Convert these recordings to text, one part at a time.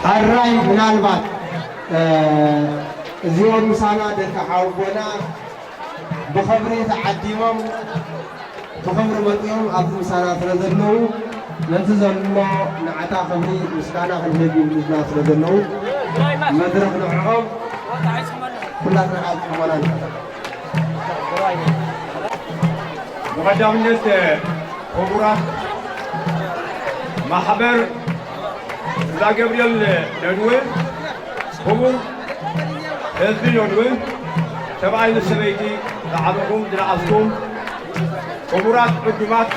ሕራይ ምናልባት፣ እ፣ እዚኦም ምሳና ደቂ ሓውቦና ብኽብሪ ተዓዲሞም፣ ብኽብሪ መጺኦም ኣብዚ ምሳና ስለ ዘለዉ፣ ነቲ ዘሎ ንዓታ ክብሪ ምስጋና ክንህብ ይብሉና ስለ ዘለዉ፣ መድረኽ ንዕኦም ኩላትና ኣብ ጽሞና ንኸታተል። ብቐዳምነት ክቡራት ማሕበር እንዳ ገብርኤል ነድወ፣ ክቡር ህዝቢ ነድወ፣ ሰብኣይ ምስ ሰበይቲ ዝዓበኹም ዝነኣስኩም፣ ክቡራት ዕዱማት፣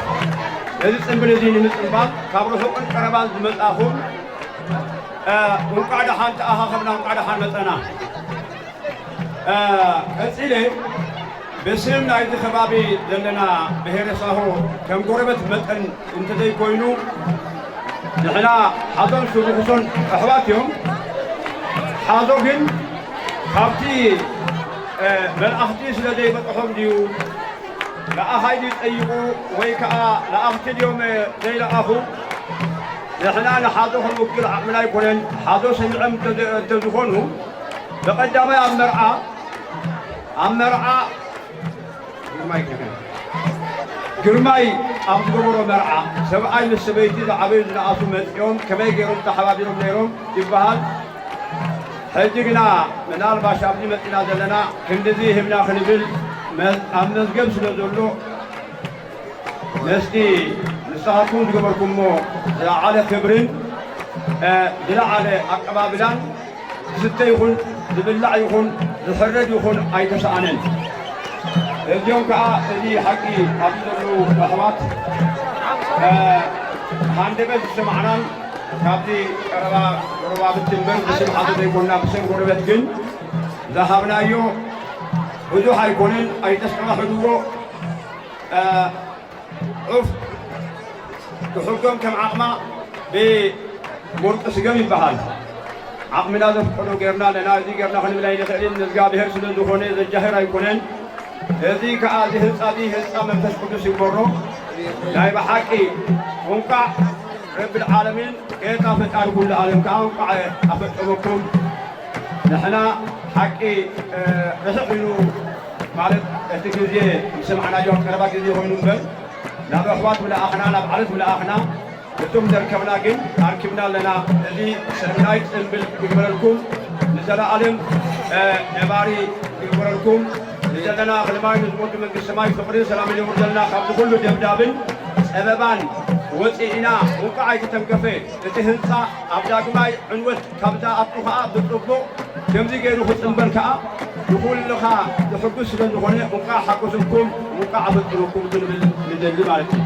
ነዚ ጽምብል እዚ ንምጽንባል ካብ ርሑቕን ቀረባን ዝመጻኹም፣ እ፣ እንቋዕ ደሓን ተኣኻኸብና፣ እንቋዕ ደሓን መጸና። እ፣ ቀጺለ ብስም ናይቲ ከባቢ ዘለና ብሄረ ሳሆ ከም ጎረበት መጠን እንተዘይኮይኑ፣ ንሕና ሓዞን ሽሩኽሶን ኣሕዋት እዮም። ሓዞ ግን ካብቲ፣ እ፣ መልኣኽቲ ስለ ዘይበጽሖም ድዩ? ለኣኻይ ድዩ ጠይቑ ወይ ከኣ ለኣኽቲ ድዮም ዘይለኣኹ? ንሕና ንሓዞ ክንውክል ዓቕምና ኣይኮነን። ሓዞ ሰሚዖም እንተ-፣ እንተዝኾኑ ብቐዳማይ ኣብ መርዓ፣ ኣብ መርዓ ግርማይ ከከነ። ግርማይ ኣብ ዝገበሮ መርዓ ሰብኣይ ምስ ሰበይቲ ዝዓበዩ ዝነኣሱ መጺኦም ከመይ ገይሮም ተሓባቢሮም ነይሮም ይበሃል። ሕጂ ግና ምናልባሽ ኣብዚ መጺና ዘለና ክንድዚ ሂብና ክንብል መ-፣ ኣብ መዝገብ ስለ ዘሎ፣ ምስቲ ንስኻትኩም ዝገበርኩሞ ዝለዓለ ክብርን፣ እ፣ ዝለዓለ ኣቀባብላን ዝስተ ይኹን ዝብላዕ ይኹን ዝሕረድ ይኹን ኣይተሰኣነን። እዚኦም ከኣ እዚ ሓቂ ኣብዚ ዘለዉ ኣሕዋት፣ እ፣ ሃንደበት ዝሰማዕናን ካብዚ ቀረባ ጎረባብቲ እምበር ብስም ሓደ ዘይኮንና ብስም ጎረበት ግን ዝሃብናዮ ብዙሕ ኣይኮነን፣ ኣይተስማዕሕድዎ። እ፣ ዑፍ ክሕጎም ከም ዓቕማ ብወርቂ ስገም ይበሃል። ዓቕምና ዘፍቀዶ ጌርና ኣለና፣ እዚ ጌርና ክንብል ኣይንኽእልን፣ ንእግዚኣብሔር ስለ ዝኾነ ዘጃህር ኣይኮነን። እዚ ከኣ እዚ ህንጻ እዚ ህንጻ መንፈስ ቅዱስ ይግበሮ። ናይ ብሓቂ እንቋዕ ረብል ዓለሚን ጌታ ፈጣሪ ኩሉ ዓለም ከኣ እንቋዕ ኣፈጸመኩም። ንሕና ሓቂ፣ እ፣ ርሕቕ ኢሉ ማለት እቲ ግዜ ዝሰማዕናዮ ኣብ ቀረባ ግዜ ኮይኑ እምበር ናብ ኣሕዋት ምለኣኽና፣ ናብ ዓለት ምለኣኽና፣ እቶም ዘርከብና ግን ኣርኪብና ኣለና። እዚ ሰናይ ጽምብል ይግበረልኩም፣ ንዘለኣለም፣ እ፣ ነባሪ ይግበረልኩም። ንዘለና ክልማይ ንዝሞቱ መንግስቲ ሰማይ ፍቕርን ሰላምን የውርደልና። ካብዚ ኩሉ ደብዳብን ጸበባን ወጺእና እንቋዕ ኣይተተንከፈ እቲ ህንጻ ኣብ ዳግማይ ዕንወት ካብ ዝኣቱ ኸኣ ብጽቡቕ ከምዚ ገይሩ ክጽንበል ከኣ ንኹልኻ ዘሐጉስ ስለ ዝኾነ፣ እንቋዕ ሓጎሰኩም፣ እንቋዕ ኣፈጸመኩም ክንብል ንደሊ ማለት እዩ።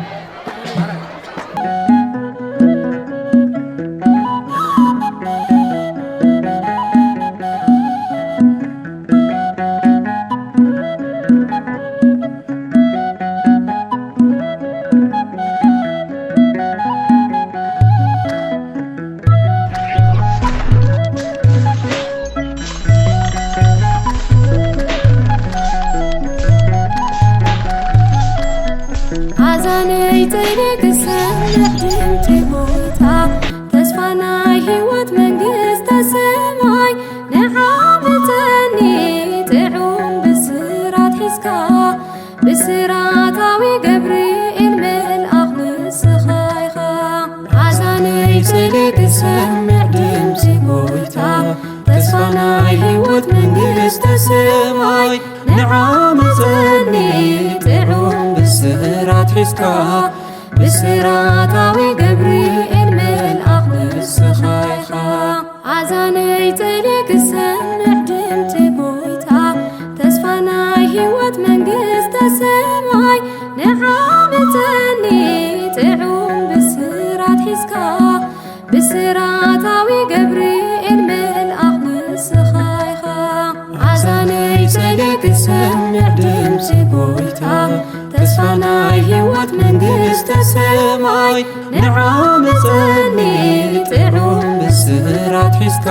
ኣዛነይ ጸይነ ክሰምዕ ድምጺ ጎይታ፣ ተስፋ ናይ ህይወት መንግስተ ሰማይ። ንዓ ምጸኒ ጥዑም ብስራት ሒዝካ፣ ብስራታዊ ገብርኤል መልኣኽ ንስኻ ኢኻ። ኣዛነይ ጸይነ ክሰምዕ ድምጺ ጎይታ፣ ተስፋ ናይ ህይወት መንግስተ ሰማይ። ንዓ ምጸኒ ጥዑም ብስራት ሒዝካ፣ ብስራታዊ ገብርኤል መልኣኽ ንስኻ ኢኻ። ኣዛነይ ጸይነ ክሰምዕ ድምጺ ጎይታ፣ ተስፋ ናይ ህይወት መንግስተ ሰማይ። ንዓ ምጸኒ ጥዑም ብስራት ሒዝካ፣ ብስራታዊ ገብርኤል መልኣኽ ንስኻ ኢኻ። ኣዛነይ ጸይነ ክሰምዕ ድምጺ ጎይታ፣ ተስፋ ናይ ህይወት መንግስተ ሰማይ። ንዓ ምጸኒ ጥዑም ብስራት ሒዝካ፣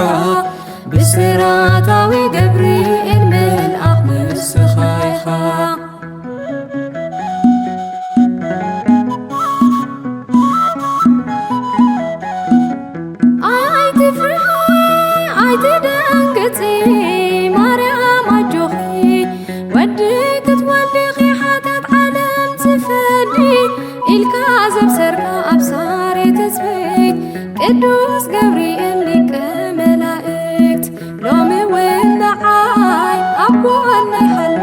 ብስራታዊ ገብርኤል መልኣኽ ንስኻ ኢኻ። ቅዱስ ገብርኤል ሊቀ መላእክት፣ ሎሚ እውን ንዓይ ኣብ ጎነይ ሃሉ፣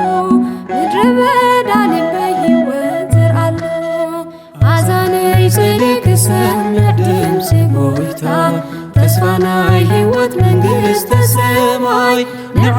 ምድረ በዳ ልበይ ይወጥር ኣሎ። ኣዛነይ ጽልኢ ክሰምዕ ድምጺ ጎይታ፣ ተስፋ ናይ ህይወት መንግስተ ሰማይ ንዓ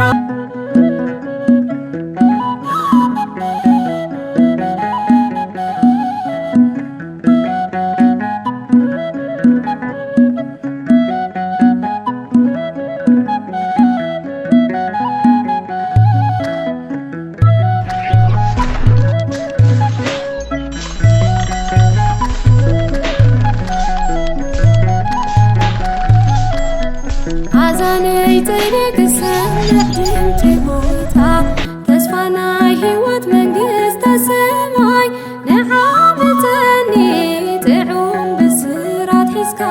ኣዛነይ ጽልኢ ክሰምዕ ድምጺ ጎይታ፣ ተስፋ ናይ ህይወት መንግስተ ሰማይ ንዓ ምጸኒ ጥዑም ብስራት ሒዝካ፣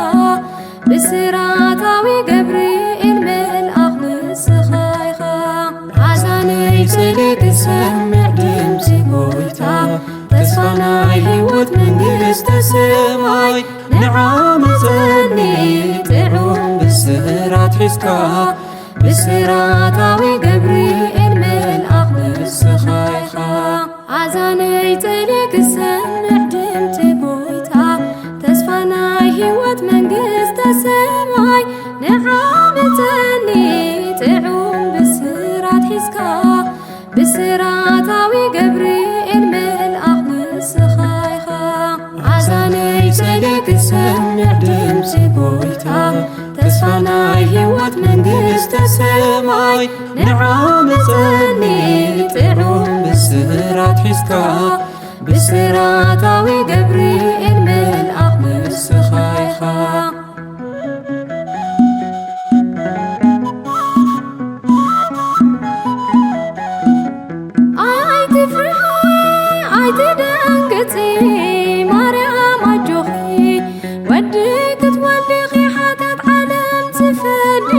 ብስራታዊ ገብርኤል መልኣኽ ንስኻ ኢኻ። ኣዛነይ ጽልኢ ክሰምዕ ድምጺ ጎይታ፣ ተስፋ ናይ ህይወት መንግስተ ሰማይ ንዓ ምጸኒ ጥዑም ብስራት ሒዝካ፣ ብስራታዊ ገብርኤል መልኣኽ ንስኻ ኢኻ። ኣዛነይ ጽልኢ ክሰምዕ ድምጺ ጎይታ፣ ተስፋ ናይ ህይወት መንግስተ ሰማይ ንዓ ምጸኒ ጥዑም ብስራት ሒዝካ፣ ብስራታዊ ገብርኤል መልኣኽ ንስኻ ኢኻ። ኣዛነይ ጽልኢ ክሰምዕ ድምጺ ጎይታ፣ ተስፋ ናይ ህይወት መንግስተ ሰማይ ንዓ ምጸኒ ጥዑም ብስራት ሒዝካ፣ ብስራታዊ ገብርኤል መልኣኽ ንስኻ ኢኻ። ኣይትፍርሒ፣ ኣይትደንግጺ፣ ማርያም ኣጆኺ፣ ወዲ ክትወልዲ ኢኺ፣ ሓጢኣት ዓለም ዝፈዲ፣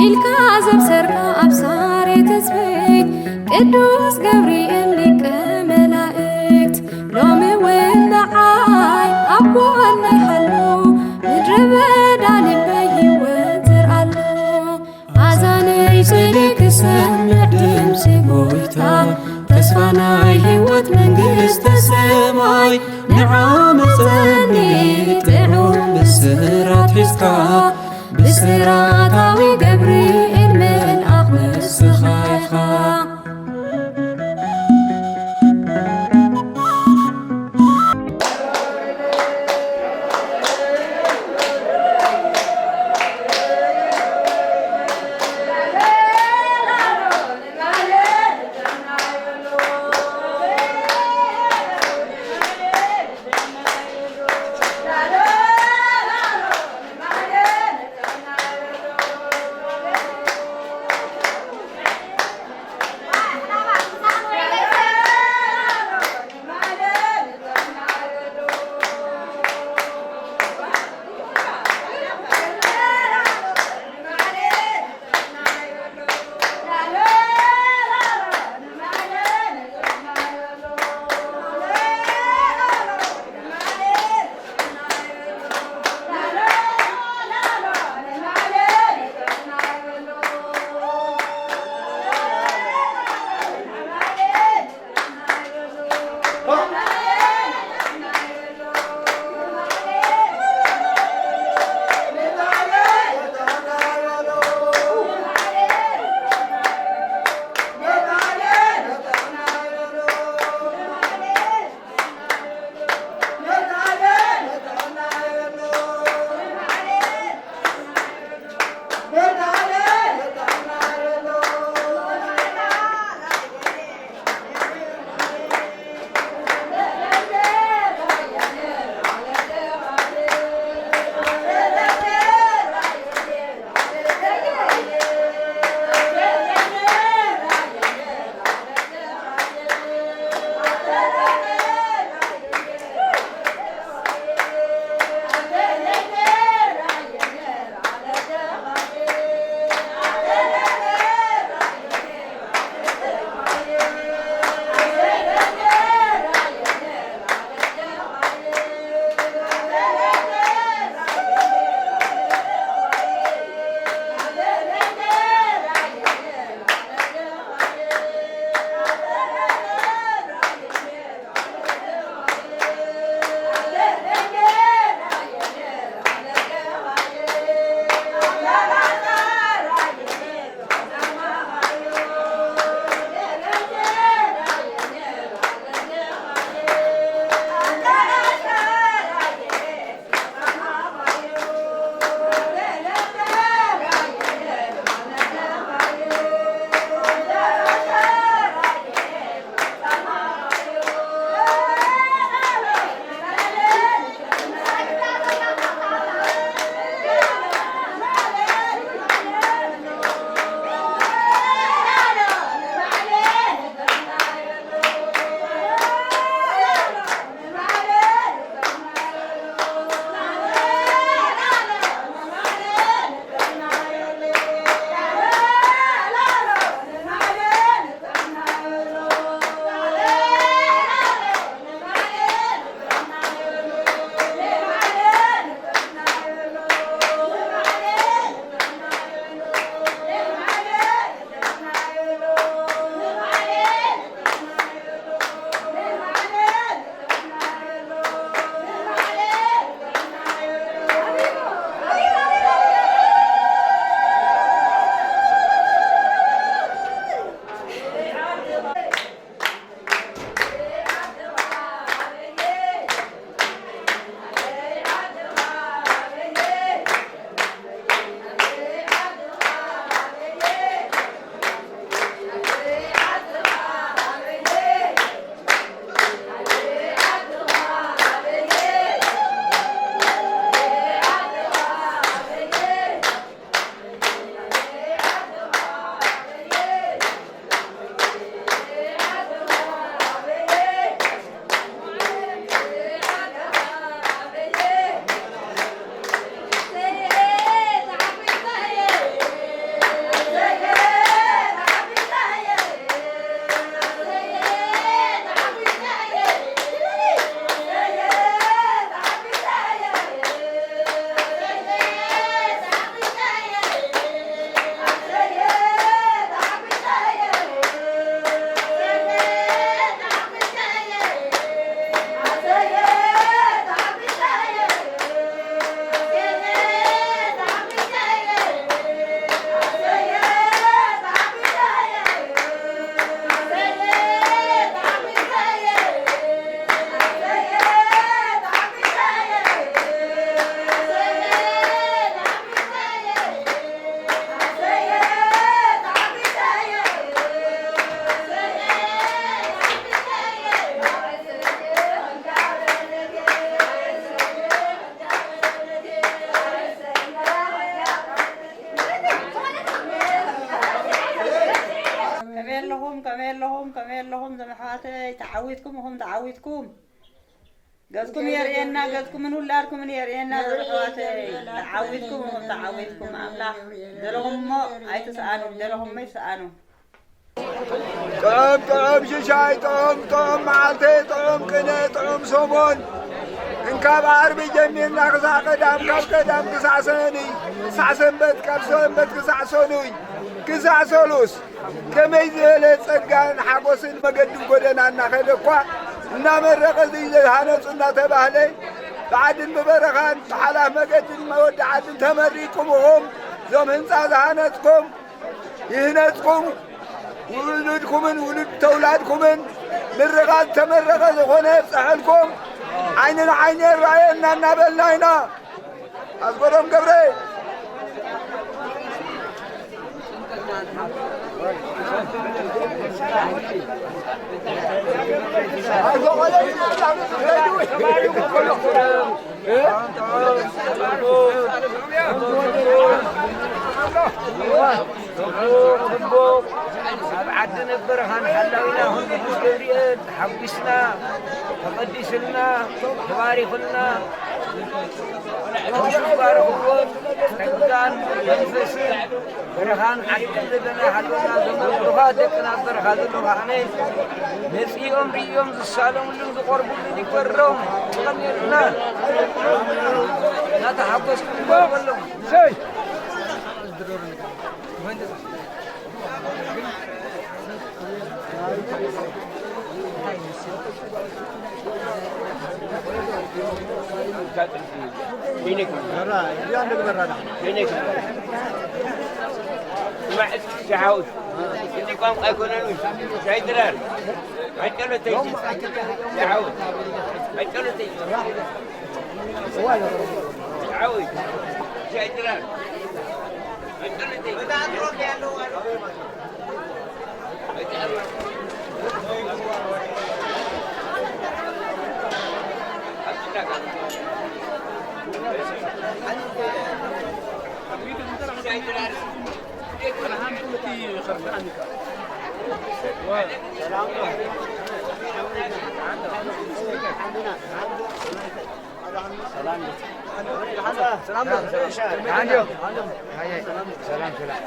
ኢልካ ዘብሰርካ ኣብሳሪ ትጽቢት፣ ቅዱስ ገብርኤል ሊቀ መላእክት፣ ሎሚ እውን ንዓይ ኣብ ጎነይ ሃሉ፣ ምድረ በዳ ልበይ ይወጥር ኣሎ። ኣዛነይ ጽልኢ ክሰምዕ ድምጺ ጎይታ፣ ተስፋ ናይ ህይወት መንግስተ ሰማይ ንዓ ምጸኒ ጥዑም ብስራት ሒዝካ፣ ብስራታዊ ገብርኤል መልኣኽ ንስኻ ኢኻ። ዓዊትኩም ኢኹም ተዓዊትኩም። ገጽኩም የርእየና፣ ገጽኩምን ውላድኩምን የርእየና። ዞም ኣሕዋተይ ተዓዊትኩም ኢኹም ተዓዊትኩም። ኣምላኽ ደለኹሞ ኣይትስኣኑ፣ ደለኹሞ ይስኣኑ። ጥዑም ጥዑም ሽሻይ፣ ጥዑም ጥዑም መዓልቲ፣ ጥዑም ቅነ፣ ጥዑም ሰሙን። እንካብ ዓርቢ ጀሚርና ክሳዕ ቀዳም፣ ካብ ቀዳም ክሳዕ ሰኑይ፣ ክሳዕ ሰንበት፣ ካብ ሰንበት ክሳዕ ሰኑይ፣ ክሳዕ ሰሉስ። ከመይ ዝበለ ጸጋን ሓጎስን መገዲ ጎደና እናኸደ እኳ እናመረቐ እዚ ዝሃነጹ እናተባህለ ብዓድን ብበረኻን ብሓላፍ መገድን መወዲ ዓድን ተመሪቕኩም ኢኹም። እዞም ህንጻ ዝሃነጽኩም ይህነጽኩም፣ ውሉድኩምን ውሉድ ተውላድኩምን ምርቓት ተመረቐ ዝኾነ የብጽሐልኩም። ዓይኒ ንዓይኒ የረኣየና እናበልና ኢና። ኣስገዶም ገብረ። ጽቡቕ። ኣብ ዓዲ ነበርኻን ሓላዊና ኩሉ ቅዱስ ገብርኤል ተሓጒስና፣ ተቐዲስልና፣ ተባሪኽልና፣ ከምዚ ባረኽዎ ጸጋን መንፈስን በረኻን ዓድን ዘለና ሃለውና፣ ዘመን ብሩኻት ደቅና ኣብ በረኻ ዘለዉ ከዓነ መጺኦም ርእዮም ዝሳለሙሉን ዝቖርቡሉን ይግበሮም። ቀኒልና እናተሓጎስኩም ንበሎም። ስማዕ እስኪ ሻሓውስ፣ እዚ ቋንቋ ኣይኮነን። ሻይ ድራር፣ ቀጨሎተይ፣ ሻሓውስ፣ ቀጨሎተይ፣ ሻሓውስ፣ ሻይ ድራር፣ ቀጨሎተይ። ሰላም ሰላም።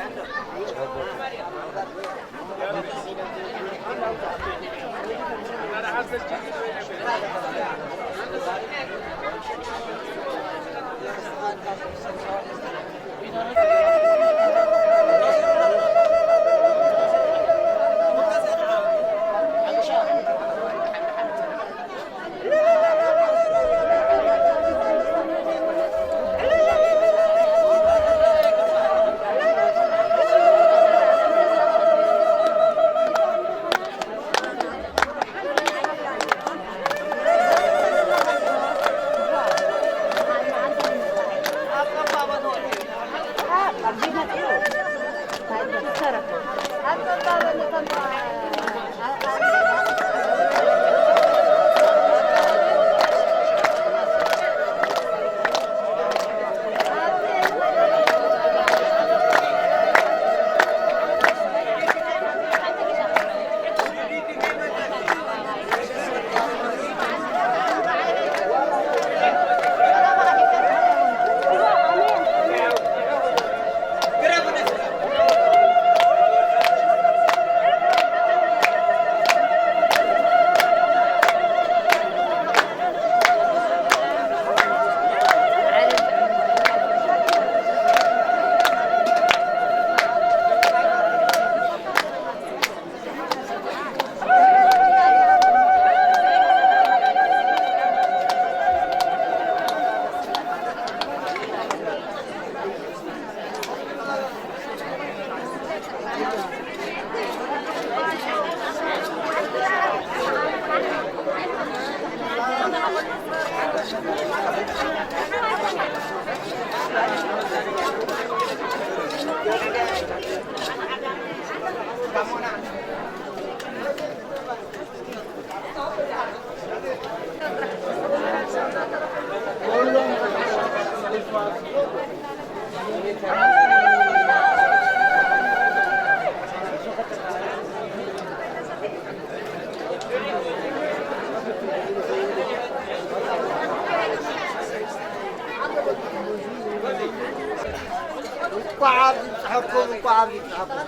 እንኳዕ ኣብዚ ብፅሐኩም፣ እንኳዕ ኣብዚ ብፅሐኩም።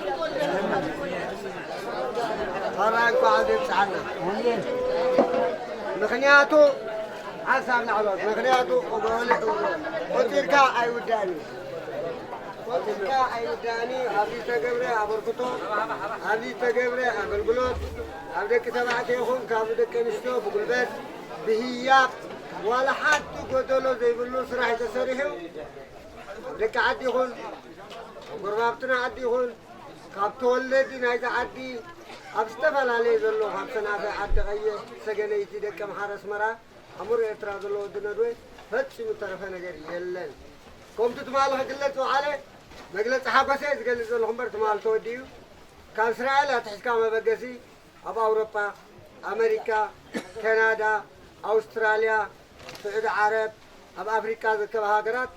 ሕራይ እንኳዕ ኣብዚ ብፅሐና። ምኽንያቱ ሓሳብ ንዕወት፣ ምኽንያቱ ቆፂርካ ኣይውዳእን እዩ። ቆፂርካ ኣይውዳእን እዩ። ኣብዚ ዝተገብረ ኣበርክቶ፣ ኣብዚ ዝተገብረ ኣገልግሎት፣ ኣብ ደቂ ተባዕትዮ ይኹን ካብ ደቂ ኣንስትዮ ብጉልበት ብህያብ ዋላ ሓንቲ ጎደሎ ዘይብሉ ስራሕ ተሰሪሑ። ደቂ ዓዲ ይኹን ጎረባብትና ዓዲ ይኹን ካብ ተወለዲ ናይዚ ዓዲ ኣብ ዝተፈላለየ ዘሎ ካብ ሰናፈ ዓዲ ቀይሕ ሰገነይቲ ደቂ ኣምሓራ ኣስመራ ኣምር ኤርትራ ዘሎ ወዲ ነድወ ፈጺሙ ተረፈ ነገር የለን። ከምቲ ትማሊ ክግለጽ ዝወዓለ መግለጺ ሓጎሰ ዝገልጽ ዘለኹ እምበር ትማሊ ተወዲኡ ካብ እስራኤል ኣትሒዝካ መበገሲ ኣብ ኣውሮጳ፣ ኣመሪካ፣ ካናዳ፣ ኣውስትራልያ፣ ስዑዲ ዓረብ፣ ኣብ ኣፍሪቃ ዝርከባ ሃገራት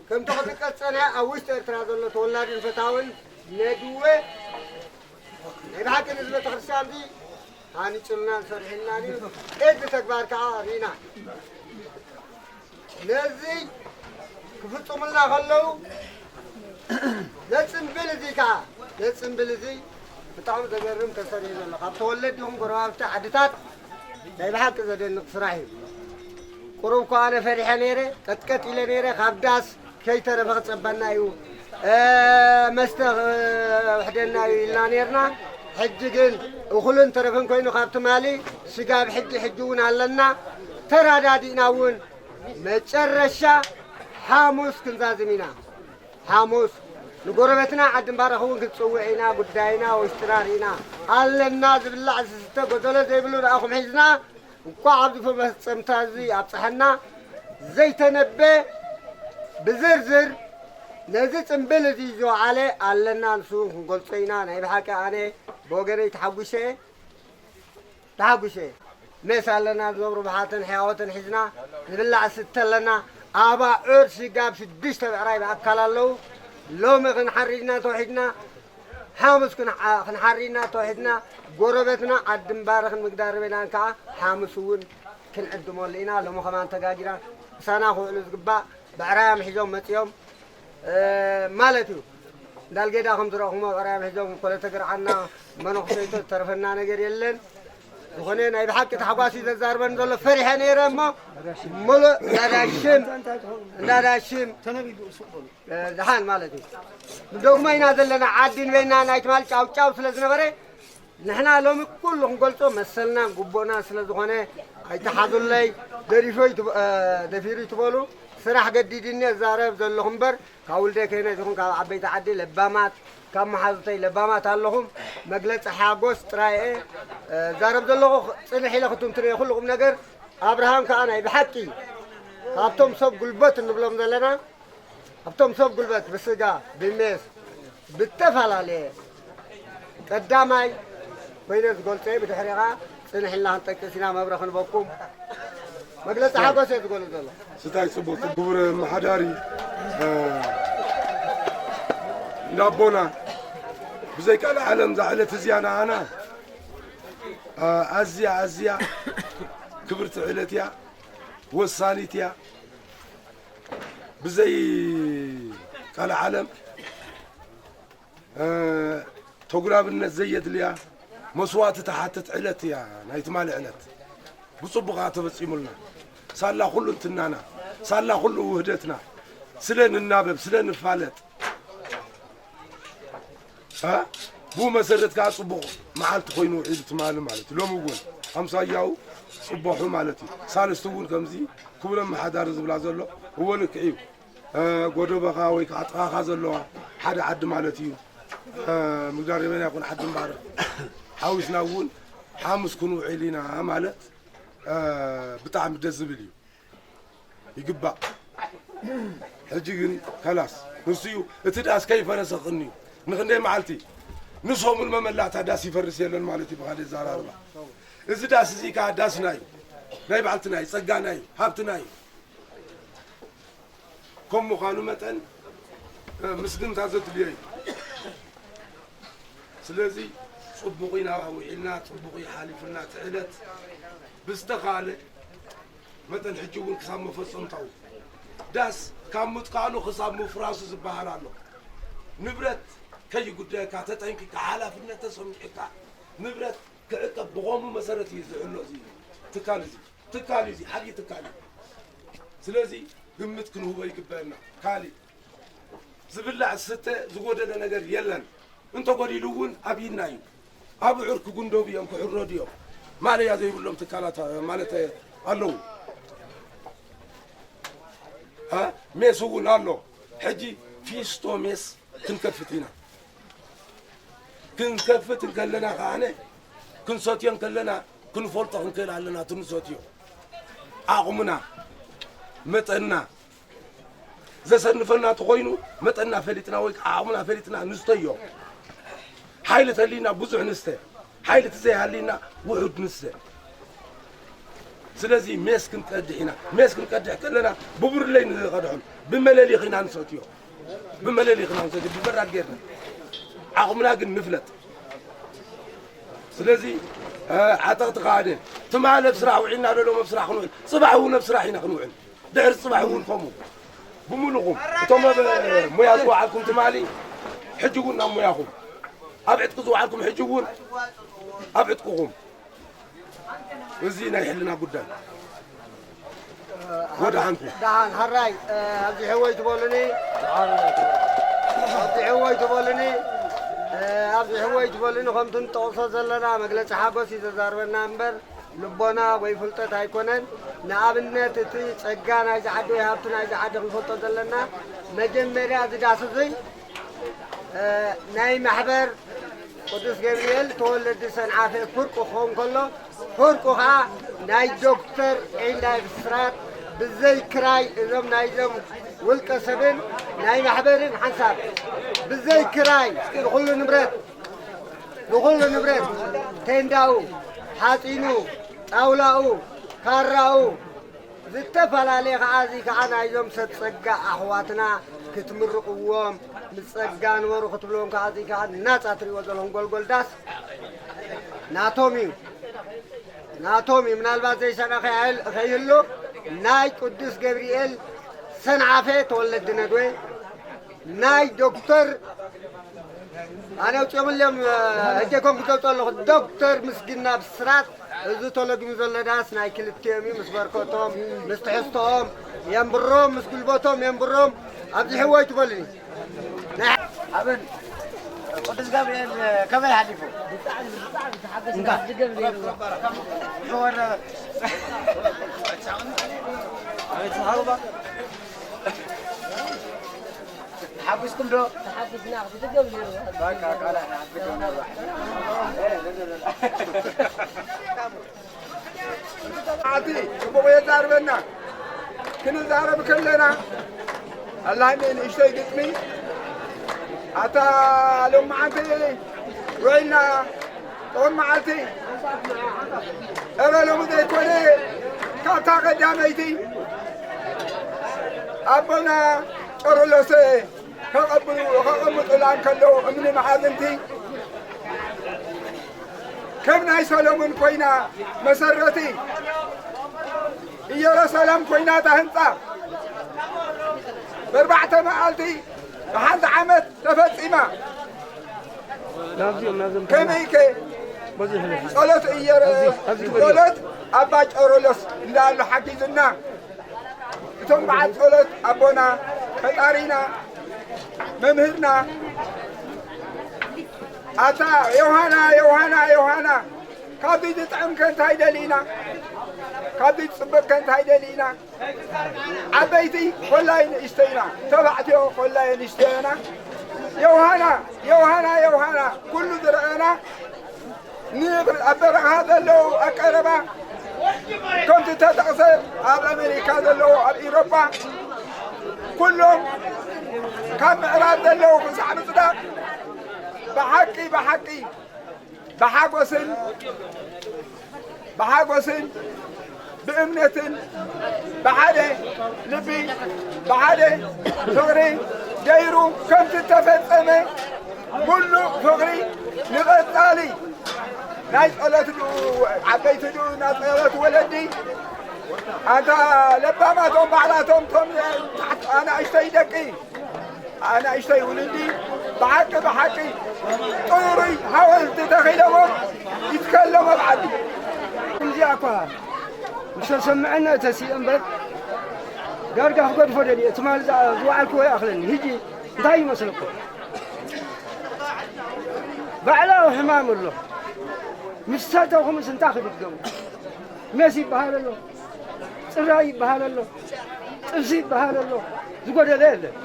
ከምቲ ክጥቀስ ዝጸንሐ ኣብ ውሽጢ ኤርትራ ዘሎ ተወላድን ፈታውን ነድወ ናይ ብሓቂ ንዚ ቤተክርስትያን እዚ ሃኒጹልናን ሰሪሕልናን እዩ። እዚ ተግባር ከዓ ርኢና። ነዚ ክፍጽሙልና ከለዉ ነጽንብል እዚ ከዓ ነጽንብል እዚ ብጣዕሚ ዘገርም ተሰሪሑ ዘሎ ካብ ተወለድ ይኹን ጎረባብቲ ዓድታት ናይ ብሓቂ ዘደንቕ ስራሕ እዩ። ቁሩብ እኳ ኣነ ፈሪሐ ነይረ፣ ቀጥቀጥ ኢለ ነይረ። ካብ ዳስ ከይተረፈ ክጸበና እዩ፣ መስተ ክውሕደና እዩ ኢልና ነይርና። ሕጂ ግን እኹልን ተረፈን ኮይኑ ካብ ትማሊ ስጋብ ሕጂ ሕጂ እውን ኣለና። ተራዳዲእና እውን መጨረሻ ሓሙስ ክንዛዝም ኢና። ሓሙስ ንጎረቤትና ዓዲ ምባረኽ እውን ክንጽውዕ ኢና። ጉዳይና ውሽጥና ርኢና ኣለና። ዝብላዕ ዝስተ ጎደሎ ዘይብሉ ንኣኹም ሒዝና እንኳዕ ኣብዚ መፈጸምታ እዚ ኣብጽሐና። ዘይተነበ ብዝርዝር ነዚ ጽምብል እዚ ዝወዓለ ኣለና። ንሱ እውን ክንገልጾ ኢና። ናይ ብሓቂ ኣነ ብወገነይ ተሓጒሰ እየ። ተሓጒሰ እየ። ሜስ ኣለና፣ ዝነብሩ ብሓትን ሕያወትን ሒዝና ንብላዕ ዝስተ ኣለና። ኣባዑር ስጋብ ሽዱሽተ ብዕራይ ብኣካል ኣለዉ። ሎሚ ክንሓሪድና ተውሒድና፣ ሓሙስ ክንሓ-፣ ክንሓሪድና ተውሒድና፣ ጎረቤትና ዓዲ ምባረኽን ምግዳር በይናን ከዓ ሓሙስ እውን ክንዕድመሉ ኢና። ሎሚ ከማን ተጋጊና ምሳና ክውዕሉ ዝግባእ ብዕራዮም ሒዞም መፂኦም። እ፣ ማለት እዩ። እንዳልጌዳ ከም ዝረእኹሞ ብዕራዮም ሒዞም ኮለተ ግርዓና መነኹሰይቶ ዝተረፈና ነገር የለን። ዝኾነ ናይ ብሓቂ ታሕጓስ እዩ ዘዛርበን ዘሎ። ፈሪሐ ነይረ እሞ ሙሉእ እንዳዳሽም፣ እንዳዳሽም፣ እ፣ ደሓን ማለት እዩ። ንደግሞ ኢና ዘለና። ዓዲ ንበይና ናይ ትማል ጫው ጫው ስለ ዝነበረ ንሕና ሎሚ ኩሉ ክንገልጾ መሰልና ግቡእና ስለ ዝኾነ ኣይተሓዙለይ። ደሪፎ ይትበ-፣ እ፣ ደፊሩ ይትበሉ። ስራሕ ገዲድኒ እዛረብ ዘለኹ እምበር ካብ ውልደ ከይነ ይኹን ካብ ዓበይቲ ዓዲ ለባማት፣ ካብ መሓዙተይ ለባማት ኣለኹም። መግለጺ ሓጎስ ጥራይ እየ፣ እ፣ ዛረብ ዘለኹ። ጽንሕ ኢለ ክትንትኖ እየ ኩሉ ቁም ነገር። ኣብርሃም ከኣ ናይ ብሓቂ ካብቶም ሰብ ጉልበት እንብሎም ዘለና ኣብቶም ሰብ ጉልበት ብስጋ ብሜስ ብተፈላለየ ቀዳማይ ኮይነ ዝገልጸ ብድሕሪኻ ጽንሕልና ክንጠቅስ ኢና መብረ ክንበኩም መግለጺ ሓጎስ እየ ዝገሉ ዘሎ። ስታይ ጽቡቅ ክቡር መሓዳሪ፣ እ፣ እንዳቦና ብዘይ ካልእ ዓለም እዛ ዕለት እዚኣ ንዓና፣ እ፣ ኣዝያ ኣዝያ ክብርቲ ዕለት እያ፣ ወሳኒት እያ። ብዘይ ካልእ ዓለም፣ እ፣ ተጉራብነት ዘየድልያ መስዋእቲ ትሓትት ዕለት እያ ናይ ትማሊ ዕለት። ብጽቡቕ ተፈጺሙልና። ሳላ ኩሉ እንትናና፣ ሳላ ኩሉ ውህደትና፣ ስለ ንናበብ፣ ስለ ንፋለጥ፣ እ፣ ብኡ መሰረት ከኣ ጽቡቕ መዓልቲ ኮይኑ ውዒሉ ትማሊ ማለት እዩ። ሎሚ እውን ኣምሳያኡ ጽባሑ ማለት እዩ። ሳልስቲ እውን ከምዚ ክቡር ኣመሓዳሪ ዝብላ ዘሎ እዎ ልክዕ እዩ። እ፣ ጎደቦኻ ወይ ከዓ ጥቓኻ ዘለዋ ሓደ ዓዲ ማለት እዩ። እ፣ ምግዳር የበና ይኹን ዓዲ እምባረ ሓዊስና እውን ሓሙስ ክንውዕል ኢና ማለት፣ እ፣ ብጣዕሚ ደስ ዝብል እዩ። ይግባእ። ሕጂ ግን ከላስ ንሱ እዩ። እቲ ዳስ ከይፈረሰ ክቕኒ እዩ። ንኽንደይ መዓልቲ? ንሰሙን መመላእታ ዳስ ይፈርስ የለን ማለት እዩ ብኻልእ ኣዘራርባ። እዚ ዳስ እዚ ከዓ ዳስና እዩ። ናይ ባዕልትና እዩ፣ ጸጋና እዩ፣ ሃብትና እዩ። ከም ምዃኑ መጠን፣ እ፣ ምስግንታ ዘድልዮ እዩ። ስለዚ ጽቡቕ ኢና ውዒልና፣ ጽቡቕ እዩ ሓሊፉልና እቲ ዕለት። ብዝተኻለ መጠን ሕጂ እውን ክሳብ መፈጸምታኡ ዳስ ካብ ምትካሉ ክሳብ ምፍራሱ ዝበሃል ኣሎ። ንብረት ከይጉደለካ ተጠንቂቕካ፣ ሓላፍነት ተሰሚዑካ ንብረት ክዕቀብ ብኸምኡ መሰረት እዩ ዝሕሎ። እዚ ትካል እዚ ትካል እዩ፣ እዚ ዓብዪ ትካል እዩ። ስለዚ ግምት ክንህቦ ይግበአና። ካሊእ ዝብላዕ ዝስተ ዝጎደለ ነገር የለን። እንተጎዲሉ እውን ኣብ ኢድና እዩ። ኣብዑር ክጉንደቡ እዮም፣ ክሕረዱ እዮም። ማለያ ዘይብሎም ትካላት ማለት ኣለዉ። እ? ሜስ እውን ኣሎ። ሕጂ ፊስቶ ሜስ ክንከፍት ኢና። ክንከፍት እንከለና ከዓነ ክንሰትዮ እንከለና ክንፈልጦ ክንክእል ኣለና። እቲ ንሰትዮ ዓቕምና፣ መጠንና ዘሰንፈና እንተኾይኑ መጠንና ፈሊጥና ወይ ከዓ ዓቕምና ፈሊጥና ንስተዮ። ሓይሊ ተሊና ብዙሕ ንስተ፣ ሓይሊ ተዘይሃሊና ውሑድ ንስተ። ስለዚ ሜስ ክንቀድሕ ኢና። ሜስ ክንቀድሕ ከለና ብብርለይ ንቐድሖም፣ ብመለሊኽ ኢና ንሰትዮ። ብመለሊኽ ኢና ንሰትዮ፣ ብበራድ ጌርና። ዓቕምና ግን ንፍለጥ። ስለዚ፣ እ፣ ዓጠቕቲ ከኣ ትማሊ ኣብ ስራሕ ውዒልና ዶ ሎም ኣብ ስራሕ ክንውዕል፣ ጽባሕ እውን ኣብ ስራሕ ኢና ክንውዕል። ድሕሪ ጽባሕ እውን ከምኡ። ብምሉኹም፣ እቶም ኣብ ሞያ ዝወዓልኩም ትማሊ፣ ሕጂ እውን ኣብ ሞያኹም። ኣብ ዕጥቂ ዝወዓልኩም፣ ሕጂ እውን ኣብ ዕጥቅኹም። እዚ ናይ ሕልና ጉዳይ። ወደ ሓንኩ። ደሓን፣ ሕራይ፣ እ፣ ኣብዚ ሕወይ ትበሉኒ። ኣብዚ ሕወይ ትበሉኒ። እ፣ ኣብዚ ሕወይ ትበሉኒ። ከምቲ ንጠቕሶ ዘለና መግለጺ ሓጎስ እዩ ዘዛርበና እምበር ልቦና ወይ ፍልጠት ኣይኮነን። ንኣብነት እቲ ጸጋ ናይዚ ዓዲ ወይ ሃብቲ ናይዚ ዓዲ ክንፈልጦ ዘለና መጀመርያ እዚ ዳስ እዙይ፣ እ፣ ናይ ማሕበር ቅዱስ ገብርኤል ተወለዲ ሰንዓፈ ፍርቁ ክኸውን ከሎ፣ ፍርቁ ኸዓ ናይ ዶክተር ዒንዳይ ብስራት ብዘይ ክራይ፣ እዞም ናይዞም ውልቀ ሰብን ናይ ማሕበርን ሓንሳብ ብዘይ ክራይ ንኹሉ ንብረት፣ ንኹሉ ንብረት፣ ቴንዳኡ፣ ሓፂኑ፣ ጣውላኡ፣ ካራኡ፣ ዝተፈላለየ ከዓ፣ እዚ ከዓ ናይዞም ሰብ ጸጋ ኣሕዋትና ክትምርቕዎም፣ ምስ ጸጋ ንበሩ ክትብልዎም ከዓ፣ እዚ ከዓ ናጻ ትሪእዎ ዘለኹም ጎልጎል ዳስ ናቶም እዩ። ናቶም እዩ። ምናልባት ዘይሰምዐ ከይህል-፣ ከይህሉ፣ ናይ ቅዱስ ገብርኤል ሰንዓፈ ተወለዲ ነድወ፣ ናይ ዶክተር፣ ኣነ ኣውፅኦምሎም፣ ሕጂ ኮንኩ ዘውፅኦ ኣለኹ፣ ዶክተር ምስግና ብስራት፣ እዚ ተለጊሙ ዘሎ ዳስ ናይ ክልቲኦም እዩ። ምስ በርከቶም፣ ምስ ትሕዝቶኦም የንብሮም፣ ምስ ጉልበቶም የንብሮም። ኣብዚ ሕወይ ትበሉኒ። ናይ ኣበን ቅዱስ ገብርኤል ከመይ ሓሊፉ? ብጣዕሚ፣ ብጣዕሚ ተሓገስና። እንካ። ኣብዚ ገብርኤል። ዝወረደ። ኣቤት፣ ሓውባ። ተሓጒስኩም ዶ? ተሓጒስና፣ ክትገብ ነይሩ። በቃ፣ ቃል ኣይሓፍግም ነይሩ። ኣቲ ጽቡቕ የዛርበና። ክንዛረብ ከለና፣ ኣላኒ ንእሽተይ ግጥሚ፣ ኣታ ሎመዓንቲ ውዒልና፣ ጦም መዓልቲ፣ እረ ሎሚ ዘይኮነ፣ ካብታ ቀዳመይቲ ኣቦና ጨርሎስ ከቐብሉ-፣ ከቐምጡላ እንከለዉ እምኒ መኣዝንቲ ከም ናይ ሰሎሞን ኮይና መሰረቲ ኢየሩሳሌም ኮይና እታ ህንጻ በርባዕተ መዓልቲ ብሓንቲ ዓመት ተፈጺማ። ናብዚኦም፣ ናብዞም ከመይከ በዚሑ ነቲ ጸሎት እየረ-፣ ኣብዚ፣ ኣብዚ ክበል እዩ። ጸሎት ኣባ ጨሮሎስ እንዳሉ ሓጊዙና። እቶም በዓል ጸሎት ኣቦና፣ ፈጣሪና፣ መምህርና፣ ኣታ ዮሃና፣ ዮሃና፣ ዮሃና፣ ካብዚ ዝጥዕም ከ እንታይ ደሊና? ካብዚ ዝጽብቕ ከ እንታይ ደሊና? ዓበይቲ ኮላይ ንእሽተይና፣ ተባዕትዮ ኮላይ ንእሽተይና። ዮሃና፣ ዮሃና፣ ዮሃና፣ ኩሉ ዝረኣና፣ ን-፣ ኣብ በረኻ ዘለዉ ኣብ ቀረባ፣ ከምቲ ተጠቕሰ፣ ኣብ ኣሜሪካ ዘለዉ፣ ኣብ ኢሮጳ፣ ኩሎም ካብ ምዕራብ ዘለዉ ክሳዕ ምጽዳቕ፣ ብሓቂ፣ ብሓቂ፣ ብሓጎስን፣ ብሓጎስን ብእምነትን ብሓደ ልቢ ብሓደ ፍቕሪ ገይሩ ከምቲ እተፈጸመ ሙሉእ ፍቕሪ ንቐጻሊ ናይ ጸሎት ድኡ ዓበይቲ ድኡ ናይ ጸሎት ወለዲ ኣንታ ለባማቶም ባዕላቶም ቶም ኣናእሽተይ ደቂ ኣናእሽተይ ውልዲ ብሓቂ ብሓቂ ጥሩይ ሓወልቲ ተኺለዎም ይትከሎም ኣብ ዓዲ። ከምዚኣ እኳ ምስ ተሰምዐና ተሲእ እምበር ዳርጋ ክገድፎ ደልየ ትማል ዝወዓልክዎ ይኣኽለኒ። ሕጂ እንታይ ይመስለኩም? ባዕላዊ ሕማም ኣሎ። ምስ ሰተኹምስ እንታይ ክድገሙ? ሜስ ይበሃል ኣሎ፣ ጽራይ ይበሃል ኣሎ፣ ጥብሲ ይበሃል ኣሎ፣ ዝጎደለ የለን።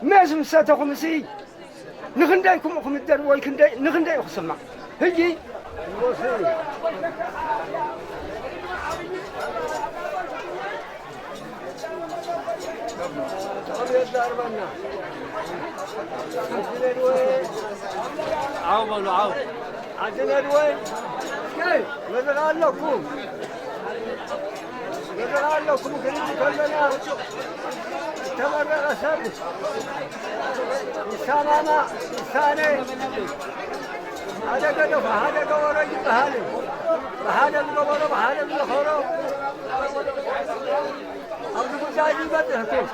ሜስ ምስ ሰተኹምሲ ንኽንደይ ከምኡ ክምደር ወይ ክንደይ ንኽንደይ እዩ ክስማዕ። ሕጂ ዓው በሉ፣ ዓው። ዓዲ ነድወይ መድረቕ ኣለኩም፣ መድረቕ ኣለኩም ክንብል ከለና ዝተመረቐ ሰብ ይሰማማዕ፣ ይሳነ። ሓደ ገደፎ ሓደ ገበሮ ይበሃል። ብሓደ ዝገበሮ ብሓደ ዝዘኸሮ ኣብዚ ጉዳይ እዚ በፂሕኩም።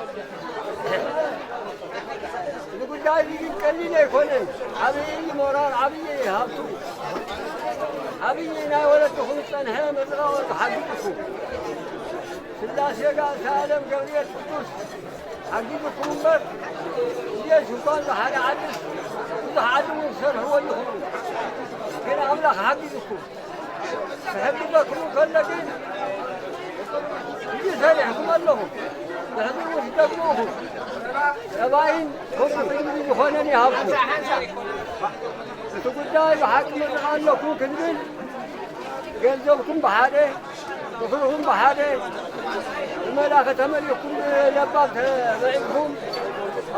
እዚ ጉዳይ እዚ ግን ቀሊል ኣይኮነን። ዓብዪ ሞራል፣ ዓብዪ ሃብቱ፣ ዓብዪ ናይ ወለድኹም ዝፀንሐ መድረቕ ሓጊዝኩም። ስላሴ ጋእተ ዓለም ገብርኤል ቅዱስ ሓጊዝኩም እምበር፣ እዚኦም ሽኳን ብሓደ ዓድስ ብዙሕ ዓዲ እውን ዝሰርሕዎ ይኹኑ። ግን ኣምላኽ ሓጊዝኩም። ክሕግዘኩም ከሎ ግን፣ ሕጂ ሰሪሕኩም ኣለኹም። ብሕጂ እውን ትደግምኹም። ጠባይን ከምኡ ክንዲ ዝኾነን ይሃብኩም። እቲ ጉዳይ ብሓቂ መድረቕ ኣለኩም ክንብል፣ ገንዘብኩም ብሓደ፣ ምኽርኹም ብሓደ፣ ብመላኸ ተመሊእኩም፣ ብለባም ተመዒድኩም፣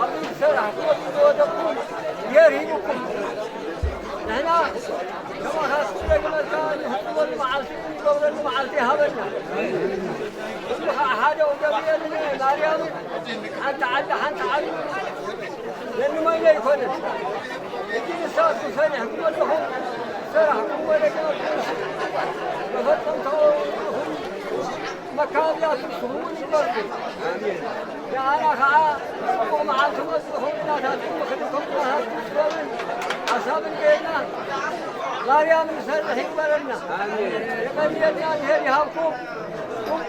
ኣብዚ ዝሰራሕኩም ዝወደቅኩም የርሂብኩም። ንሕና ከማኻትኩም ደግመልካ ንፍጽመሉ መዓልቲ ንገብረሉ መዓልቲ ይሃበና። ኩሉ ኸዓ ሓደ ገብርኤልን ማርያምን ሓንቲ ዓዲ ሓንቲ ዓዲ ለንመይሎ ኣይኮነን። ሕጂ ንሳትኩም ሰሪሕኩም ኣለኹም፣ ዝሰራሕኩም ወደቅኩም መፈጸምታኡ መካብያቱ ስሙን ይበርኩ። ንኣና ኸዓ ጽቡቕ መዓልቲ መጽእኹም እናታትኩም ምኽንኩም እናታትኩም ጥበብን ሓሳብን ጌርና ማርያም ንሰርሕ ይግበረና። የቐንየልና፣ እግዚኣብሔር ይሃብኩም። ጽቡቕ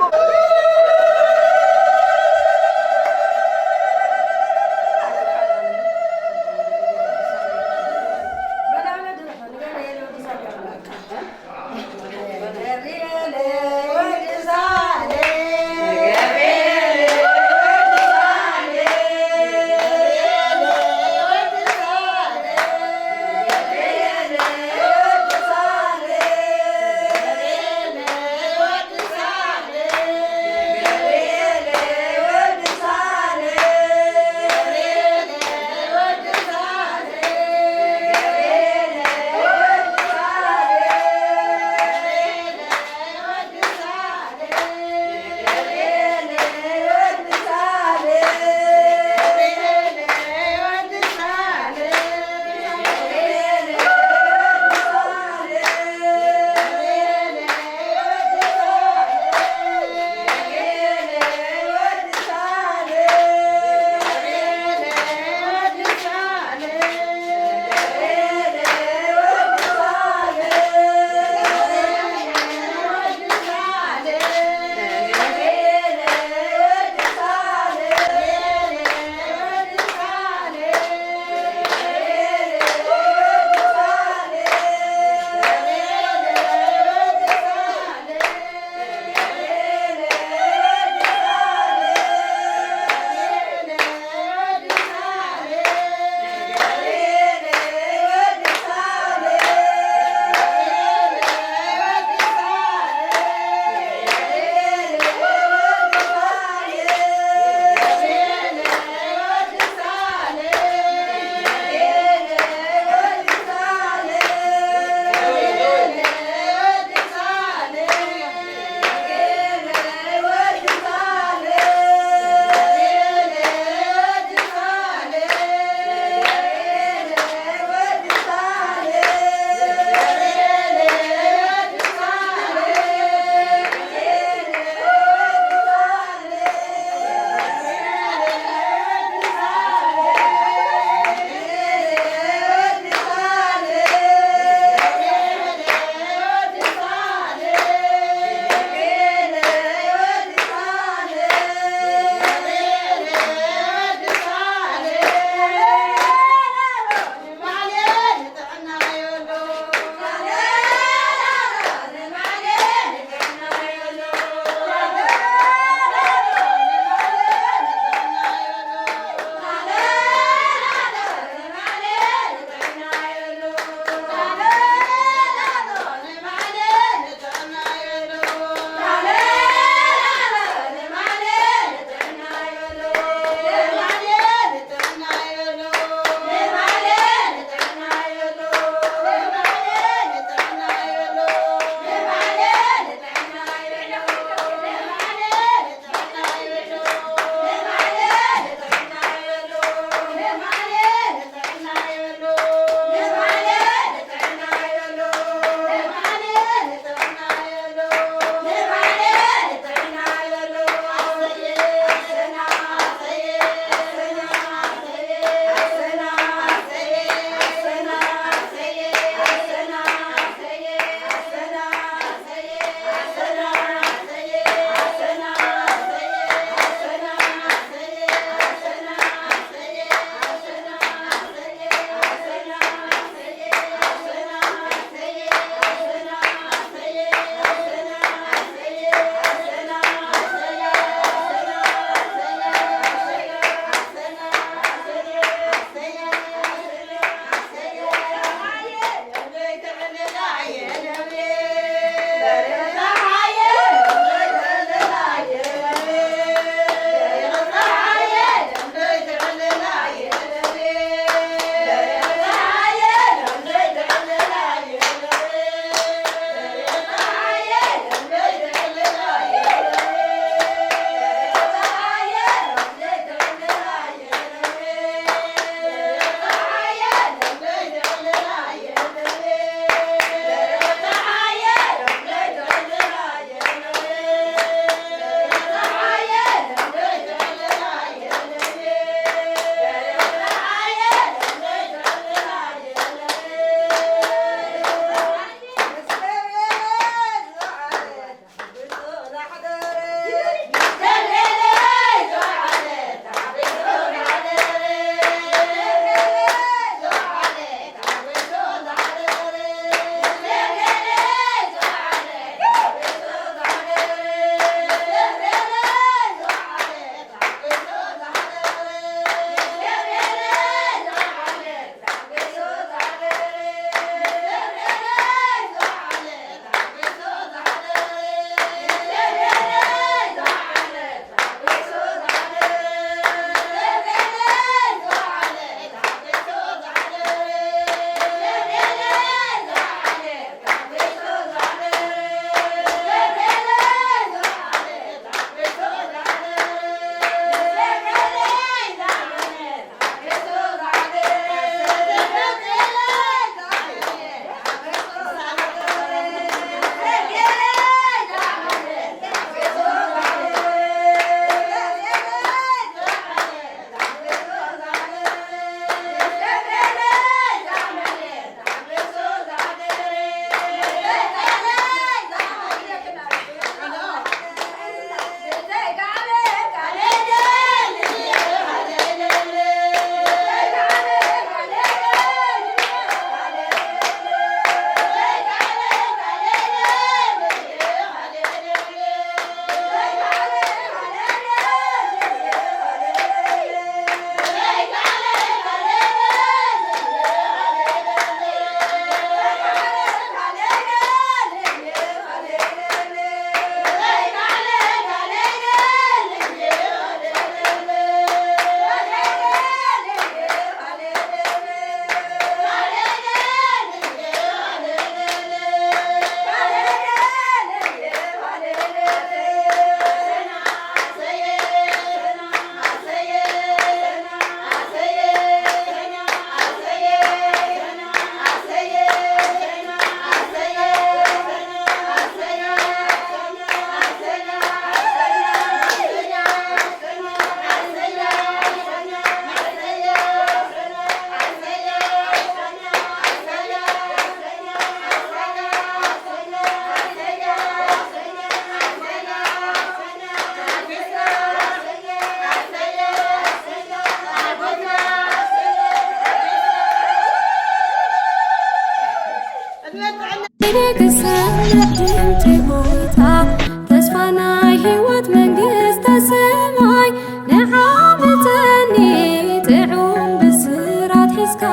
ክሰምዕ ድምጺ ጎይታ፣ ተስፋ ናይ ህይወት መንግስተ ሰማይ። ንዓ ምጸኒ ጥዑም ብስራት ሒዝካ፣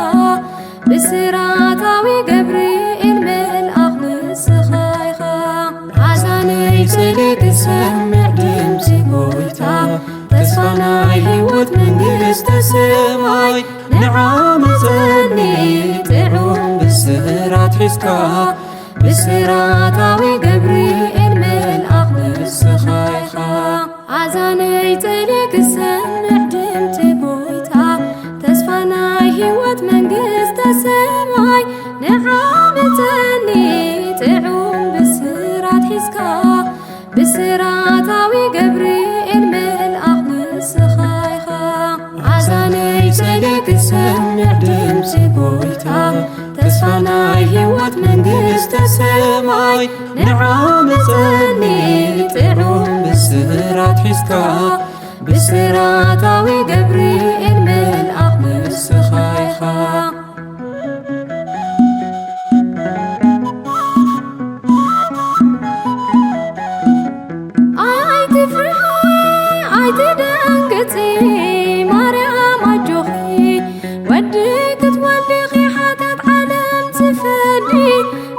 ብስራታዊ ገብርኤል መልኣኽ ንስኻ ኢኻ። ኣዛነይ ጽሊ ክሰምዕ ድምጺ ጎይታ፣ ተስፋ ናይ ህይወት መንግስተ ሰማይ። ንዓ ምጸኒ ጥዑም ብስራት ሒዝካ፣ ብስራታዊ ገብርኤል መልኣኽ ንስኻ ኢኻ። ኣዛነይ ጽሊ ክሰምዕ ድምጺ ጎይታ፣ ተስፋ ናይ ህይወት መንግስተ ሰማይ። ንዓ ምጸኒ ጥዑም ብስራት ሒዝካ፣ ብስራታዊ ገብርኤል መልኣኽ ንስኻ ኢኻ። ኣዛነይ ጽሊ ክሰምዕ ድምጺ ጎይታ፣ ተስፋ ናይ ህይወት መንግስተ ሰማይ። ንዓ ምጸኒ ጥዑም ብስራት ሒዝካ፣ ብስራታዊ ገብርኤል መልኣኽ ንስኻ ኢኻ። ኣይትፍርሒ፣ ኣይትደንግጺ፣ ማርያም ኣጆኺ፣ ወዲ ክትወልዲ ኢኺ፣ ሓጢኣት ዓለም ዝፈዲ፣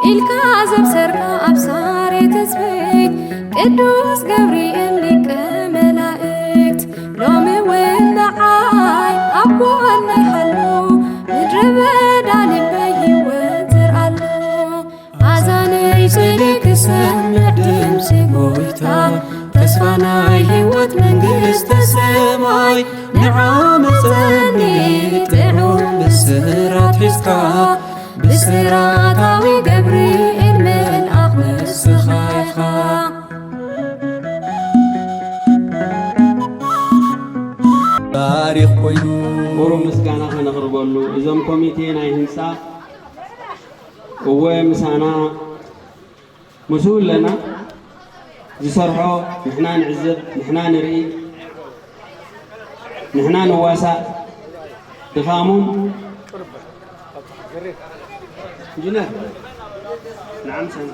ኢልካ ዘብሰርካ ኣብ ሳሬ ትጽቢት፣ ቅዱስ ገብርኤል ሊቀ መላእክት፣ ሎሚ እውን ንዓይ ኣብ ጎነይ ሃሉ፣ ምድረ በዳ ልበይ ህይወት ዘርኣሉ። ኣዛነይ ጽሊ ክሰምዕ ድምጺ ጎይታ፣ ተስፋ ናይ ህይወት መንግስተ ሰማይ። ንዓ ምጸኒ ጥዑም ብስራት ሒዝካ፣ ብስራታዊ ገብርኤል መልኣኽ ንስኻ ኢኻ። ባሪኽ ኮይኑ ቁሩብ ምስጋና ከነቕርበሉ እዞም ኮሚቴ ናይ ህንጻ እወ ምሳና ምስኡ ኣለና። ዝሰርሖ ንሕና ንዕዘብ፣ ንሕና ንርኢ፣ ንሕና ንዋሳእ። ድኻሙን ኢንጂነር ንዓም ሰና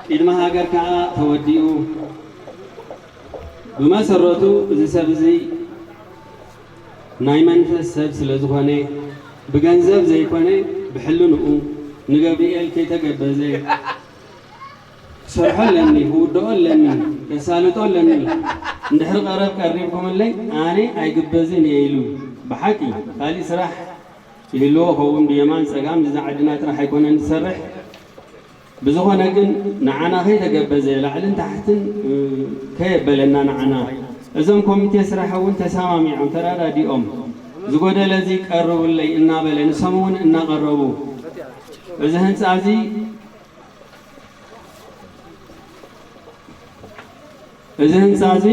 ቅድሚ ሃገር ከኣ ተወዲኡ። ብመሰረቱ እዚ ሰብ እዚ ናይ መንፈስ ሰብ ስለ ዝኾነ፣ ብገንዘብ ዘይኮነ ብሕልንኡ ንገብርኤል ከይተገበዘ ክሰርሖ ኣለኒ፣ ክውድኦ ኣለኒ፣ ከሳልጦ ኣለኒ። እንድሕሪ ቀረብ ቀሪብኩምለይ ኣነ ኣይግበዝን እየ ኢሉ ብሓቂ ካሊእ ስራሕ ይህልዎ ኸውን ብየማን ጸጋም፣ ንዛ ዓድና ጥራሕ ኣይኮነን ዝሰርሕ። ብዝኾነ ግን ንዓና ከይተገበዘ ላዕልን ታሕትን፣ እ፣ ከየበለና ንዓና እዞም ኮሚቴ ስራሕ እውን ተሰማሚዖም ተረዳዲኦም ዝጎደለ እዚ ቀርቡለይ እናበለ ንሶም እውን እናቐረቡ እዚ ህንጻ እዚ እዚ ህንጻ እዚ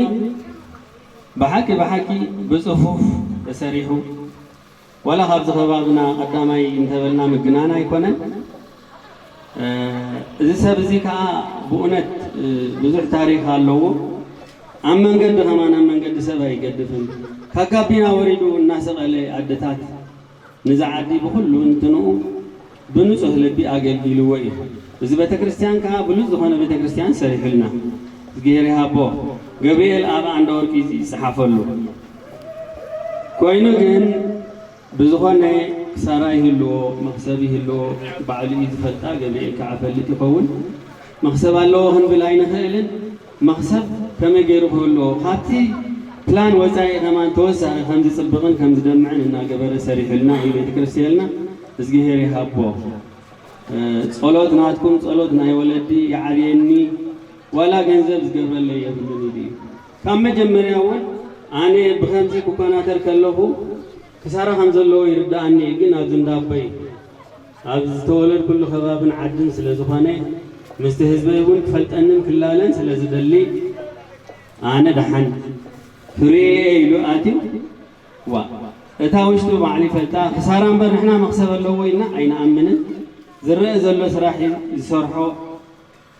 ብሓቂ ብሓቂ ብጽፉፍ ተሰሪሑ ዋላ ካብዚ ከባብና ቀዳማይ እንተበልና ምግናን ኣይኮነን። እ፣ እዚ ሰብ እዚ ከኣ ብእውነት፣ እ፣ ብዙሕ ታሪኽ ኣለዎ። ኣብ መንገዲ ከማን ኣብ መንገዲ ሰብ ኣይገድፍን። ካብ ጋቢና ወሪዱ እናሰቐለ ኣደታት ንዛ ዓዲ ብኹሉ እንትንኡ ብንጹህ ልቢ ኣገልጊልዎ እዩ። እዚ ቤተክርስትያን ከኣ ብሉጽ ዝኾነ ቤተክርስትያን ሰሪሑልና። እዝግሄር ይሃቦ። ገብርኤል ኣብ ኣንደ ወርቂ ይጽሓፈሉ። ኮይኑ ግን ብዝኾነ ክሳራ ይህልዎ፣ መኽሰብ ይህልዎ፣ ባዕሉ እዩ ዝፈልጣ፣ ገብርኤል ከዓ ፈልጥ ይኸውን። መኽሰብ ኣለዎ ክንብል ኣይንኽእልን። መኽሰብ ከመይ ገይሩ ክህልዎ? ካብቲ ፕላን ወፃኢ ከማን ተወሳኺ ከም ዝፅብቕን ከም ዝደምዕን እናገበረ ሰሪሑልና እዩ ቤተ ክርስቲያንና። እዝግሄር ይሃቦ። እ፣ ጸሎት ናትኩም፣ ጸሎት ናይ ወለዲ ይዓብየኒ፣ ዋላ ገንዘብ ዝገብረለይ የብሉን ኢሉ እዩ። ካብ መጀመርያ እውን ኣነ ብኸምዚ ክኮናተር ከለኹ ክሳራ ከም ዘለዎ ይርድኣኒ እዩ፣ ግን ኣብዚ እንዳቦይ ኣብ ዝተወለድኩሉ ከባብን ዓድን ስለ ዝኾነ ምስቲ ህዝበይ እውን ክፈልጠንን ክላለን ስለ ዝደሊ ኣነ ደሓን ፍርየ ኢሉ ኣትዩ። ዋ እታ ውሽጡ ባዕሉ ይፈልጣ። ክሳራ እምበር ንሕና መኽሰብ ኣለዎ ኢልና ኣይንኣምንን። ዝረአ ዘሎ ስራሕ እዩ ዝሰርሖ።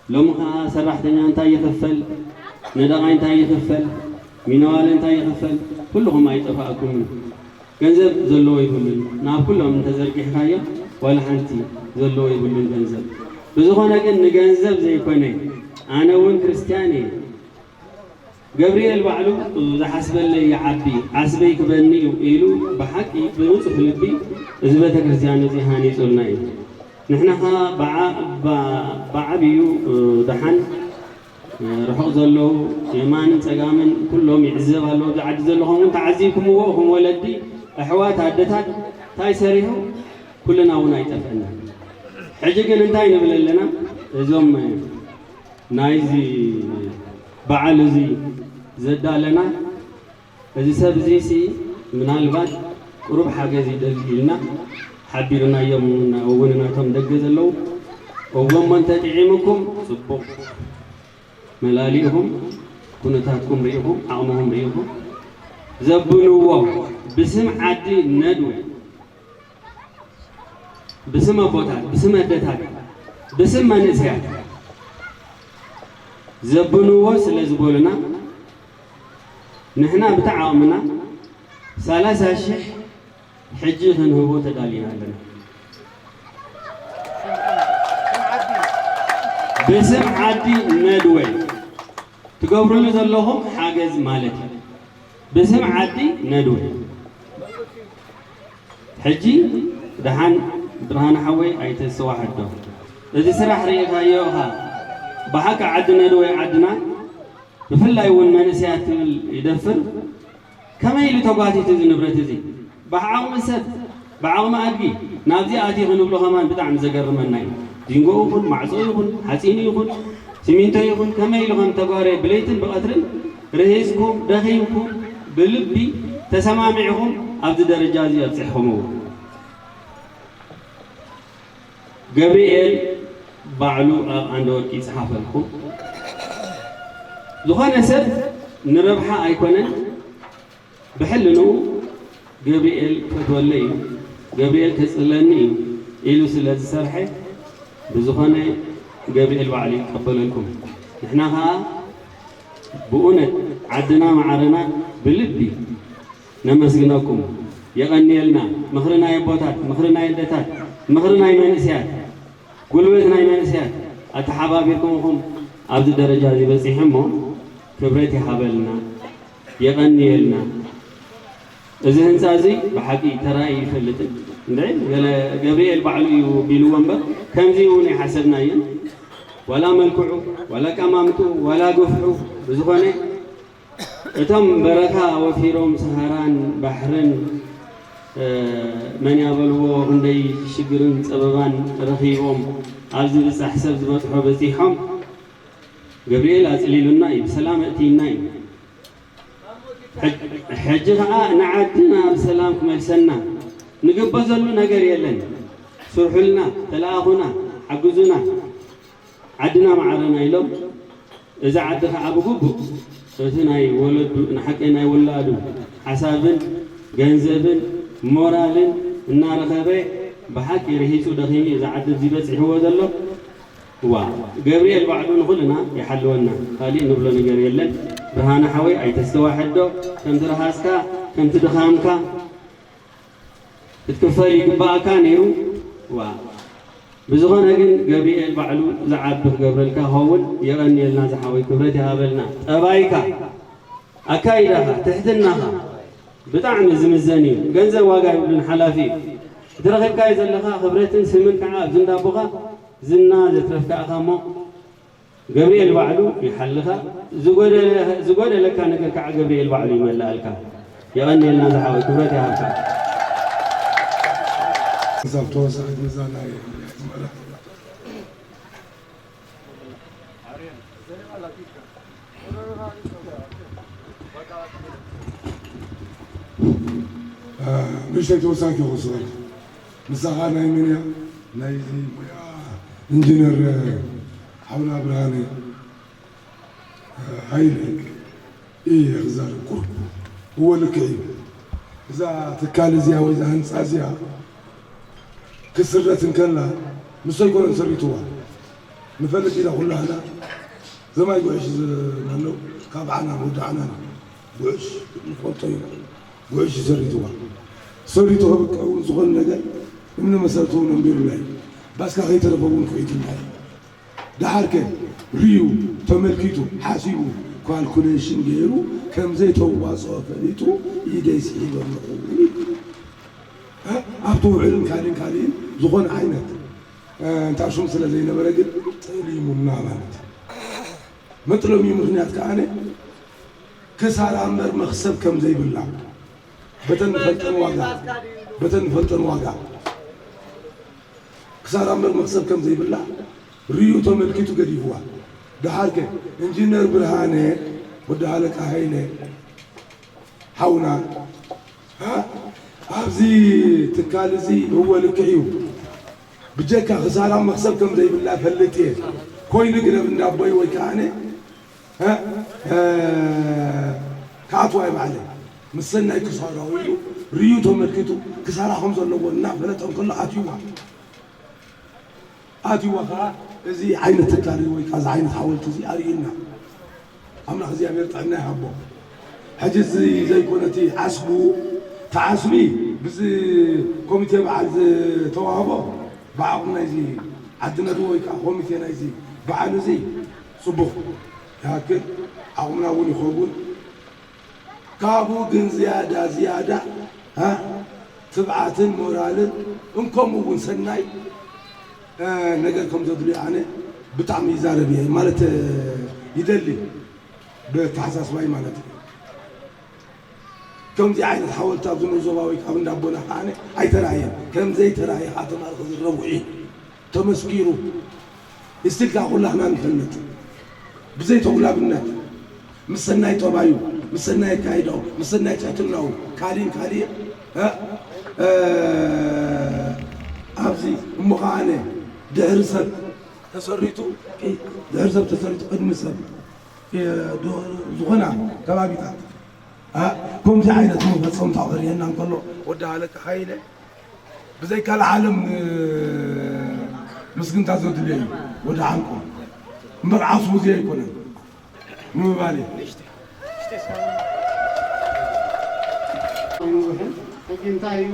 ሎሚ ኸዓ ሰራሕተኛ እንታይ ይኽፈል፣ ነዳቓይ እንታይ ይኽፈል፣ ሚነዋለ እንታይ ይኽፈል፣ ኩልኹም ኣይጠፋእኩምን። ገንዘብ ዘለዎ ይብሉን ናብ ኩሎም እንተዘርጊሕካዮ ዋላ ሓንቲ ዘለዎ ይብሉን ገንዘብ። ብዝኾነ ግን ንገንዘብ ዘይኮነ ኣነ እውን ክርስትያን እየ። ገብርኤል ባዕሉ ዝሓስበለይ ይዓቢ ዓስበይ ክበኒ እዩ ኢሉ ብሓቂ ብንጹህ ልቢ እዚ ቤተ ክርስቲያን እዚ ሃኒጹልና እዩ። ንሕና ኸዓ ብዓ- ባ- ብዓብዩ ደሓን ርሑቕ ዘለዉ የማንን ጸጋምን ኩሎም ይዕዘብ ኣለዉ። ኣብዚ ዓዲ ዘለኹም እውን ተዓዚብኩምዎ ኢኹም። ወለዲ ኣሕዋት ኣደታት እንታይ ሰሪሑ ኩልና እውን ኣይጠፍአና። ሕጂ ግን እንታይ ንብል ኣለና? እዞም ናይዚ በዓል እዚ ዘዳለና እዚ ሰብ እዚ ሲ ምናልባት ቁሩብ ሓገዝ ይደሊ ኢልና ሓቢርናዮም እውን ናቶም ደገ ዘለዉ እወ እሞ እንተጥዒሙኩም ጽቡቕ መላሊእኹም ኩነታትኩም ርኢኹም ዓቕምኹም ርኢኹም ዘብንዎ ብስም ዓዲ ነድወ ብስም ኣቦታት ብስም ኣደታት ብስም መንእሰያት ዘብንዎ ስለ ዝበሉና ንሕና ብቲ ዓቕምና ሰላሳ ሽሕ ሕጂ ክንህቦ ተዳሊና ኣለና። ብስም ዓዲ ነድወ ትገብርሉ ዘለኹም ሓገዝ ማለት እዩ። ብስም ዓዲ ነድወ ሕጂ ደሓን ብርሃነ ሓወይ ኣይተስተዋሕዶ። እዚ ስራሕ ርኢኻዮ ኢኻ። ብሓቂ ዓዲ ነድወ ዓድና ብፍላይ እውን መንእሰያት ትብል ይደፍር። ከመይ ኢሉ ተጓቲቱ እዚ ንብረት እዚ? ብዓቕሚ ሰብ፣ ብዓቕሚ ኣድጊ ናብዚ ኣትዩ ክንብሎ ከማን ብጣዕሚ ዘገርመና እዩ። ዚንጎ ይኹን፣ ማዕጾ ይኹን፣ ሓጺን ይኹን፣ ሲሚንቶ ይኹን፣ ከመይ ኢሉ ከም ተጓረ ብለይትን ብቐትርን ርሂጽኩም፣ ደኺምኩም፣ ብልቢ ተሰማሚዕኹም ኣብዚ ደረጃ እዚ ኣብጺሕኹምዎ። ገብርኤል ባዕሉ ኣብ ዓንደ ወርቂ ይጽሓፈልኩም። ዝኾነ ሰብ ንረብሓ ኣይኮነን፣ ብሕልንኡ ገብርኤል ክፈትወለይ እዩ፣ ገብርኤል ከጽለኒ እዩ ኢሉ ስለ ዝሰርሐ፣ ብዝኾነ ገብርኤል ባዕሉ ይቀበለልኩም። ንሕና ኸኣ ብእውነት ዓድና ማዕረና ብልቢ ነመስግነኩም። የቐንየልና። ምኽሪ ናይ ኣቦታት፣ ምኽሪ ናይ ኣደታት፣ ምኽሪ ናይ መንእሰያት፣ ጉልበት ናይ መንእሰያት ኣተሓባቢርኩም ኢኹም ኣብዚ ደረጃ እዚ በጺሑ እሞ ክብረት ይሃበልና፣ የቐንየልና። እዚ ህንጻ እዚ ብሓቂ ተራእዩ ይፈልጥን። እንድዒ ገለ ገብርኤል ባዕሉ እዩ ቢልዎ እምበር ከምዚ እውን ኣይሓሰብናዮን። ዋላ መልክዑ፣ ዋላ ኣቀማምጥኡ፣ ዋላ ግፍሑ ብዝኾነ እቶም በረኻ ወፊሮም ሰሃራን ባሕርን መን ያበልዎ ክንደይ ሽግርን ጸበባን ረኺቦም ኣብዚ ብጻሕ ሰብ ዝበጽሖ በጺሖም ገብርኤል ኣጽሊሉና እዩ ብሰላም ኣእትይና እዩ። ሕጂ ኸዓ ንዓድና ብሰላም ክመልሰና ንግበዘሉ ነገር የለን። ስርሑልና፣ ተለኣኹና፣ ሓግዙና። ዓድና ማዕረና ኢሎም እዚ ዓዲ ከዓ ብግቡእ እቲ ናይ ወለዱ ንሓቂ ናይ ውላዱ ሓሳብን ገንዘብን ሞራልን እናረኸበ ብሓቂ ርሂፁ ደኺሙ እዚ ዓዲ እዚ በፂሕዎ ዘሎ። ዋ ገብርኤል ባዕሉ ንኹልና ይሓልወና፣ ካሊእ ንብሎ ነገር የለን። ብርሃነ ሓወይ ኣይተስተዋሕዶ፣ ከምቲ ረሃፅካ ከምቲ ድኻምካ ክትክፈል ይግባኣካ ነይሩ። ዋ ብዝኾነ ግን ገብርኤል ባዕሉ ዝዓቢ ክገብረልካ ኸውን። የቐንየልና ዝሓወይ፣ ክብረት ይሃበልና። ጠባይካ፣ ኣካይዳኻ፣ ትሕትናኻ ብጣዕሚ ዝምዘን እዩ። ገንዘብ ዋጋ የብሉን፣ ሓላፊ እዩ። እቲ ረኺብካዮ ዘለኻ ክብረትን ስምን ከዓ ኣብዚ እንዳቦኻ ዝና ዘትረፍካ ኢኻ እሞ ገብርኤል ባዕሉ ይሓልኻ። ዝጎደለ- ዝጎደለካ ነገር ከዓ ገብርኤል ባዕሉ ይመልኣልካ። የቐንየልና ዝሓወይ፣ ክብረት ይሃብካ። ክሳብ ተወሳኺት መዛናይ ምሽተይ ተወሳኪ ክስበል ምሳኻ ናይ መን እያ? ናይዚ ሙያ ኢንጂነር ሓውና ብርሃነ ሓይለ እየ ክዛረብ። ቁርብ እወ ልክዕ እዩ። እዛ ትካል እዚኣ ወይ እዛ ህንፃ እዚኣ ክስረት እንከላ ንሱ ኣይኮነን ሰሪትዋ። ንፈልጥ ኢና ኩላህና ዘማይ ጉዕሽ ማነው ካብ ዓና ወዲ ዓና ጉዕሽ ንፈልጦ ኢና። ጉዕሽ ሰሪትዋ። ሰሪቱ ከብቅዕ እውን ዝኾነ ነገር እምኒ መሰረቱ እውን ኣንቢሩላ እዩ። ባስካ ከይተረፈ እውን ኮይቱላ እዩ። ደሓርከ ርዩ፣ ተመልኪቱ፣ ሓሲቡ፣ ካልኩሌሽን ገይሩ ከም ዘይተዋፅኦ ፈሊጡ ኢደይ ስሒበ ኣለኹ። ኣብቲ ውዕልን ካሊእን ካሊእን ዝኾነ ዓይነት እንታሹም ስለ ዘይነበረ ግን ጠሊሙና ማለት እዩ። መጥለሚ ምኽንያት ከዓነ ክሳራ እምበር መኽሰብ ከም ዘይብላ በተን ንፈልጠን ዋጋ በተን ንፈልጠን ዋጋ ክሳራ እምበር መኽሰብ ከም ዘይብላ ርዩ ተመልኪቱ ገዲፍዋ። ደሓርከ ኢንጂነር ብርሃነ ወዲ ሃለቃ ሃይለ ሓውና፣ እ፣ ኣብዚ ትካል እዚ እወ ልክዕ እዩ፣ ብጀካ ክሳራ መኽሰብ ከም ዘይብላ ፈልጥ እየ፣ ኮይኑ ግን ኣብ እንዳቦይ ወይ ከዓነ እ፣ እ፣ ክኣትዋ እየ ባዕለይ። ምስ ሰናይ ክሳራ ኢሉ ርዩ ተመልኪቱ ክሳራ ከም ዘለዎ እናፈለጠ እንከሎ ኣትይዋ። ኣትይዋ ከዓ እዚ ዓይነት ትካል ወይ ከዓ እዚ ዓይነት ሓወልቲ እዚ ኣርእዩና። ኣምላኽ እግዚኣብሔር ጥዕና ይሃቦ። ሕጂ እዚ ዘይኮነ እቲ ዓስቡ፣ እቲ ዓስቢ ብዚ ኮሚቴ በዓል ዝተዋህቦ ብዓቕሚ ናይዚ ዓዲ ነድዎ ወይ ከዓ ኮሚቴ ናይዚ በዓል እዚ ጽቡቕ ይኣክል ዓቕምና እውን ይኸውን። ካብኡ ግን ዝያዳ ዝያዳ፣ እ፣ ትብዓትን ሞራልን እንከምኡ እውን ሰናይ፣ እ፣ ነገር ከም ዘድልዮ ኣነ ብጣዕሚ ይዛረብ እየ ማለት፣ እ፣ ይደሊ ብኣተሓሳስባይ ማለት እዩ። ከምዚ ዓይነት ሓወልቲ ኣብዚ ንዞባ ወይ ካብ እንዳቦና ከዓነ ኣይተራእየን። ከም ዘይተራእየ ከዓ ተማሪ ክዝረቡ እዩ። ተመስኪሩ። እስቲል ከዓ ኩላህና ንፈልጥ። ብዘይ ተጉላብነት፣ ምስ ሰናይ ጠባዩ፣ ምስ ሰናይ ኣካይዳኡ፣ ምስ ሰናይ ትሕትናኡ፣ ካሊእን ካሊእን፣ እ፣ እ፣ ኣብዚ እሞ ከዓነ ድሕሪ ሰብ ተሰሪቱ፣ ድሕሪ ሰብ ተሰሪቱ ቅድሚ ሰብ፣ እ፣ ዝኾና ከባቢታት፣ እ፣ ከምዚ ዓይነት መፈጸምታ ክርእየና እንከሎ ወዲ ሃለቃ ሃይለ ብዘይ ካልእ ዓለም፣ እ፣ ምስግንታ ዘድልዮ እዩ። ወዲ ዓንቁ እምበር ዓስቡ እዚ ኣይኮነን ንምባል እዩ። ሕጂ እንታይ እዩ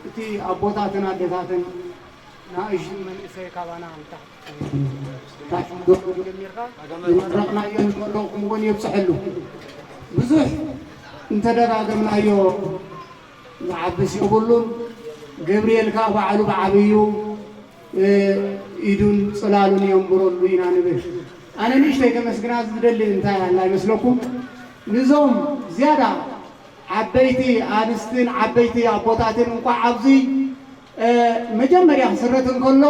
እቲ ኣቦታትን ኣዴታትን ንኣሽቱ መንእሰይ ካባና ንታሕቲ ንታሕቲ ዶ ጀሚርካ ዝመረቕናዮ ንመረቕኩም እውን የብፅሐሉ። ብዙሕ እንተደጋገምናዮ ዝዓብስ የብሉን። ገብርኤል ከኣ ባዕሉ ብዓብዩ፣ እ፣ ኢዱን ጽላሉን የንብረሉ ኢና ንብል። ኣነ ንእሽተይ ከመስግና ዝደሊ እንታይ ኣላ ይመስለኩም? ንዞም ዝያዳ ዓበይቲ ኣንስትን ዓበይቲ ኣቦታትን እንኳዕ ኣብዚ፣ እ፣ መጀመርያ ክስረት እንከሎ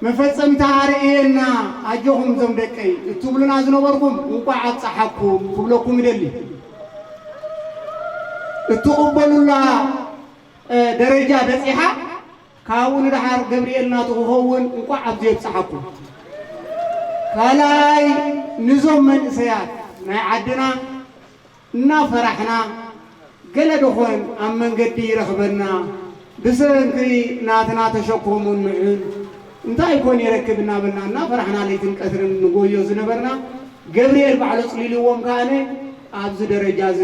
መፈጸምታ ኣርእየና፣ ኣጆኹም እዞም ደቀይ እትብሉና ዝነበርኩም እንቋዕ ኣብጸሓኩም ክብለኩም እደሊ። እትቕበሉላ፣ እ፣ ደረጃ በጺሓ፣ ካብኡ ንደሓር ገብርኤል ናቱ ክኸውን እንቋዕ ኣብዚ የብጽሓኩም። ካልኣይ፣ ንዞም መንእሰያት ናይ ዓድና እናፈራሕና፣ ገለ ደኾን ኣብ መንገዲ ይረኽበና፣ ብሰንኪ ናትና ተሸኮሙን ምዕን እንታይ ኮን ይረክብ እናበልና እናፈራሕና ለይትን ቀትርን ንጎዮ ዝነበርና፣ ገብርኤል ባዕሉ ጽሊልዎም ከኣነ ኣብዚ ደረጃ እዚ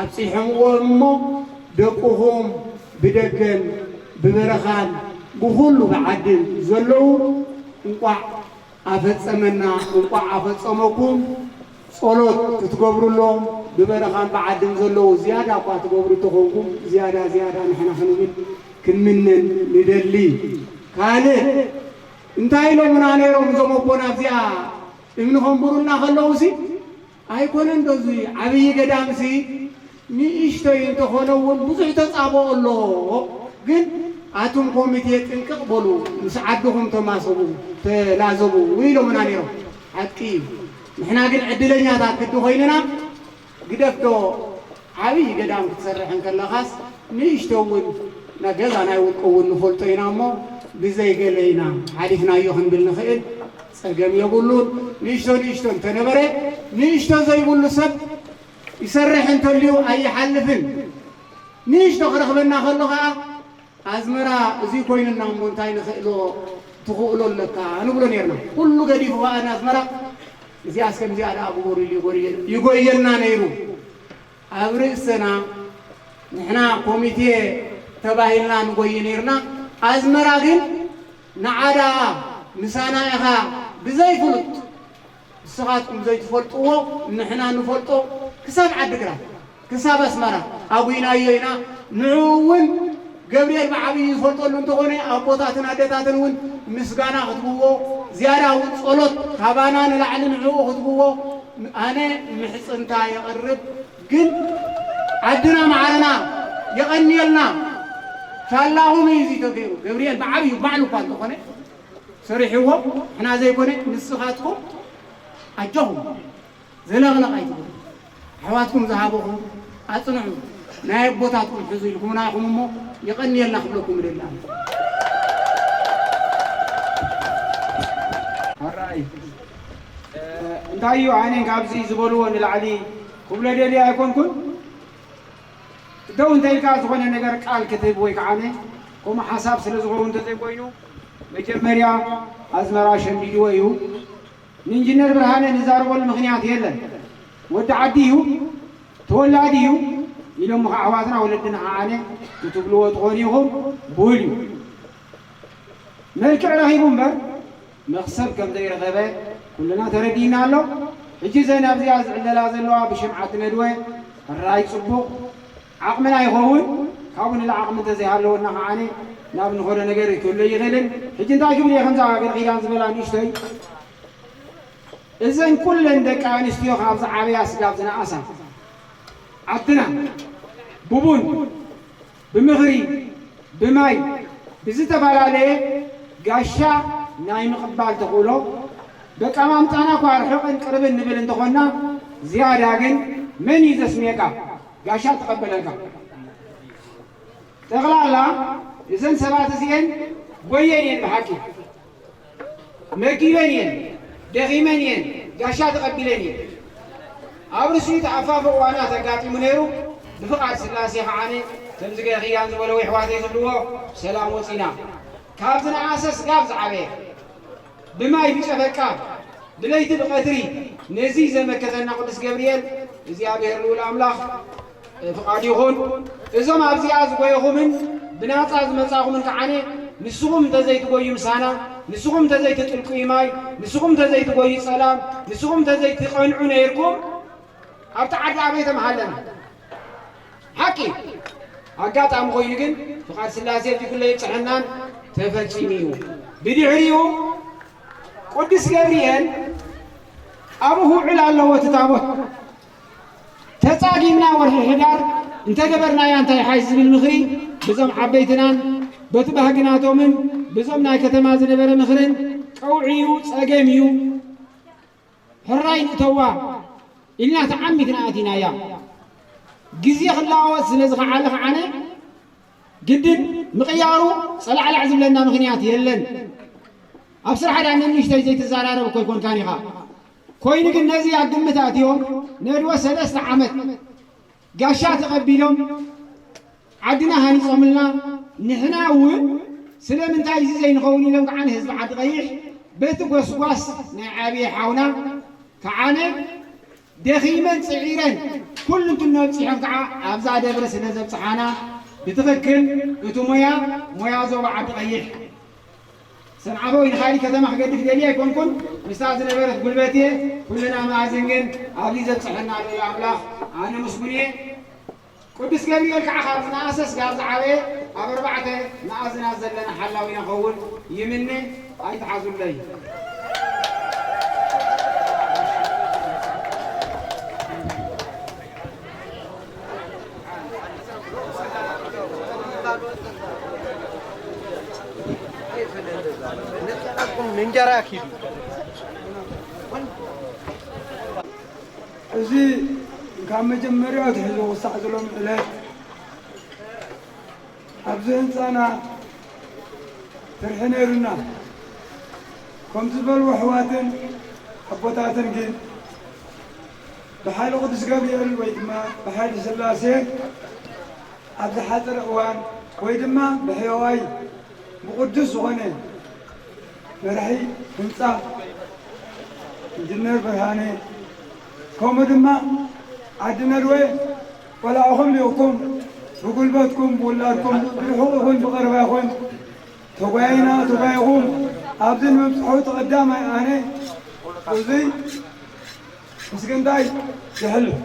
ኣብጺሖምዎ እሞ፣ ደቅኹም ብደገን ብበረኻን ብኹሉ ብዓድን ዘለዉ እንቋዕ ኣፈጸመና፣ እንቋዕ ኣፈጸመኩም። ጸሎት ክትገብሩሎም፣ ብበረኻን ብዓድን ዘለዉ ዝያዳ እኳ ትገብሩ እንተኾንኩም፣ ዝያዳ ዝያዳ ንሕና ክንብል ክንምንን ንደሊ። ካልእ እንታይ ኢሎምና ነይሮም እዞም ኣቦና ኣብዚኣ እምኒ ከንብሩልና ከለዉሲ? ኣይኮነን ዶ እዚ ዓብዪ ገዳምሲ ንእሽቶይ እንተኾነ እውን ብዙሕ ተጻብኦ ኣለዎ። ግን ኣቱም ኮሚቴ ጥንቅቕ በሉ፣ ምስ ዓድኹም ተማሰቡ፣ ተላዘቡ ኢሎምና ነይሮም። ሓቂ እዩ። ንሕና ግን ዕድለኛታት ግዲ ኮይንና፣ ግደፍ ዶ ዓብዪ ገዳም ክትሰርሕ እንከለኻስ ንእሽቶ እውን ና-፣ ገዛ ናይ ውልቂ እውን ንፈልጦ ኢና እሞ ብዘይ ገለ ኢና ሓሊፍናዮ ክንብል ንኽእል። ጸገም የብሉን። ንእሽቶ ንእሽቶ እንተነበረ ንእሽቶ ዘይብሉ ሰብ ይሰርሕ እንተልዩ ኣይሓልፍን። ንእሽቶ ክረኽበና ከሎ ኸኣ ኣዝመራ እዚ ኮይኑና እሞ እንታይ ንኽእሎ ትኽእሎ ኣለካ ንብሎ ነርና። ኩሉ ገዲፉ ኸኣ ንኣዝመራ እዚኣስ ከምዚኣ ደኣ ግበሩ ኢሉ ይጎርየ-፣ ይጎየና ነይሩ። ኣብ ርእስና ንሕና ኮሚቴ ተባሂልና ንጎይ ነይርና። ኣዝመራ ግን ንዓዳ ምሳና ኢኻ ብዘይፍሉጥ፣ ንስኻትኩም ዘይትፈልጥዎ ንሕና ንፈልጦ፣ ክሳብ ዓድግራት ክሳብ ኣስመራ ኣጉይናዮ ኢና። ንዕኡ እውን ገብርኤል ብዓብዩ ዝፈልጠሉ እንተኾነ ኣቦታትን ኣደታትን እውን ምስጋና ክትብዎ፣ ዝያዳ እውን ጸሎት ካባና ንላዕሊ ንዕኡ ክትብዎ ኣነ ምሕጽንታ የቕርብ። ግን ዓድና ማዓረና የቐንየልና። ሳላኹም እዩ እዚ ተገይሩ። ገብርኤል ብዓብዩ ባዕሉ እኳ እንተኾነ ሰሪሕዎ፣ ንሕና ዘይኮነ ንስኻትኩም ኣጆኹም ዘለቕለቕ ኣይትበሉ። ኣሕዋትኩም ዝሃበኹም ኣጽንዑ፣ ናይ ኣቦታትኩም ሕዙ ኢልኩምና ኢኹም እሞ የቐንየልና ክብለኩም እደሊ ኣነ። ኣራይ እንታይ እዩ ኣነ ካብዚ ዝበልዎ ንላዕሊ ክብሎ ደልየ ኣይኮንኩን። ደው እንተ ኢልካ ዝኾነ ነገር ቃል ክትህብ ወይ ከዓ ከምኡ ሓሳብ ስለ ዝኸውን እንተዘይኮይኑ፣ መጀመርያ ኣዝመራ ሸምዲድዎ እዩ። ንኢንጂነር ብርሃነ ንዛረበሉ ምኽንያት የለን። ወዲ ዓዲ እዩ፣ ተወላዲ እዩ ኢሎም ከዓ ኣሕዋትና ወለድና ከዓ ክትብልዎ ትኾኑ ኢኹም። ብሁል እዩ መልክዕ ረኺቡ እምበር መኽሰብ ከም ዘይረኸበ ኩልና ተረዲእና ኣሎ። ሕጂ እዘን ኣብዚኣ ዝዕለላ ዘለዋ ብሽም ዓዲ ነድወ ሕራይ ጽቡቕ ዓቕምና ይኸውን። ካብኡ ንላዕሊ ዓቕሚ እንተዘይሃለወና ከዓኒ ናብ ንኸዶ ነገር ክህሉ ይኽእልን። ሕጂ እንታይ ክብል እየ ከምዛ ገለ ኪዳን ዝበላ ንእሽተይ፣ እዘን ኩለን ደቂ ኣንስትዮ ካብ ዝዓበያ ስጋብ ዝነኣሳ ዓድና ብቡን፣ ብምኽሪ፣ ብማይ፣ ብዝተፈላለየ ጋሻ ናይ ምቕባል ተኽእሎ፣ በቃ ማምጻና እኳ ርሑቕን ቅርብን ንብል እንተኾንና፣ ዝያዳ ግን መን እዩ ዘስምየካ? ጋሻ ተቐበለልካ። ጠቕላላ እዘን ሰባት እዚኤን ጎየን እየን ብሓቂ። መጊበን እየን፣ ደኺመን እየን፣ ጋሻ ተቐቢለን እየን። ኣብ ርእሲኡ ተኣፋፊ እዋናት ኣጋጢሙ ነይሩ። ብፍቓድ ስላሴ ከዓነ ከምዚ ገለ ኪዳን ዝበለዉ ኣሕዋተይ ዝብልዎ ሰላም ወፂና። ካብ ዝነኣሰ ስጋብ ዝዓበየ ብማይ ብጨፈቃ ብለይቲ ብቐትሪ ነዚ ዘመከተና ቅዱስ ገብርኤል እግዚኣብሔር ልዑል ኣምላኽ ፍቓድ ይኹን። እዞም ኣብዚኣ ዝጎየኹምን ብናጻ ዝመጻኹምን ከዓነ ንስኹም እንተዘይትጎዩ ምሳና፣ ንስኹም እንተዘይትጥልቁዩ ማይ፣ ንስኹም እንተዘይትጎዩ ጸላም፣ ንስኹም እንተዘይትቐንዑ ነይርኩም ኣብቲ ዓዲ ኣበይ ተመሃለና? ሓቂ። ኣጋጣሚ ኮይኑ ግን ፍቓድ ስላሴ እቲ ኩለ ይብጽሐናን ተፈጺሙ እዩ። ብድሕሪኡ ቅዱስ ገብርኤል ኣብኡ ክውዕል ኣለዎ እቲ ታቦት። ተጻጊምና ወርሒ ሕዳር እንተገበርናያ እንታይ ሓይሽ ዝብል ምኽሪ ብዞም ዓበይትናን በቲ ባህግናቶምን ብዞም ናይ ከተማ ዝነበረ ምኽርን ቀውዒ እዩ፣ ጸገም እዩ፣ ሕራይ ንእተዋ ኢልና ተዓሚትና ኣቲናያ። ግዜ ክለዋወጥ ስለ ዝኸዓለ ከዓነ ግድን ምቕያሩ ጸላዕላዕ ዝብለና ምኽንያት የለን። ኣብ ስራሕ ዳነ ንእሽተይ ዘይትዘራረብ እኮ ኣይኮንካን ኢኻ። ኮይኑ ግን ነዚ ኣብ ግምት ኣትዮም ነድወ ሰለስተ ዓመት ጋሻ ተቐቢሎም ዓድና ሃኒጾምልና፣ ንሕና እውን ስለምንታይ እዚ ዘይንኸውን ኢሎም ከዓ ንህዝቢ ዓዲ ቀይሕ በቲ ጎስጓስ ናይ ዓብየ ሓውና ከዓነ ደኺመን ጽዒረን ኩሉ እንትኖ ኣብጺሖም ከዓ ኣብዛ ደብሪ ስለ ዘብጽሓና ብትኽክል እቲ ሞያ ሞያ ዞባ ዓዲ ቀይሕ ሰንዓፈ ወይ ንኻሊእ ከተማ ክገድፍ ደልየ ኣይኮንኩን። ምስታ ዝነበረት ጉልበት እየ ኩልና መኣዝን ግን ኣብዚ ዘብጽሐና ልዑል ኣምላኽ ኣነ ምስጉን እየ። ቅዱስ ገብርኤል ከዓ ካብ ዝነኣሰ ስጋብ ዝዓበየ ኣብ ኣርባዕተ መኣዝናት ዘለና ሓላዊና ኸውን ይምነ። ኣይትሓዙለይ። እንጀራ ኪዱ እዚ ካብ መጀመርያኡ ኣትሒዙ ክሳዕ ዝሎም ዕለት ኣብዚ ህንፃና ፍርሒ ነይሩና። ከም ዝበልዎ ኣሕዋትን ኣቦታትን ግን ብሓይሊ ቅዱስ ገብርኤል ወይ ድማ ብሓይሊ ስላሴ ኣብ ዝሓፀረ እዋን ወይ ድማ ብሕያዋይ ብቕዱስ ዝኾነ መራሒ ህንፃ ኢንጅነር ብርሃነ ከምኡ ድማ ዓዲ ነድወ ቆላዕኹም ልኢኹም ብጉልበትኩም፣ ብውላድኩም፣ ብርሑቕ ይኹን ብቐረባ ይኹን፣ ተጓይና፣ ተጓይኹም ኣብዚ ንምብጽሑ እቲ ቀዳማይ ኣነ እዙይ ምስግንታይ ይሕልፍ።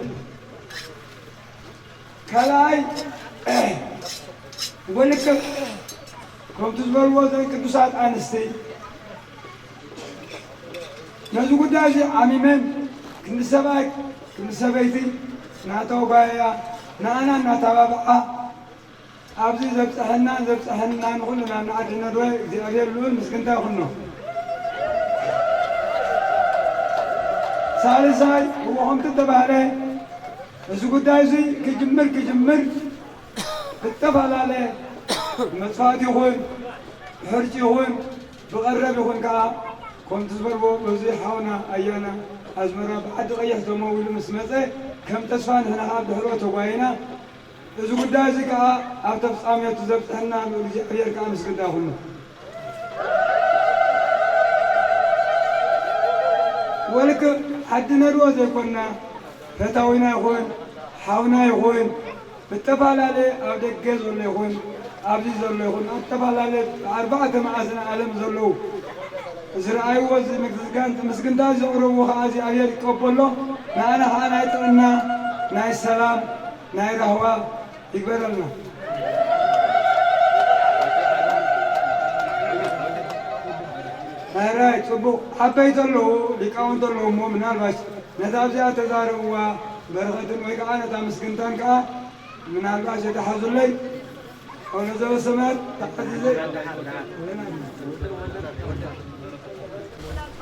ካልኣይ፣ ወልቅብ ከምቲ ዝበልዎ ዘን ቅዱሳት ኣንስቲ ነዚ ጉዳይ እዚ ዓሚመን ክንዲ ሰብኣይ ክንዲ ሰበይቲ እናተወጓየያ ንኣና እናተባብዓ ኣብዚ ዘብፅሐናን ዘብፅሐናን ኩልና ንዓዲ ነድወ እግዚኣብሔር ልዑል ምስግንታ ይኹኖ። ሳልሳይ እዎ ከምቲ ተባህለ እዚ ጉዳይ እዚ ክጅምር ክጅምር ብተፈላለየ መፅፋእቲ ይኹን ብሕርጭ ይኹን ብቐረብ ይኹን ከዓ ከምቲ ዝበልዎ በዚ ሓውና ኣያና ኣዝመራ ብዓዲ ቀይሕ ተመዊሉ ምስ መፀ ከም ተስፋ ንሕና ከዓ ብድሕሮ ተጓይና እዚ ጉዳይ እዚ ከዓ ኣብ ተፍፃሜቱ ዘብፅሐና ልኡል እግዚኣብሔር ከዓ ምስግዳ ይኹኖ። ወልክ ዓዲ ነድወ ዘይኮንና ፈታዊና ይኹን ሓውና ይኹን ብተፈላለየ ኣብ ደገ ዘሎ ይኹን ኣብዚ ዘሎ ይኹን ኣብ ተፈላለየ ኣርባዕተ መኣዝን ዓለም ዘለዉ ዝረኣይዎ እዚ ምግዝጋን ምስግንታ ዘቕረብዎ ከዓ እግዚኣብሔር ይቀበሎ። ንኣና ከዓ ናይ ጥዕና ናይ ሰላም ናይ ራህዋ ይግበረልና። ሕራይ ፅቡቕ ዓበይቲ ኣለዉ ሊቃውንቲ ኣለዉ እሞ ምናልባት ነታ ኣብዚኣ ተዛረብዋ በረኸትን ወይ ከዓ ነታ ምስግንታን ከዓ ምናልባት የተሓዙለይ ኣቡነ ዘበሰማያት ተዓዚዘ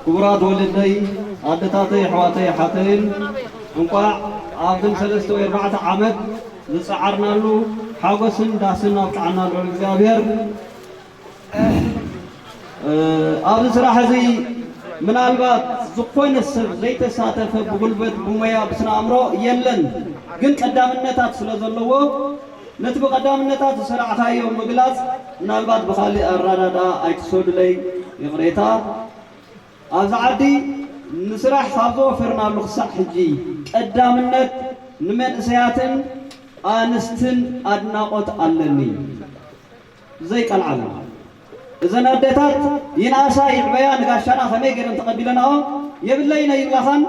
ክቡራት ወለደይ ኣደታተይ ኣሕዋተይ ሓተይን እንቋዕ ኣብዝን ሰለስተ ወይ ኣርባዕተ ዓመት ዝፀዓርናሉ ሓጎስን ዳስን ኣብቅዓና ልዑል እግዚኣብሔር። ኣብዚ ስራሕ እዚ ምናልባት ዝኾነ ሰብ ዘይተሳተፈ ብጉልበት ብሞያ ብስነ ኣእምሮ የለን። ግን ቀዳምነታት ስለ ዘለዎ ነቲ ብቐዳምነታት ዝሰራዕካዮ ምግላፅ ምናልባት ብኻሊእ ኣረዳድኣ ኣይትሰዱለይ ይቕሬታ። ኣብዚ ዓዲ ንስራሕ ካብ ዝወፈርናሉ ክሳዕ ሕጂ ቀዳምነት ንመንእሰያትን ኣንስትን ኣድናቖት ኣለኒ። ዘይቀልዓለን እዘን ኣደታት ይንኣሳ ይዕበያ ንጋሻና ከመይ ገይረን ተቐቢለናኦ የብለይን ኣይብላኻን።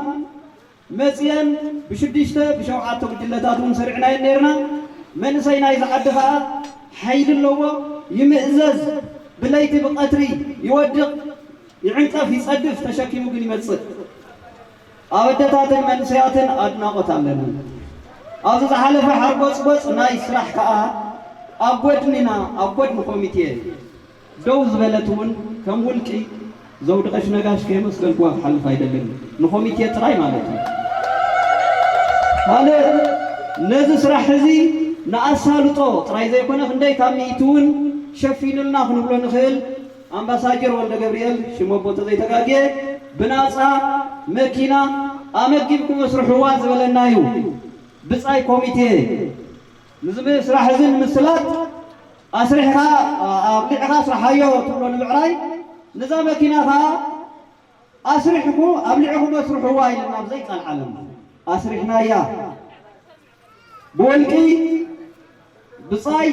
መፅየን ብሽዱሽተ ብሸውዓተ ጉጅለታት እውን ሰሪዕናየን ነይርና። መንእሰይ ናይዚ ዓዲ ከዓ ሓይሊ ኣለዎ፣ ይምእዘዝ፣ ብለይቲ ብቐትሪ ይወድቕ፣ ይዕንቀፍ፣ ይፀድፍ፣ ተሸኪሙ ግን ይመፅእ። ኣብ ኣደታትን መንእሰያትን ኣድናቖት ኣለኒ። ኣብዚ ዝሓለፈ ሓርጎፅጎፅ ናይ ስራሕ ከዓ ኣብ ጎድንና ኣብ ጎድኒ ኮሚቴ ደው ዝበለት እውን ከም ውልቂ ዘውድቐሽ ነጋሽ ከየመስገንክዋ ክሓልፍ ኣይደልን። ንኮሚቴ ጥራይ ማለት እዩ። ካልእ ነዚ ስራሕ እዚ ንኣሳልጦ ጥራይ ዘይኮነ ክንደይ ካብ ሚእቲ እውን ሸፊኑልና ክንብሎ ንኽእል ኣምባሳጀር ወልደ ገብርኤል ሽመቦ ተዘይተጋግየ ብናፃ መኪና ኣመጊብኩም ኣስርሕዋ ዝበለና እዩ ብፃይ ኮሚቴ። ንዚ ስራሕ እዚ ንምስላጥ ኣስሪሕኻ ኣብሊዕኻ ኣስርሓዮ ትብሎ ንምዕራይ ነዛ መኪና ከዓ ኣስሪሕኩ ኣብሊዕኹም ኣስርሕዋ ኢልና ብዘይቃል ዓለም ኣስሪሕናያ። ብወልቂ ብፃይ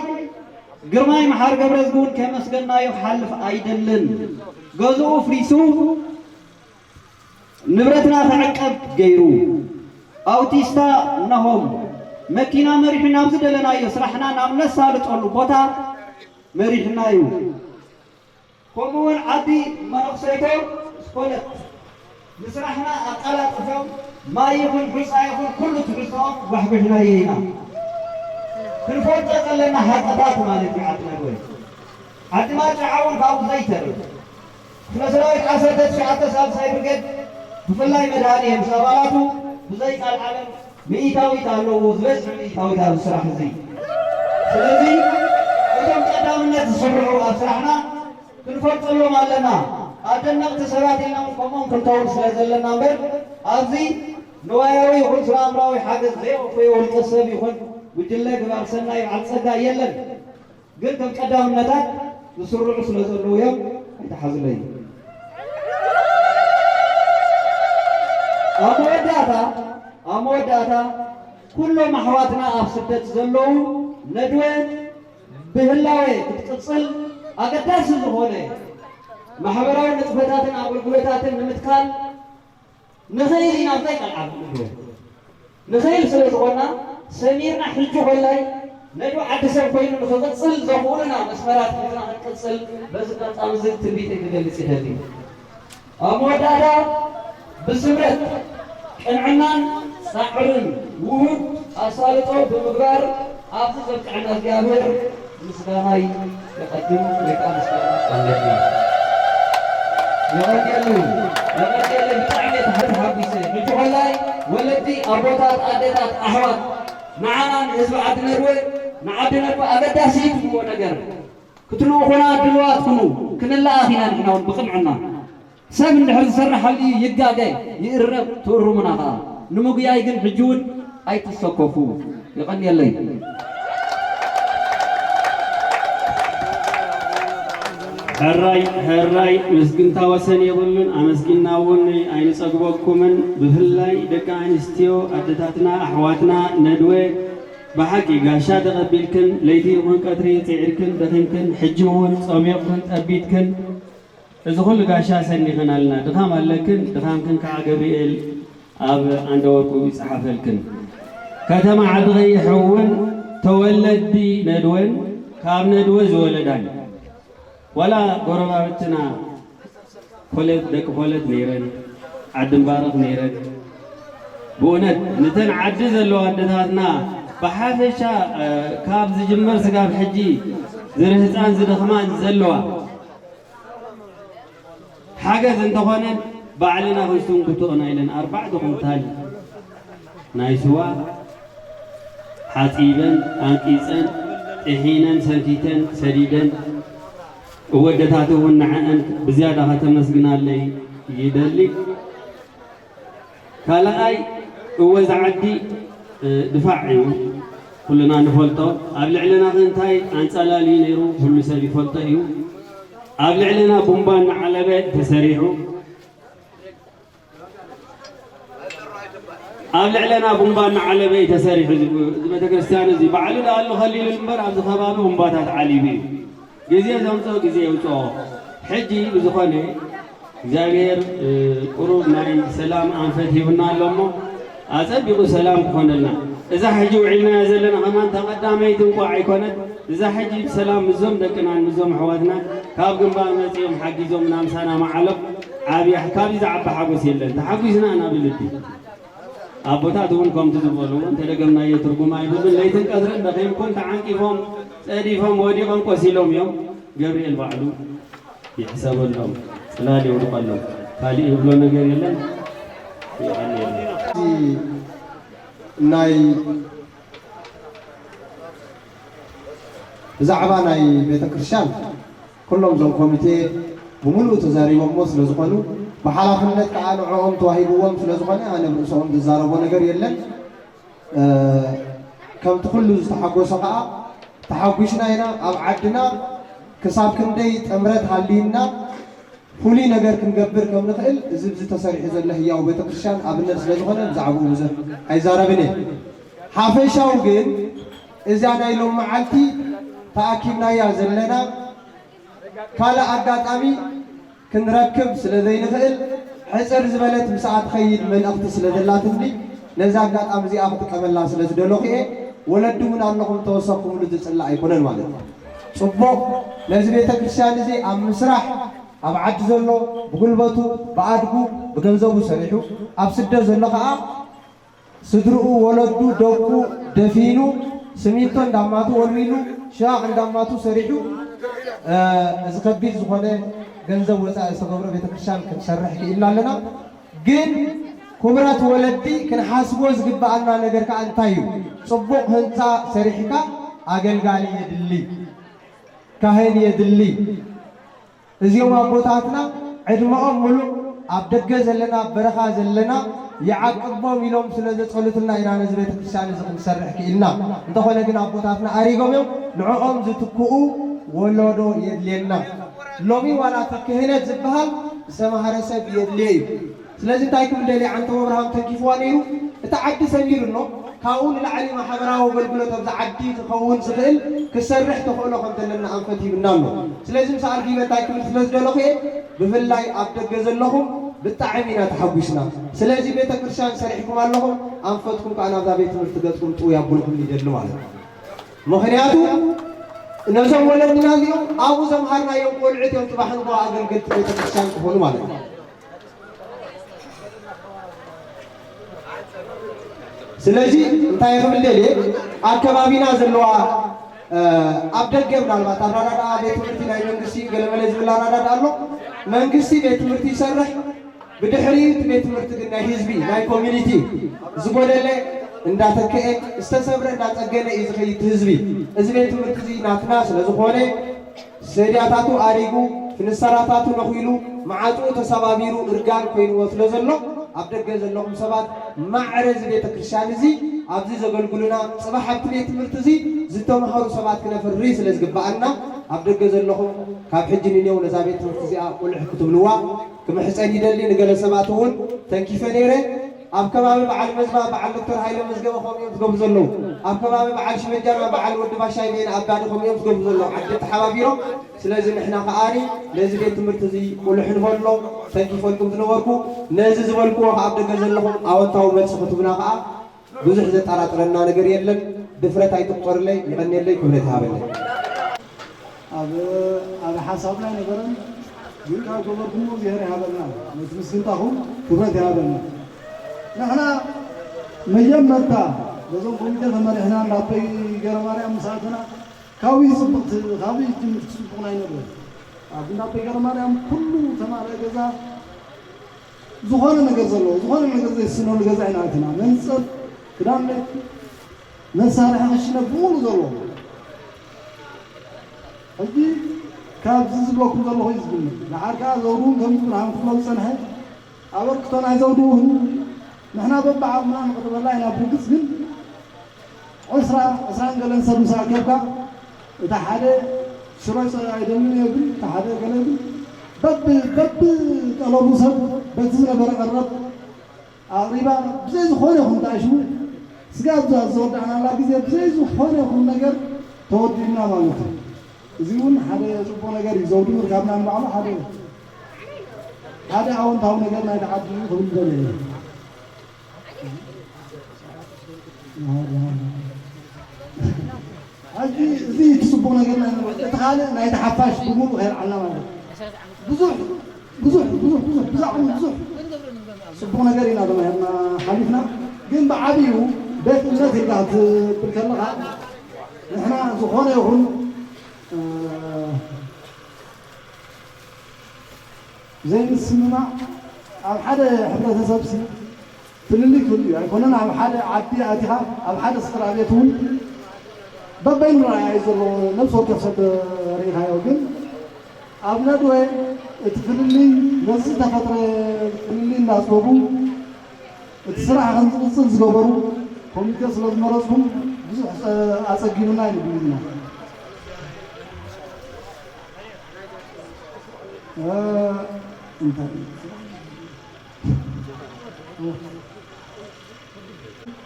ግርማይ መሓር ገብረዝጊ እውን ከመስገናዮ ክሓልፍ ኣይደልን። ገዝኡ ፍሪሱ ንብረትና ክዕቀብ ገይሩ ኣውቲስታ ናሆም መኪና መሪሑ ናብ ዝደለናዮ ስራሕና ናብ ነሳልጠሉ ቦታ መሪሕና እዩ። ከምኡ እውን ዓዲ መነኩሰይቶ ስኮለት ንስራሕና ኣቀላጥፎም ማይ ይኹን ሑፃ ይኹን ኩሉ ትሕዝኦም ጓሕጒሕናዮ ኢና። ክንፈልጦ ዘለና ሓቅታት ማለት እዩ። ዓዲ ነጎይ ዓዲ ማጫዓ እውን ካብኡ ዘይተርፍ ክፍለ ሰራዊት ዓሰርተ ትሽዓተ ሳልሳይ ብርጌድ ብፍላይ መድሃኒኤል ምስ ኣባላቱ ብዘይ ቃል ዓለም ሚእታዊት ኣለዎ ዝበዝሕ ሚእታዊት ኣብ ስራሕ እዚ። ስለዚ እቶም ቀዳምነት ዝስርዑ ኣብ ስራሕና ክንፈልጠሎም ኣለና። ኣደነቕቲ ሰባት ኢልና እውን ከምኦም ክንከውን ስለ ዘለና እምበር ኣብዚ ንዋያዊ ይኹን ስነ ኣእምራዊ ሓገዝ ዘይወፈየ ውልቀ ሰብ ይኹን ጉጅለ ግባር ሰናይ በዓል ፀጋ የለን። ግን ከም ቀዳምነታት ዝስርዑ ስለ ዘለዉ እዮም። ኣይተሓዝለይ። ኣብ መወዳእታ ኣብ መወዳእታ ኩሎም ኣሕዋትና ኣብ ስደት ዘለዉ ነድወ ብህላወ ክትቅጽል ኣገዳሲ ዝኾነ ማሕበራዊ ንጥፈታትን ኣገልግሎታትን ንምትካል ንኽእል ኢና እንታይ ቃል ዓቢ ንግበር። ንኽእል ስለ ዝኾና ሰሚርና ሕጂ ኮላይ ነዶ ዓዲ ሰብ ኮይኑ ንኽቕጽል ዘኽእሉና መስመራት ሒዝና ክንቅጽል በዚ ኣጋጣሚ እዚ ትንቢተይ ክገልጽ ይደሊ። ኣብ መወዳእታ ብስምረት ቅንዕናን ጻዕርን ውሁድ ኣሳልጦ ብምግባር ኣብዚ ዘብቅዐና እግዚኣብሔር ምስጋናይ የቐድም ወይ ከዓ ምስጋና ኣለኒ። የቐድየሉ፣ የቐድየሉ፣ ብጣዕሚ እየ ተሓ-፣ ተሓጒሰ። ሕጂ ኮላይ ወለዲ፣ ኣቦታት፣ ኣዴታት፣ ኣሕዋት፣ ንዓና ንህዝቢ ዓዲ ነድወ፣ ንዓዲ ነድወ ኣገዳሲ እዩ ትብልዎ ነገር ክትልእኹና ድልዋት ኩኑ፣ ክንለኣኽ ኢና ንሕና እውን ብቕንዕና። ሰብ እንድሕር ዝሰርሓሉ እዩ ይጋገ፣ ይእረም፣ ትእርሙና ኸዓ። ንምጉያይ ግን ሕጂ እውን ኣይትሰከፉ። የቐንየለይ። ሕራይ፣ ሕራይ፣ ምስግንታ ወሰን የብሉን። ኣመስጊንና እውን ኣይንጸግበኩምን። ብፍላይ ደቂ ኣንስትዮ ኣደታትና፣ ኣሕዋትና፣ ነድወ፣ ብሓቂ ጋሻ ተቐቢልክን፣ ለይቲ ይኹን ቀትሪ ጽዒርክን፣ ደኺምክን፣ ሕጂ እውን ጸሚቕክን፣ ጠቢትክን፣ እዚ ኩሉ ጋሻ ሰኒኽን ኣለና። ድኻም ኣለክን፣ ድኻምክን ከዓ ገብርኤል ኣብ ኣንደወርቁ ይጽሓፈልክን። ከተማ ዓዲ ቐይሕ እውን ተወለዲ ነድወን ካብ ነድወ ዝወለዳን። ዋላ ጎረባብትና ኮለት፣ ደቂ ኮለት ነይረን፣ ዓዲ ምባረኽ ነይረን። ብእውነት ነተን ዓዲ ዘለዋ ኣደታትና ብሓፈሻ፣ እ፣ ካብ ዝጅምር ስጋብ ሕጂ ዝርህፃን ዝደኽማን ዘለዋ ሓገዝ እንተኾነን ባዕልና ክንስንክትኦና ኢለን ኣርባዕተ ኩንታል ናይ ስዋ ሓፂበን፣ ኣንቂፀን፣ ጥሒነን፣ ሰንኪተን፣ ሰዲደን፣ እወደታት እውን ንዐአን ብዝያዳ ከተመስግናለይ ይደሊ። ካልኣይ፣ እወ፣ እዚ ዓዲ፣ እ፣ ድፋዕ እዩ፣ ኩልና ንፈልጦ። ኣብ ልዕለና ከ እንታይ ኣንጸላልዩ ነይሩ፣ ኩሉ ሰብ ይፈልጦ እዩ። ኣብ ልዕለና ቡምባ እናዓለበ ተሰሪሑ፣ ኣብ ልዕለና ቡምባ እናዓለበ እዩ ተሰሪሑ። እዚ፣ እዚ ቤተክርስትያን እዚ ባዕሉ ደኣ ኣሎ ከሊሉ እምበር፣ ኣብዚ ከባቢ ቡምባታት ዓሊቡ እዩ። ግዜ ዘምጽኦ ግዜ የውጽኦ። ሕጂ ብዝኾነ እግዚኣብሔር፣ እ፣ ቁሩብ ናይ ሰላም ኣንፈት ሂቡና ኣሎ እሞ፣ ኣጸቢቑ ሰላም ክኾነልና። እዛ ሕጂ ውዒልናያ ዘለና ከማን እታ ቀዳመይቲ እንኳ ኣይኮነት። እዛ ሕጂ ብሰላም ምስዞም ደቅናን ምስዞም ኣሕዋትናን ካብ ግንባር መጺኦም ሓጊዞምና ምሳና ምዓሎም ዓብያ፣ ካብዚ ዝዓቢ ሓጎስ የለን። ተሓጒስና ኢና ብልቢ። ኣቦታት እውን ከምቲ ዝበልዎ እንተደገምናዮ ትርጉም ኣይብሉን። ለይትን ቀትርን ደኺምኩም፣ ተዓንቂፎም፣ ጸዲፎም፣ ወዲቖም፣ ቆሲሎም እዮም። ገብርኤል ባዕሉ ይሕሰበሎም፣ ጽላል የውድቐሎም። ካሊእ ይብሎ ነገር የለን። ይቐንየልና። እዚ ናይ ብዛዕባ ናይ ቤተ ክርስቲያን ኩሎም እዞም ኮሚቴ ብምሉኡ ተዛሪቦሞ ስለ ዝኾኑ፣ ብሓላፍነት ከዓ ንዕኦም ተዋሂብዎም ስለ ዝኾነ፣ ኣነ ብርእሶም ዝዛረቦ ነገር የለን። እ፣ ከምቲ ኩሉ ዝተሓጎሰ ከዓ ተሓጒስና ኢና። ኣብ ዓድና ክሳብ ክንደይ ጥምረት ሃልዩና ፍሉይ ነገር ክንገብር ከም ንኽእል እዚ ብዚ ተሰሪሑ ዘሎ ህያው ቤተክርስትያን ኣብነት ስለ ዝኾነ ብዛዕባኡ ብዙሕ ኣይዛረብን እየ። ሓፈሻዊ ግን እዛ ናይ ሎም መዓልቲ ተኣኪብናያ ዘለና ካልእ ኣጋጣሚ ክንረክብ ስለ ዘይንኽእል፣ ሕጽር ዝበለት ምስኣ ትኸይድ መልእኽቲ ስለ ዘላትኒ፣ ነዛ ኣጋጣሚ እዚኣ ክጥቀመላ ስለ ዝደለኹ እየ። ወለዲ እውን ኣለኹም፣ ተወሰኽኩምሉ ዝጽላእ ኣይኮነን ማለት እዩ። ጽቡቕ፣ ነዚ ቤተ ክርስቲያን እዚ ኣብ ምስራሕ፣ ኣብ ዓዲ ዘሎ ብጉልበቱ፣ ብኣድጉ፣ ብገንዘቡ ሰሪሑ፣ ኣብ ስደት ዘሎ ኸኣ ስድርኡ፣ ወለዱ፣ ደቁ ደፊኑ፣ ስሚንቶ እንዳማቱ ወልዊሉ፣ ሽቓቕ እንዳማቱ ሰሪሑ፣ እ፣ እዚ ከቢድ ዝኾነ ገንዘብ ወፃኢ ዝተገብሮ ቤተክርስትያን ክንሰርሕ ክኢልና ኣለና። ግን ክቡራት ወለዲ ክንሓስቦ ዝግበኣና ነገር ከዓ እንታይ እዩ? ፅቡቕ ህንፃ ሰሪሕካ ኣገልጋሊ የድሊ፣ ካህን የድሊ። እዚኦም ኣቦታትና ዕድመኦም ሙሉእ ኣብ ደገ ዘለና፣ ኣብ በረኻ ዘለና ይዓቅቦም ኢሎም ስለ ዘጸሉትና ኢና ነዚ ቤተክርስትያን እዚ ክንሰርሕ ክኢልና። እንተኾነ ግን ኣቦታትና ኣሪጎም እዮም። ንዕኦም ዝትክኡ ወለዶ የድልየና። ሎሚ ዋላ እቲ ክህነት ዝበሃል ዝተማህረ ሰብ የድልዮ እዩ። ስለዚ እንታይ ክብል ደልየ፣ ዓንተቦ ኣብርሃም ተንኪፍዋ ነይሩ፣ እቲ ዓዲ ሰሚሩ ኣሎ፣ ካብኡ ንላዕሊ ማሕበራዊ ኣገልግሎት ኣብዚ ዓዲ ክኸውን ዝኽእል ክሰርሕ ተኽእሎ ከም ዘለና ኣንፈት ሂብና ኣሎ። ስለዚ ምስ ኣርጊበ እንታይ ክብል ስለ ዝደለኹ እየ፣ ብፍላይ ኣብ ደገ ዘለኹም ብጣዕሚ ኢና ተሓጒስና። ስለዚ ቤተ ክርስቲያን ሰሪሕኩም ኣለኹም፣ ኣንፈትኩም ከዓ ናብዛ ቤት ትምህርቲ ገጽኩም ጥው ያብልኩም ይደሊ ማለት እዩ። ምኽንያቱ ነዞም ወለድና እዚኦም ኣብኡ ዘምሃርናዮም ቆልዑት እዮም ጽባሕ ንግሆ ኣገልገልቲ ቤተ ክርስቲያን ክኾኑ ማለት እዩ። ስለዚ እንታይ ክብል ደልየ፣ ኣብ ከባቢና ዘለዋ ኣብ ደገ ምናልባት ኣረዳድኣ ቤት ትምህርቲ ናይ መንግስቲ ገለመለ ዝብል ኣረዳድኣ ኣሎ። መንግስቲ ቤት ትምህርቲ ይሰርሕ፣ ብድሕሪኡ እቲ ቤት ትምህርቲ ግን ናይ ህዝቢ ናይ ኮሚኒቲ ዝጎደለ እንዳተከኤ ዝተሰብረ እንዳፀገነ እዩ ዝኸይድ ህዝቢ። እዚ ቤት ትምህርቲ እዚ ናትና ስለዝኾነ ሰድያታቱ ኣሪጉ፣ ፍንሰራታቱ ነኺሉ፣ መዓጽኡ ተሰባቢሩ እርጋን ኮይንዎ ስለ ዘሎ፣ ኣብ ደገ ዘለኹም ሰባት ማዕረ እዚ ቤተ ክርስቲያን እዚ ኣብዚ ዘገልግሉና፣ ጽባሕ ኣብቲ ቤት ትምህርቲ እዚ ዝተምሃሩ ሰባት ክነፍሪ ስለ ዝግብኣና፣ ኣብ ደገ ዘለኹም ካብ ሕጂ ንኔው ነዛ ቤት ትምህርቲ እዚኣ ቁልሕ ክትብልዋ ክምሕጸን ይደሊ። ንገለ ሰባት እውን ተንኪፈ ነይረ። ኣብ ከባቢ በዓል መዝባ በዓል ዶክተር ሃይለ መዝገበ ከምኡ እዮም ዝገብሩ ዘለዉ። ኣብ ከባቢ በዓል ሽመጃና በዓል ወዲ ባሻይ ቤን ኣባዲ ከምኡ እዮም ዝገብሩ ዘለዉ። ዓዲ ተሓባቢሮም። ስለዚ ንሕና ከኣኒ ነዚ ቤት ትምህርቲ እዚ ቁልሕ ንበሎ። ተንኪፈልኩም ዝነበርኩ ነዚ ዝበልክዎ ከኣ ኣብ ደገ ዘለኹም ኣወንታዊ መልሲ ክትብና ከኣ ብዙሕ ዘጠራጥረና ነገር የለን። ድፍረት ኣይትቁጠርለይ። ይቐንየለይ። ክብረት ይሃበለይ። ኣብ ኣብ ሓሳብና ኣይነበረን፣ ግን ካብ ገበርኩሞ እግዚኣብሔር ይሃበልና። ነቲ ምስግንታኹም ክብረት ይሃበልና። ንሕና መጀመርታ በዞም ኮሚቴ ተመሪሕና እንዳበይ ገረማርያም ምስ ኣተና ካብይ ጽቡቕ ት- ካብይ ትምህርቲ ጽቡቕ ናይ ነበር ኣብ እንዳበይ ገረማርያም ኩሉ ተማልአ ገዛ ዝኾነ ነገር ዘለዎ ዝኾነ ነገር ዘይስነሉ ገዛ ኢና ኣቲና መንጸፍ ክዳን ቤት መሳርሒ ክሽነ ብምሉ ዘለዎ ሕጂ ካብዚ ዝብለኩም ዘለኹ እዩ ዝግምት። ደሓር ከኣ ዘውድውን ከምዚ ብርሃን ክፍሎ ዝጸንሐ ኣበርክቶ ናይ ዘውድውን ንሕና በብዓቕምና ንቕርበላ ኢና። ብርግጽ ግን ዕስራ ዕስራን ገለን ሰብ ምስ ኣከብካ እቲ ሓደ ሽሮ ኣይደልን እየ ብል፣ እቲ ሓደ ገለ ብል በብ በብ ጠለቡ ሰብ በቲ ዝነበረ ቀረብ ኣቕሪባ ብዘይ ዝኾነ ይኹን ተኣሽሙ ስጋብ እዛ ዝወዳእናላ ግዜ ብዘይ ዝኾነ ይኹን ነገር ተወዲእና ማለት እዩ። እዚ እውን ሓደ ጽቡቕ ነገር እዩ። ዘውዲ ምርካብና ንባዕሉ ሓደ ሓደ ኣወንታዊ ነገር ናይቲ ዓዲ እዩ ክብል ደልየ እየ። ሕጂ እዚ እቲ ጽቡቕ ነገር ናይ ነበረ። እቲ ካልእ ናይቲ ሓፋሽ ብምሉእ ከየልዓልና ማለት እዩ። ብዙሕ ብዙሕ ብዙሕ ብዙሕ ብዛዕባ ብዙሕ ጽቡቕ ነገር ኢና ተማሂርና ሓሊፍና። ግን ብዓብዩ ቤት እምነት ኢልካ ክትብል ከለኻ ንሕና ዝኾነ ይኹን እ፣ ዘይምስምማዕ ኣብ ሓደ ሕብረተሰብሲ ፍልልይ ክህሉ እዩ። ኣይኮነን ኣብ ሓደ ዓዲ ኣቲኻ ኣብ ሓደ ስድራ ቤት እውን በበይኑ ረኣያ እዩ ዘሎ። ነብሲ ወከፍ ሰብ ርኢኻዮ። ግን ኣብ ነድወ እቲ ፍልልይ ነዚ ዝተፈጥረ ፍልልይ እናፅበቡ እቲ ስራሕ ከም ዝቕፅል ዝገበሩ ኮሚቴ ስለ ዝመረፅኩም ብዙሕ ኣፀጊሙና እዩ ብልና።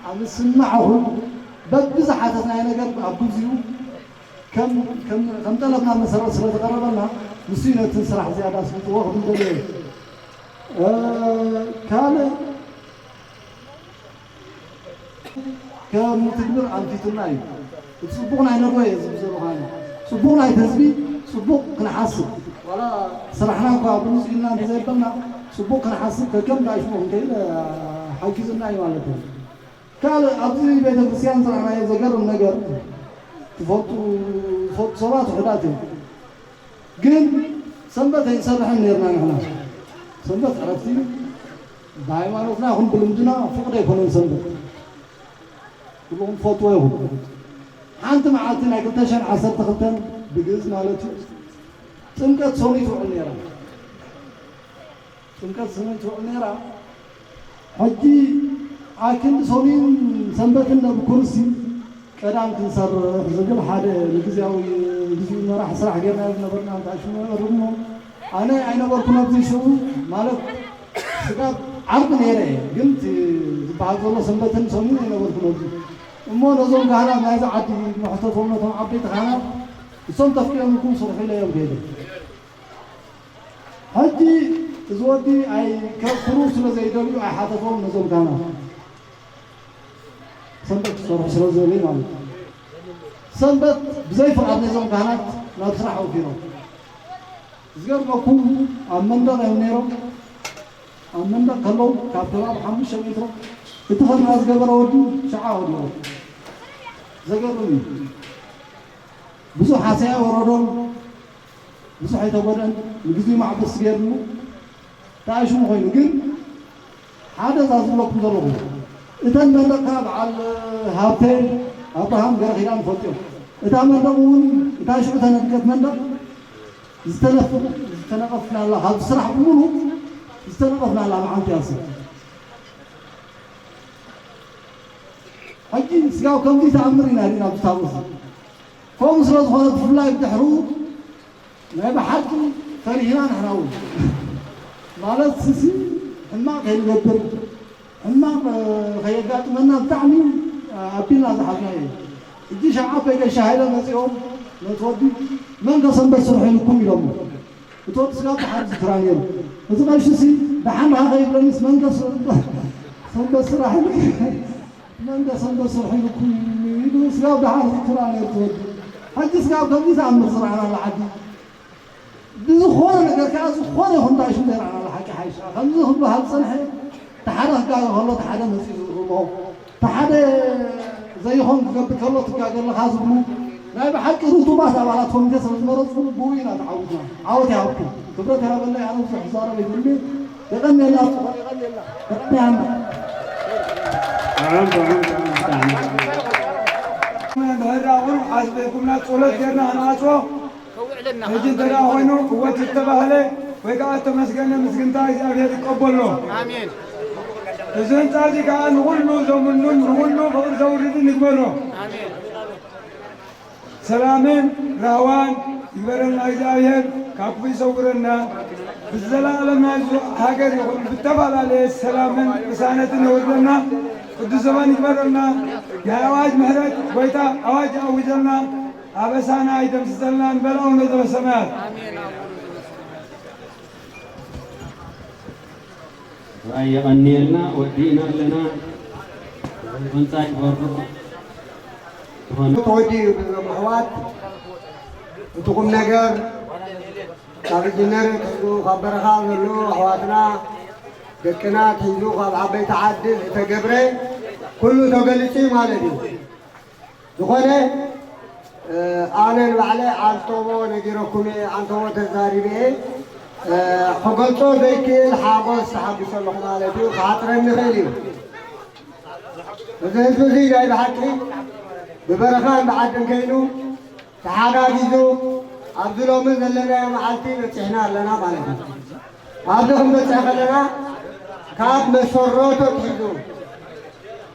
ኣብ ዝስማዕኹም በብዝሓተትናዮ ነገር ኣብ ግዜኡ ከም ከም ከም ጠለብና መሰረት ስለ ዝቐረበልና ንሱ እዩ ነቲ ስራሕ ዝያዳ ኣስልጥዎ ክብል ደልየ እየ። ካልእ ከም ንትግብር ኣንፊቱና እዩ። እቲ ጽቡቕ ናይ ነጎ እየ ዝብል ዘለኹ ኣነ። ጽቡቕ ናይቲ ህዝቢ ጽቡቕ ክንሓስብ ዋላ ስራሕና እኳ ብሉጽ ኢልና እንተዘይበልና ጽቡቕ ክንሓስብ ከከም ዳሽሞ ክንከይድ ሓጊዙና እዩ ማለት እዩ። ካልእ ኣብዚ ቤተ ክርስቲያን ዝረኣናዮ ዘገርም ነገር ትፈልጡ ዝፈልጡ ሰባት ውሑዳት እዮም። ግን ሰንበት ኣይንሰርሕን ነርና ንሕና። ሰንበት ዕረፍቲ እዩ። ብሃይማኖትና ይኹን ብልምድና ፍቕድ ኣይኮነን ሰንበት። ኩልኹም ትፈልጥዎ ኢኹም። ሓንቲ መዓልቲ ናይ ክልተ ሽሕን ዓሰርተ ክልተን ብግእዝ ማለት እዩ ጥምቀት ሰኑይ ትውዕል ነይራ። ጥምቀት ሰኑይ ትውዕል ነይራ። ሕጂ ኣክንዲ ሰኑይን ሰንበትን ነብኩርሲ ቀዳም ክንሰርሕ ዝብል ሓደ ንግዝያዊ ግዜኡ መራሕ ስራሕ ጌርና ዝነበርና እንታይ ሽሙ ይቐርብ እሞ ኣነ ኣይነበርኩን ኣብዚ ሽሙ ማለት ስጋብ ዓርቢ ነይረ እየ ግን እቲ በዓል ዘሎ ሰንበትን ሰሙን ኣይነበርኩን ኣብዚ። እሞ ነዞም ካህናት ናይዚ ዓዲ ንሕተቶም፣ ነቶም ዓበይቲ ካህናት፣ እሶም ተፍቂዶምልኩም ስርሑ ኢለዮም ከይደ። ሕጂ እዚ ወዲ ኣይ ከክሩ ስለ ዘይደልዩ ኣይሓተቶም ነዞም ካህናት። ሰንበት ክሰርሑ ስለ ዝደልዩ ማለት እዩ። ሰንበት ብዘይ ፍቓድ ነዞም ካህናት ናብ ስራሕ ኣውፊሮም። ዝገርመኩም ኣብ መንደቕ እዮም ነይሮም። ኣብ መንደቕ ከለዉ ካብ ከባቢ ሓሙሽተ ሜትሮ እቲ ከርና ዝገበረ ወዲ ሸዓ ወዲቑ። ዘገርም እዩ። ብዙሕ ሃሰያ ወረዶም፣ ብዙሕ ኣይተጎድአን። ንግዚኡ ማዕበስ ገይርሉ እንታይ ሽሙ ኮይኑ ግን ሓደ እዛ ዝብለኩም ዘለኹ እተን መንደቕካ በዓል ሃብተ ኣብርሃም ገረኺዳን ፈልጥዮም። እታ መንደቕ እውን እታ ሽዑ ተነድቀት መንደቕ ዝተነፍ-፣ ዝተነቐፍናላ፣ ካብ ስራሕ ብምሉእ ዝተነቐፍናላ መዓልቲ እያ። ሕጂ ስጋብ ከምዚ ተኣምር ኢና ዲና ብታቦት እዚ። ከምኡ ስለ ዝኾነ ብፍላይ ብድሕሩ ናይ ብሓቂ ፈሪህና ንሕና እውን። ማለት ስሲ ሕማቕ ከይንገብር፣ ሕማቕ፣ እ፣ ከየጋጥመና ብጣዕሚ፣ እ፣ ኣቢልና ዝሓዝናዮ እዩ። ሕጂ ሸዓ ገሻ ሃይለ መጺኦም ነቲ ወዲ መን ከ ሰንበት ስርሑ ኢልኩም ኢሎሞ። እቲ ወዲ ስጋብ ደሓር ዝክራ ነይሩ። እዚ ቀሺ ሲ ደሓን ደኣ ከይብለኒስ መን ከ ሰንበት ስራሕ ኢሉ፣ መን ከ ሰንበት ስራሕ ኢልኩም ኢሉ ስጋብ ደሓር ዝክራ ነይሩ እቲ ወዲ። ሕጂ ስጋብ ከምዚ ተኣምር ዝረኣናላ ዓዲ። ብዝኾነ ነገር ከኣ ዝኾነ ይኹን እንታይ ሽም ዘይረኣናላ ሓቂ ሓይሻ። ከምዚ ክበሃል ዝጸንሐ፣ እቲ ሓደ ክጋገ ከሎ እቲ ሓደ መጺኡ ዝእርሞ፣ እቲ ሓደ ዘይኾን ክገብር ከሎ ትጋገ ኣለኻ ዝብሉ ናይ ብሓቂ ርቱባት ኣባላት ኮሚቴ ስለ ዝመረጽኩም ብኡ ኢና ተዓዊትና። ዓወት ይሃብኩም። ክብረት ይሃበለይ። ኣነ ብዙሕ ክዛረብ ኣይደልን። የቐንየልና፣ የቐንየልና። ጥዑም፣ ጥዑም፣ ጥዑም፣ ብጣዕሚ። እንድሕር ደኣ ቁሩብ ዓስቢ ኢልኩምና ጸሎት ጌርና ክንዓጽዎ። ሕጂ እንተ ደኣ ኮይኑ እወ ዝተባህለ ወይ ከዓ እተመስገነ ምስግንታ እግዚኣብሔር ይቀበሎ። ኣሜን። እዚ ህንፃ እዚ ከዓ ንኹሉ ዘምኑን ንኹሉ ፍቕሪ ዘውርድን ይግበሮ። ኣሜን። ሰላምን ራህዋን ይግበረልና እግዚኣብሔር፣ ካብ ክፉእ ይሰውረና። ብዘለኣለም ናይ ሃገር ይኹን ብተፈላለየ ሰላምን ቅሳነትን የውርደልና። ቅዱስ ዘመን ይግበረልና። ናይ ኣዋጅ ምሕረት ጎይታ ኣዋጅ ኣውጀልና። ኣበሳና ይደምስሰልና። ንበል ኣቡነ ዘበሰማያት። ራእይ የቐንየልና። ወዲእና ኣለና። ህንፃ ይበርቕ ዝኾነ ተወዲኡ ብዞም ኣሕዋት እቲ ቁም ነገር ካብ ኢንጂነር ኣትሒዙ ካብ በረኻ ዘለዉ ኣሕዋትና ደቅና ኣትሒዙ ካብ ዓበይቲ ዓዲ ዝተገብረ ኩሉ ተገሊጹ እዩ ማለት እዩ። ዝኾነ፣ እ፣ ኣነ ንባዕለይ ዓንተቦ ነጊረኩም እየ፣ ዓንተቦ ተዛሪበ እየ። እ፣ ክገልጾ ዘይክእል ሓጎስ ተሓጒሰ ኣለኹ ማለት እዩ። ክሓጽረኒ ይኽእል እዩ። እዚ ህዝቢ እዚ ናይ ብሓቂ ብበረኻን ብዓድን ከይኑ ተሓጋጊዙ ኣብዚ ሎሚ ዘለናዮ መዓልቲ በጺሕና ኣለና ማለት እዩ። ኣብዚ ክንበጽሕ ከለና ካብ መሰረቱ ኣትሒዙ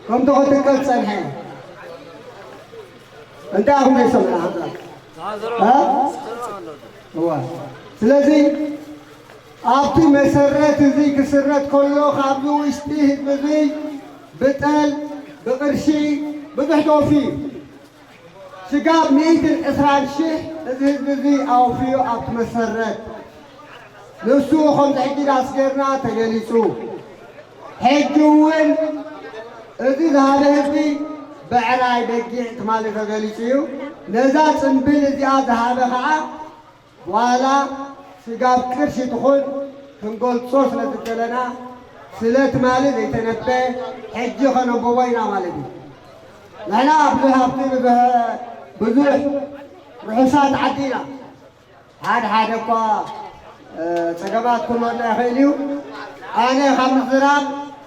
ከምቲ ክትከል ዝጸንሐ እንታይ ኣኹም ዘይሰምዑ? እ? እዋ። ስለዚ ኣብቲ መሰረት እዚ ክስረት ከሎ ካብዚ ውሽጢ ህዝቢ እዚ ብጠል ብቕርሺ ብዙሕ ተወፊዩ እዩ። ስጋብ ሚእትን ዕስራን ሽሕ እዚ ህዝቢ እዚ ኣውፍዩ ኣብቲ መሰረት ንሱ ከምዚ ሕጂ ዳስ ጌርና ተገሊጹ። ሕጂ እውን እዚ ዝሃበ ህዝቢ ብዕራይ በጊዕ ትማሊ ተገሊጹ እዩ። ነዛ ጽምብል እዚኣ ዝሃበ ኸዓ ዋላ ስጋብ ቅርሺ ትኹን ክንገልጾ ስለ ዝደለና ስለ ትማሊ ዘይተነበ ሕጂ ኸነንብቦ ኢና ማለት እዩ። ንሕና ብዙሕ ሃብቲ ብዙሕ ብዙሕ ርሑሳት ዓዲ ኢና። ሓደ ሓደ እኳ ጸገማት ክህልወና ይኽእል እዩ። ኣነ ካብ ምዝራብ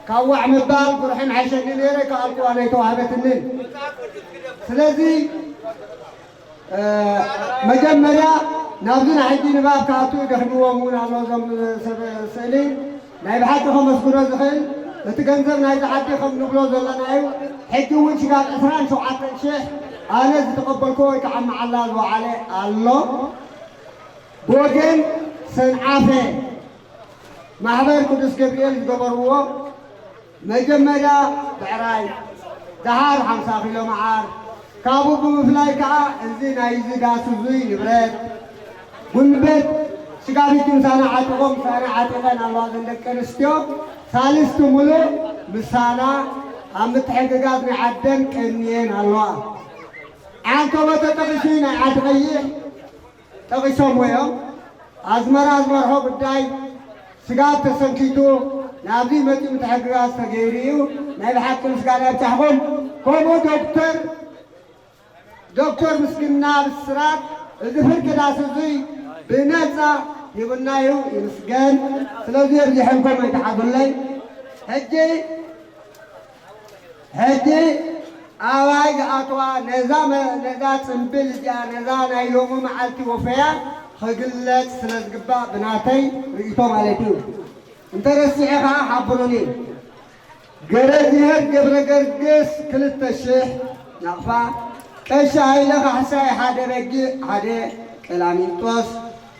ካብ ዋዕ ምባል ጉርሕን ሓይሸኒ ነይረ ከኣልኩዋ ነይተዋህበትንን። ስለዚ መጀመርያ ናብዚ ናይ ሕጂ ንባብ ክኣትዉ ደኽምዎም እውን ኣሎ። እዞም ሰብ ስእሊ ናይ ብሓቂ ከመስግኖ ዝኽእል እቲ ገንዘብ ናይዚ ዓዲ ከም ንብሎ ዘለና እዩ። ሕጂ እውን ሽጋር ዕስራን ሸውዓተን ሽሕ ኣነ ዝተቐበልኮ ወይ ከዓ መዓላ ዝወዓለ ኣሎ። ብወገን ሰንዓፈ ማሕበር ቅዱስ ገብርኤል ዝገበርዎ መጀመርያ ብዕራይ፣ ደሓር ሓምሳ ኪሎ መዓር፣ ካብኡ ብምፍላይ ከዓ እዚ ናይዚ ዳስ እዙይ ንብረት፣ ጉልበት፣ ስጋቢት ምሳና ዓጢቖም፣ ምሳና ዓጢቐን ኣለዋ እዘን ደቂ ኣንስትዮ። ሳልስቲ ሙሉእ ምሳና ኣብ ምትሕግጋዝ ናይ ዓደን ቀንየን ኣለዋ። ዓንተቦ ተጠቒሱ እዩ፣ ናይ ዓዲ ቀይሕ ጠቒሶምዎ እዮም። ኣዝመራ ዝመርሖ ጉዳይ ስጋብ ተሰንኪቱ ናብዚ መፂኡ ምትሕግጋዝ ተገይሩ እዩ። ናይ ብሓቂ ምስጋና ይብፃሕኹም። ከምኡ ዶክተር ዶክተር ምስግና ብስራት እዚ ፍርቂ ዳስ እዙይ ብነፃ ሂቡና እዩ፣ ይምስገን። ስለዚ ኣብዚሐልኩም ኣይትሓዙለይ። ሕጂ ሕጂ ኣባይ ዝኣትዋ ነዛ መ-፣ ነዛ ጽምብል እዚኣ፣ ነዛ ናይ ሎሚ መዓልቲ ወፈያ ክግለጽ ስለ ዝግባእ ብናተይ ርእይቶ ማለት እዩ። እንተ ረሲዐ ኸዓ ሓብሩኒ። ገረዝሄር ገብረ ገርግስ ክልተ ሽሕ ናቕፋ፣ ቀሺ ሃይለ ካሕሳይ ሓደ በጊዕ ሓደ ቀላሚንጦስ፣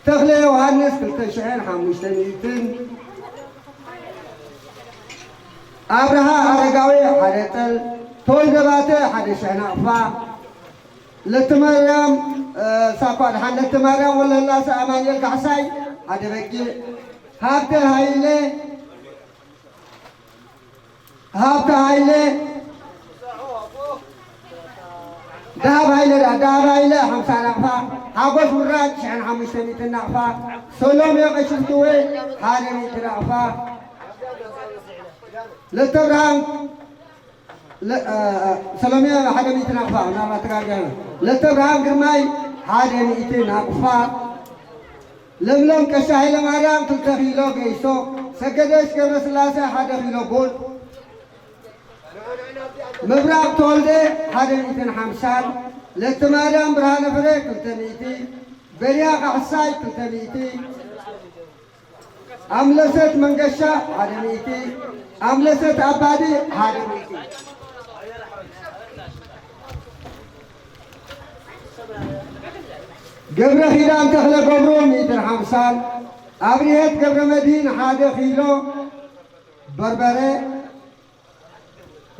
ተኽለ ዮሃንስ ክልተ ሽሕን ሓሙሽተ ሚእትን፣ ኣብርሃ ኣረጋዊ ሓደ ጥል፣ ተወልደ ባተ ሓደ ሽሕ ናቕፋ፣ ለተማርያም፣ እ፣ ሳኳ ድሓን ለተማርያም ወለላሰ ኣማኑኤል ካሕሳይ ሓደ በጊዕ፣ ሃብተ ሃይለ፣ ሃብተ ሃይለ፣ ደሃብ ሃይለ፣ ደሃብ ሃይለ ሓምሳ ናቕፋ፣ ሓጎስ ውራድ ሽሕን ሓሙሽተ ሚእትን ናቕፋ፣ ሰሎሜ ቀሽፍትወ ሓደ ሚእቲ ናቕፋ፣ ለተብርሃን ለ-፣ እ፣ እ፣ ሰሎሜ ሓደ ሚእቲ ናቕፋ፣ ምናልባት ተጋግየ። ለተብርሃን ግርማይ ሓደ ሚእቲ ናቕፋ፣ ለምለም ቀሺ ሃይለማርያም ክልተ ኪሎ ገይሶ፣ ሰገደሽ ገብረስላሴ ሓደ ኪሎ ቡን፣ ምብራቕ ተወልደ ሓደ ሚእትን ሓምሳን፣ ለተማርያም ብርሃነ ፍረ ክልተ ሚእቲ፣ በርያ ካሕሳይ ክልተ ሚእቲ፣ ኣምለሰት መንገሻ ሓደ ሚእቲ፣ ኣምለሰት ኣባዲ ሓደ ሚእቲ፣ ገብረ ኪዳን ተኽለ ገብሩ ሚእትን ሓምሳን፣ ኣብርሄት ገብረ መድህን ሓደ ኪሎ በርበረ፣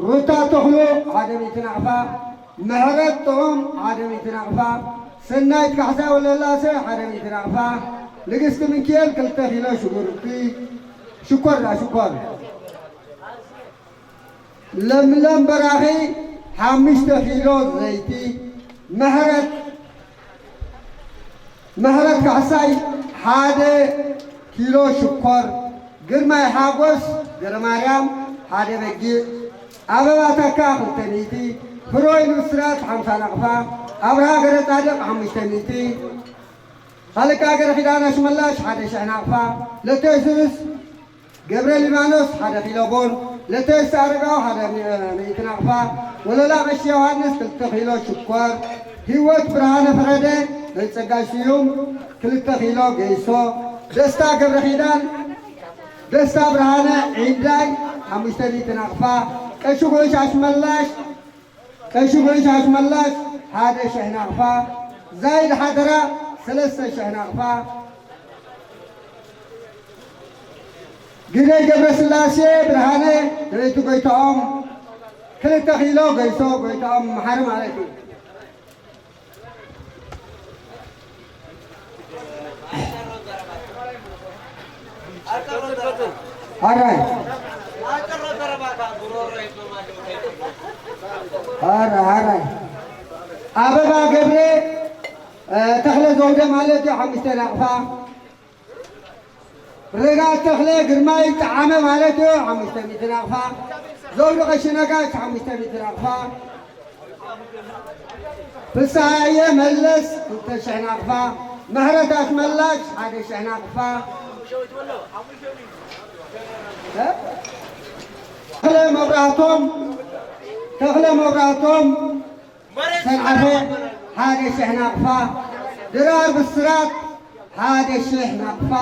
ሩታ ተኽሉ ሓደ ሚእቲ ናቕፋ፣ ምሕረት ጥዑም ሓደ ሚእቲ ናቕፋ፣ ሰናይት ካሕሳይ ወለላሰ ሓደ ሚእቲ ናቕፋ፣ ንግስቲ ምንኪኤል ክልተ ኪሎ ሽጉርቲ፣ ሽኮር ዳ ሽኮር፣ ለምለም በራኺ ሓሙሽተ ኪሎ ዘይቲ፣ ምሕረት ምሕረት ካሕሳይ ሓደ ኪሎ ሽኮር፣ ግርማይ ሓጎስ ገረማርያም ሓደ በጊዕ፣ ኣበባ ተካ ክልተ ሚእቲ፣ ፍሮይ ብስራት ሓምሳ ናቕፋ፣ ኣብርሃ ገረጻድቕ ሓሙሽተ ሚእቲ፣ ሻለቃ ገረኺዳን ኣሽመላሽ ሓደ ሽሕ ናቕፋ፣ ለተየሱስ ገብረ ሊባኖስ ሓደ ኪሎ ቡን፣ ለተየሱስ ኣረጋዊ ሓደ ሚእቲ ናቕፋ፣ ወለላ ቀሺ ዮሃንስ ክልተ ኪሎ ሽኮር፣ ህይወት ብርሃነ ፈረደ ናይ ጸጋይ ስዩም ክልተ ኪሎ ገይሶ፣ ደስታ ገብረ ኪዳን፣ ደስታ ብርሃነ ዒንዳይ ሓሙሽተ ሚእቲ ናቕፋ፣ ቀሺ ጉዕሽ ኣሽመላሽ ቀሺ ጉዕሽ ኣሽመላሽ ሓደ ሽሕ ናቕፋ፣ ዛይድ ሓደራ ሰለስተ ሽሕ ናቕፋ፣ ግደይ ገብረስላሴ ብርሃነ ሰበይቲ ጎይትኦም ክልተ ኪሎ ገይሶ፣ ጎይትኦም መሓሪ ማለት እዩ። ኣራይ። ኣራይ፣ ኣራይ። ኣበባ ገብረ፣ እ፣ ተኽለ ዘውደ ማለት እዩ፣ ሓሙሽተ ናቕፋ። ርግኣት ተኽለ ግርማይ ጠዓመ ማለት እዩ፣ ሓሙሽተ ሚእቲ ናቕፋ። ዘውዱ ቀሺ ነጋሽ፣ ሓሙሽተ ሚእቲ ናቕፋ። ፍስሃየ መለስ፣ ክልተ ሽሕ ናቕፋ። ምሕረት ኣስመላሽ፣ ሓደ ሽሕ ናቕፋ። እ? ተኽለ መብራህቶም፣ ተኽለ መብራህቶም፣ ሰንዓፈ፣ ሓደ ሽሕ ናቕፋ። ድራር ብስራት፣ ሓደ ሽሕ ናቕፋ።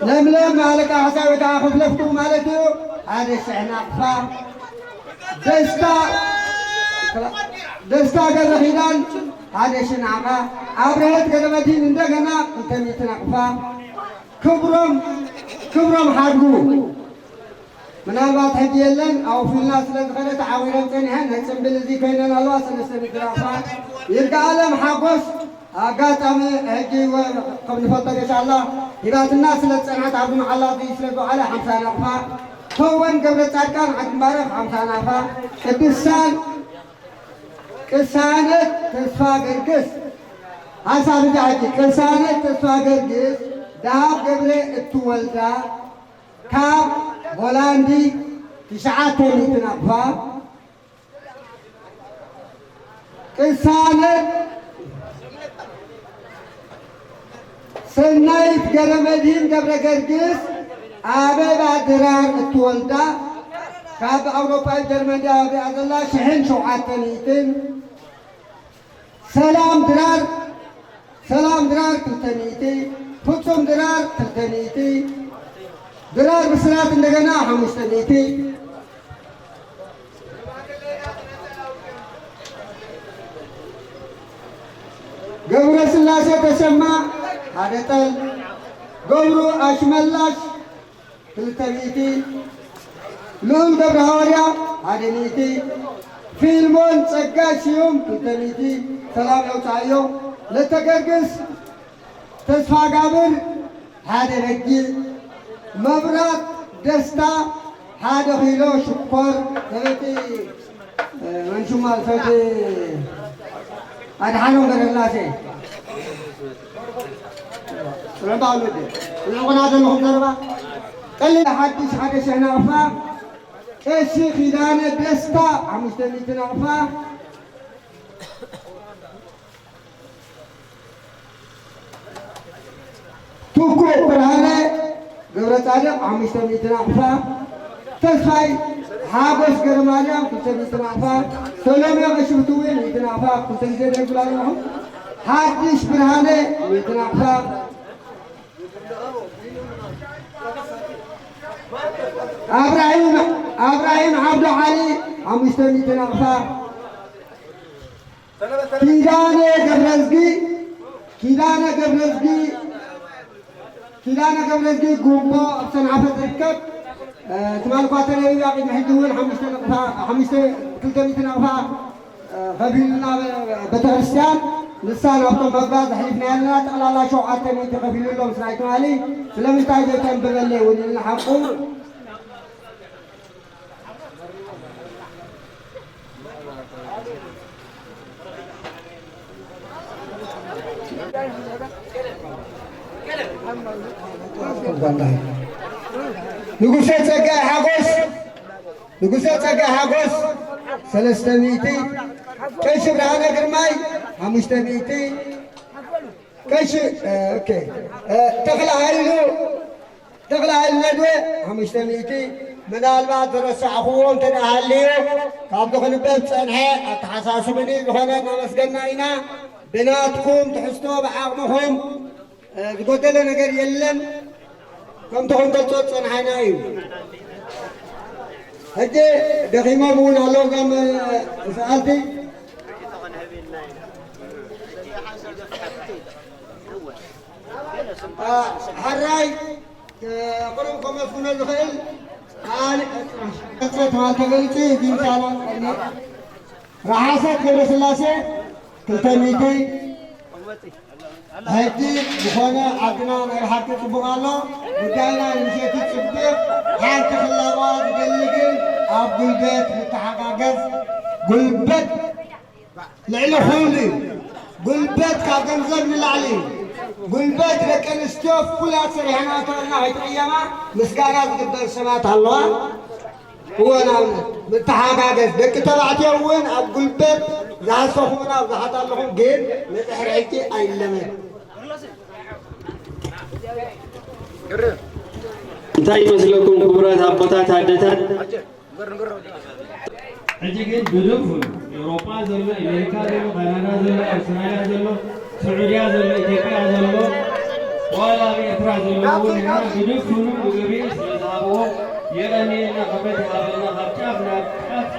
ለምለም ኣለቃ ሓሳብ ከዓ ክፍለፍቱ ማለት እዩ፣ ሓደ ሽሕ ናቕፋ። ደስታ፣ ደስታ ገብረ ኪዳን፣ ሓደ ሽሕ ናቕፋ። ኣብርሀት ገረመድህን እንደገና ክልተ ሚእቲ ናቕፋ። ክብሮም ክብሮም ሓድጉ ምናልባት ሕጂ የለን ኣውፊልና ስለ ዝኸደ ተዓዊረን ጸኒሐን ናይ ጽምብል እዚ ኮይነን ኣለዋ ሰለስተ ሚእቲ ናቕፋ ይርጋኣለም ሓጎስ ኣጋጣሚ ሕጂ ወ- ከም ንፈልጦ ገሻላ ሂባትና ስለ ዝጸንሐት ኣብዚ መዓላ እዚ ስለ ዝወዓለ ሓምሳ ናቕፋ ተወን ገብረ ጻድቃን ዓዲ ማረፍ ሓምሳ ናቕፋ ቅዱሳን ቅሳነት ተስፋ ገርግስ ሓሳብ ጃዕቲ ቅሳነት ተስፋ ገርግስ ደሃብ ገብረ እትወልዳ ካብ ሆላንዲ ትሽዓተ ሚእቲ ናቕፋ ቅሳነት ሰናይት ገረመድህን ገብረ ገርግስ ኣበባ ድራር እትወልዳ ካብ ኣውሮፓ ጀርመን ዲያ ዘላ ሽሕን ሸውዓተ ሚእትን ሰላም ድራር ሰላም ድራር ክልተ ሚእቲ ፍጹም ድራር ክልተ ሚእቲ ድራር ብስራት እንደገና ሓሙሽተ ሚእቲ ገብረ ስላሴ ተሰማ ሓደ ጠል ገብሩ ኣሽመላሽ ክልተ ሚእቲ ልኡል ገብረ ሃዋርያ ሓደ ሚእቲ ፊልሞን ጸጋ ስዩም ክልተ ሚእቲ ሰላም የውጽኣዮ ለተገርግስ ተስፋ ጋብር ሓደ በጊዕ መብራት ደስታ ሓደ ኪሎ ሽኮር ሰበይቲ መንሹማ ሰበይቲ ኣድሓኖም ገረላሴ ጽዑባ ውልድ ጽዑቕና ዘለኹም ዘረባ ቀሊል ሓድሽ ሓደ ሽሕ ናቕፋ ቀሺ ኪዳነ ደስታ ሓሙሽተ ሚእቲ ናቕፋ ትኩእ ብርሃነ ገብረጻድቕ ሓሙሽተ ሚእቲ ናቕፋ፣ ተስፋይ ሓጎስ ገረማርያም ክልተ ሚእቲ ናቕፋ፣ ሰሎሜ ቀሺ ፍትዊ ሚእቲ ናቕፋ፣ ክልተ ግዜ ደጉላ ኣለኹ። ሓድሽ ብርሃነ ሚእቲ ናቕፋ፣ ኣብራሂም ኣብራሂም ዓብዱ ዓሊ ሓሙሽተ ሚእቲ ናቕፋ፣ ኪዳነ ገብረዝጊ ኪዳነ ገብረዝጊ ኪዳነ ገብረዝጊ ጉቦ ኣብ ሰንዓፈ ትርከብ። ትማሊ እኳ ተለቢባ ቅድሚ ሕጂ እውን ሓሙሽተ ነቕፋ ሓሙሽተ ክልተ ሚእቲ ነቕፋ ከፊሉና ቤተክርስትያን። ንሳ ናብቶም መባ ዘሕሊፍና ያለና ጠቕላላ ሸውዓተ ሚእቲ ከፊሉሎም ስራይ ትማሊ ስለምንታይ ዘይተንብበለይ እውን ኢልና ሓቁ ንጉሰ ጸጋይ ሓጎስ ንጉሰ ጸጋይ ሓጎስ ሰለስተ ሚእቲ ቀሺ ብርሃነ ግርማይ ሓሙሽተ ሚእቲ ቀሺ ኦኬ ተኽለ ሃይሉ ተኽለ ሃይሉ ነድወ ሓሙሽተ ሚእቲ ምናልባት ዝረሳዕኽዎ እንተ ደኣ ሃልዩ ካብቲ ክንበብ ዝጸንሐ ኣተሓሳስብኒ ዝኾነ እናመስገና ኢና። ብናትኩም ትሕዝቶ ብዓቕምኹም ዝጎደለ ነገር የለን። ከምቲ ክንገልጾ ዝጸንሓና እዩ። ሕጂ ደኺሞም እውን ኣለዉ እዞም ሰኣልቲ። ሓራይ ቁሩብ ከመስግኖ ዝኽእል ተባል ተገልጺ ጊንሳላ ረሓሰት ገብረስላሴ ክልተ ሚእቲ ሕጂ ዝኾነ ዓድና ናይ ብሓቂ ጽቡቕ ኣሎ። ጉዳይና ንምሸቱ ጽብቕ ሓንቲ ክላባ ዝደሊ ግን ኣብ ጉልበት ንተሓጋገዝ። ጉልበት ልዕሊ ኩሉ እዩ። ጉልበት ካብ ገንዘብ ንላዕሊ እዩ። ጉልበት ደቂ ኣንስትዮ ፍሉያት ሰሪሐና እተበልና ከይትቕየማ ምስጋና ዝግበር ሰባት ኣለዋ። እወ ንኣብነት ንተሓጋገዝ። ደቂ ተባዕትዮ እውን ኣብ ጉልበት ዝሃሰኹምና ብዙሓት ኣለኹም፣ ግን ንድሕሪ ሕጂ ኣይለመድ። እንታይ ይመስለኩም ክቡራት ኣቦታት ኣደታት? ሕጂ ግን ብድፉን ኤውሮጳ ዘሎ፣ ኤሜሪካ ዘሎ፣ ካናዳ ዘሎ፣ ኣውስትራልያ ዘሎ፣ ስዑድያ ዘሎ፣ ኢትዮጵያ ዘሎ፣ ዋላ ኣብ ኤርትራ ዘሎ እውን ኢና ብድፉኑ ብግብሪ ስለ ዝሃብዎ የቐንየልና፣ ክብረት ይሃበልና። ካብ ጫፍ ናብ ጫፍ፣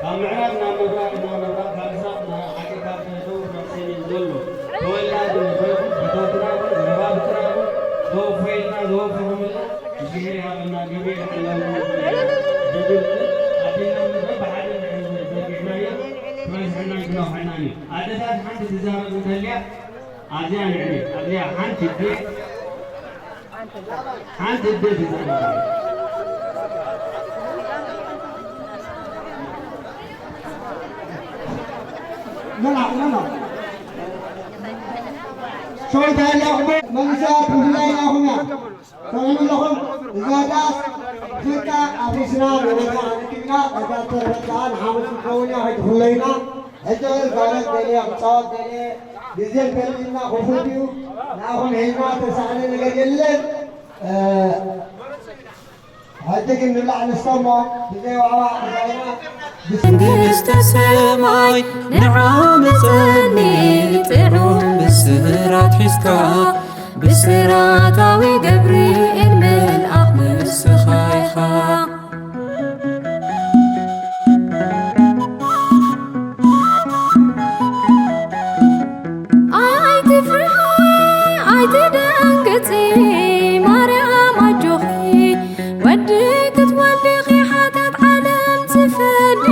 ካብ ምዕራብ ናብ ምብራቕ፣ ናብ ምብራቕ፣ ካብ ምሳቕ ናብ ዓዲ፣ ካብ ደቡብ ናብ ሰሜን ዘሎ ተወላዲ ንረኹም፣ ፈተውትና እውን፣ ዘረባብትና እውን ዘወፈየልና ዘወፈኹምና እግዚኣብሔር ይሃበና፣ ገብርኤል ሓላው ይኹን። ብድምፂ ኣዴና ምድሪ ብሓደ ንሕዝቢ ዘርጊሕናዮ ክበዝሐናን ክነውሐናን እዩ። ኣደታት ሓንቲ ትዛረብ እንተልያ ኣብዚኣ ንዕሊ ኣብዚኣ ሓንቲ ኣደ ሓንቲ ኣደ ትዛረብ። ኖ ኖ ኖ ኖ ሸወታ ያዕቆብ መንግስታት ብፍላይ ናኹም እያ። ሰሚዕኩም ኣለኹም? እዛ ዳስ ፍቃ ኣፍሪስና ንረዳ ኣረኪብና፣ እዛ ተረፈት ከኣ ንሓሙስ ክትከውን እያ፣ ከይትፍለዩና። ሕጂ ክዛረብ ደልየ፣ ክጻወት ደልየ፣ ግዜ እንተልዩና ክፉት እዩ። ንኣኹም ሒዝና ተሳእነ ነገር የለን። እ፣ ሕጂ ግን ንብላዕ ንስተ እሞ፣ ብዘይ ዋዕዋዕ ክዛይና። መንግስተ ሰማይ ንዓ መጸኒ፣ ጥዑም ብስራት ሒዝካ፣ ብስራታዊ ገብርኤል መልኣኽ ንስኻ ኢኻ። ኣይትፍርሒ፣ ኣይትደንግጺ፣ ማርያም ኣጆኺ፣ ወዲ ክትወልዲ ኢኺ፣ ሓጢኣት ዓለም ትፈዲ፣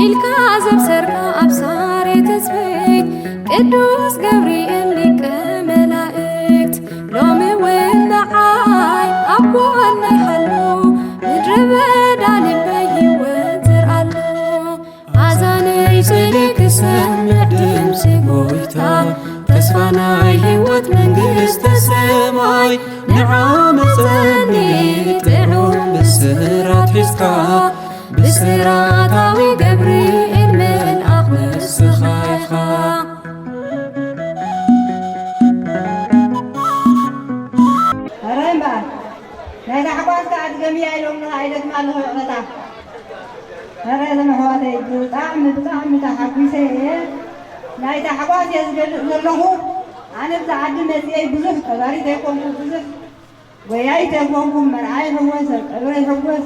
ኢልካ ዘብሰርካ ኣብ ሳሬ ትጽቢት፣ ቅዱስ ገብርኤል ሊቀ መላእክት፣ ሎሚ እውን ንዓይ ኣብ ጎነይ ሃሉ፣ ምድረ በዳ ልበይ ህይወት ዘርኣሉ። ኣዛነይ ጽልኢ ክሰምዕ ድምጺ ጎይታ፣ ተስፋ ናይ ህይወት መንግስተ ሰማይ ንዓ መጸኒ፣ ጥዑም ብስራት ሒዝካ፣ ብስራታዊ ገብርኤል መልኣኽ ንስኻ ኢኻ። ኧረ እምበኣር ናይ ታሕጓስ ከኣ ድገምያ ኢሎምኒ ከኣ ይደግማ ኣለኹ ይቕረታ። ኧረ እዘን ኣሕዋተይ ብጣዕሚ ብጣዕሚ ተሓጒሰ እየ። ናይ ታሕጓስ እየ ዝገልጽ ዘለኹ። ኣነ ብዛ ዓዲ መጺኤ ብዙሕ ቀባሪት ኣይኮንኩ፣ ብዙሕ ጎያይት ኣይኮንኩ፣ መርዓ ይሕወስ፣ ቀብሪ ይሕወስ።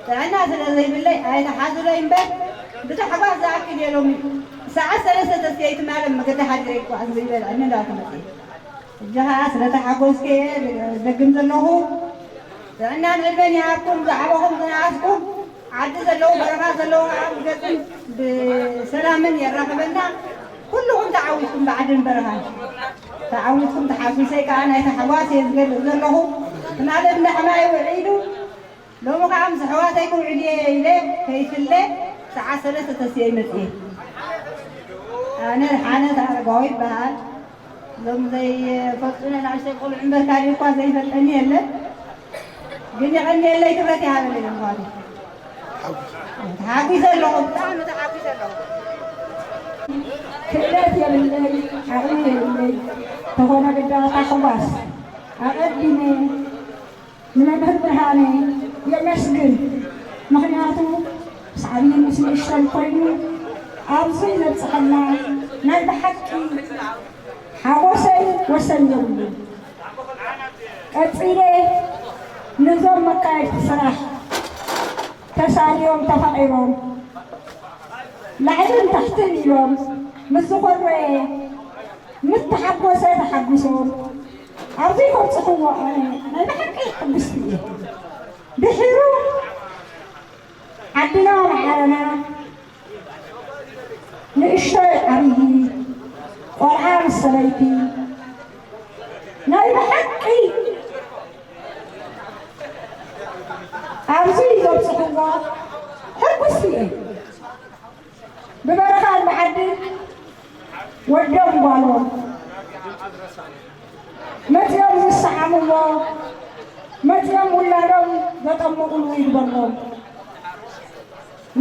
ጥዕና ስለ ዘይብለይ ኣይትሓዙለይ እምበር ብታሕጓስ ዝኣክል እየ ሎሚ ሰዓት ሰለስተ ተስየይ ትማሊ ኣብ መገዲ ሓዲረ ይጓዓዝ ዘይበልዐኒ እንዳበልኩ መጺኤ። ሕጂ ኸኣ ስለ ተሓጎስኩ እየ ደግም ዘለኹ። ጥዕናን ዕድመን ይሃብኩም፣ ዝዓበኹም ዝነኣስኩም፣ ዓዲ ዘለዉ በረኻ ዘለዉ ኸኣ ብገጽን ብሰላምን የራኽበና። ኩልኹም ተዓዊትኩም ብዓድን በረኻን ተዓዊትኩም ተሓጒሰይ ከኣ ናይ ታሕጓስ እየ ዝገልጽ ዘለኹ። ትማሊ እንዳ ሕማይ ውዒሉ ሎሚ ኸዓ ምስ ኣሕዋተይ ክውዕል እየ ኢለ ከይፍለ ሰዓት ሰለስተ ተስየ መፅየ። ኣነ ሓነት ኣረጋዊ ይበሃል። እዞም ዘይፈልጡኒ ንኣሽተይ ቆልዑ እምበር ካሊእ እኳ ዘይፈልጠኒ የለን። ግን የቐንየለይ ክብረት ይሃበለይ እምጓሉ። ተሓጒሰ ኣለኹ፣ ብጣዕሚ ተሓጒሰ ኣለኹ። ክእለት የብለይ፣ ዓቕሚ የብለይ። ተኾነ ግዳ ታሕጓስ ኣቐዲመ ንመምህር ብርሃነ የመስግን። ምኽንያቱ ምስ ዓብዪ ምስ ንእሽቶን ኮይኑ ኣብዚ ዘብፅሐና ናይ ብሓቂ ሓጎሰይ ወሰን የብሉን። ቀፂለ ነዞም መካየድቲ ስራሕ ተሳልዮም ተፋቒሮም ላዕልን ታሕትን ኢሎም ምስ ዝኾረየ ምስ ተሓጎሰ ተሓጒሶም ኣብዚ ከብፅሕዎ ኣነ ናይ ብሓቂ ሕጉስቲ እየ። ድሒሩ ዓድና ማዕረና ንእሽቶይ ዓብዪ ቆልዓ ምስ ሰበይቲ ናይ ብሓቂ ኣብዚ ዘብፅሕዎ ሕጉስቲ እየ። ብበረኻን ብዓድን ወዶም ጓሎም መፂኦም ዝሰዓምዎ መፂኦም ውላዶም ዘጠምቕሉ ይግበሮም።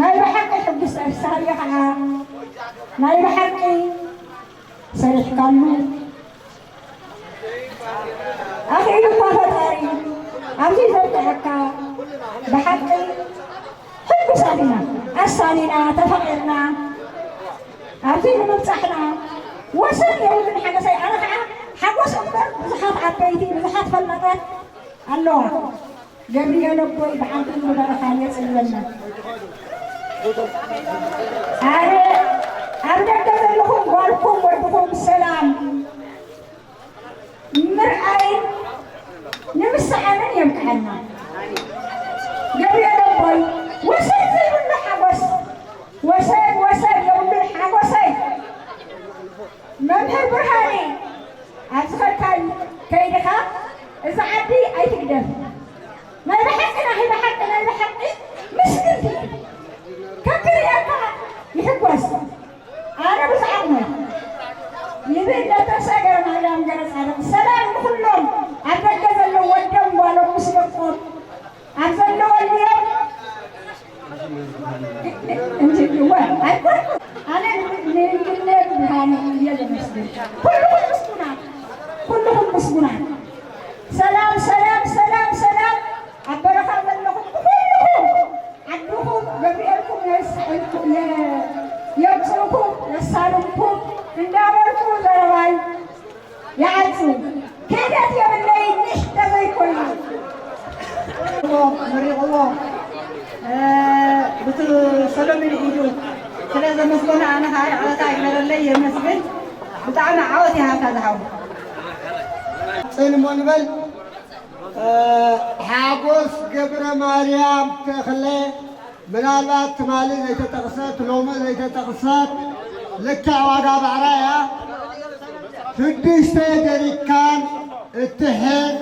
ናይ ብሓቂ ሕጉስ ተፍስሃየ ከዓ ናይ ብሓቂ ሰሪሕካሉ ኣኽኢሉ እኳ ፈጣሪ ኣብዚ ዘብቅሐካ ብሓቂ ሕጉሳት ኢና። ኣሳኒና ተፋቒርና ኣብዚ ንምብጻሕና ወሰን የብሉን ሓገሰይ። ኣነ ከዓ ሓጎስ እምበር ብዙሓት ዓበይቲ ብዙሓት ፈላጣት ኣለዋ። ገብርኤል ኣቦይ ብዓድን ብበረኻን የጽልወና። ኣነ ኣብ ደገ ዘለኹም ጓልኩም ወድኹም ሰላም ምርኣይን የምክሐልና። ገብርኤል ኣቦይ፣ ወሰን ዘይብሉ ሓጎስ፣ ወሰን፣ ወሰን የብሉን ሓጎሰይ። መምህር ብርሃነ፣ ኣብዚ ኸድካን ከይድኻ፣ እዛ ዓዲ ኣይትግደፍ። ናይ ብሓቂ፣ ናይ ብሓቂ፣ ናይ ብሓቂ ምስግንቲ። ከክርእየካ ይሕጎስ። ኣነ ብዛዕባኹም ይብል ለተሰገረ ማርያም ገረ ጻድቕ። ሰላም ንኹሎም ኣብ ደገ ዘለዉ ወዶም ጓሎም ምስ ደቆም ኣብ ዘለወልዮም እንጂ እወ ኣይኮንኩ። ኣነ ንድንግልነ ብርሃነ እየ ዘመስግን። ኩልኹም ምስጉናት፣ ኩልኹም ምስጉናት። ሰላም፣ ሰላም፣ ሰላም፣ ሰላም ኣብ በረኻ ዘለኹም ኩልኹም ዓድኹም ገብርኤልኩም የስ-፣ የ-፣ የምጽእኩም የሳልምኩም እንዳበልኩ ዘረባይ ይዓጹ። ክህደት የብለይ ንሽ ተዘይኮይኑ። መሪቕዎ፣ እ፣ ብቲ ሰሎምን ኢዱ ስለ ዘመስገነ ኣነ ከዓ ይቕረታ ይግበረለይ የመስግን። ብጣዕሚ ዓወት ይሃብካ ዝሓው። ጽን እሞ ንበል። ሓጎስ ገብረ ማርያም ተኽለ፣ ምናልባት ትማሊ ዘይተጠቕሰት፣ ሎሚ ዘይተጠቕሰት፣ ልክዕ ዋጋ ባዕራ እያ። ሽዱሽተ ጀሪካን እትሕዝ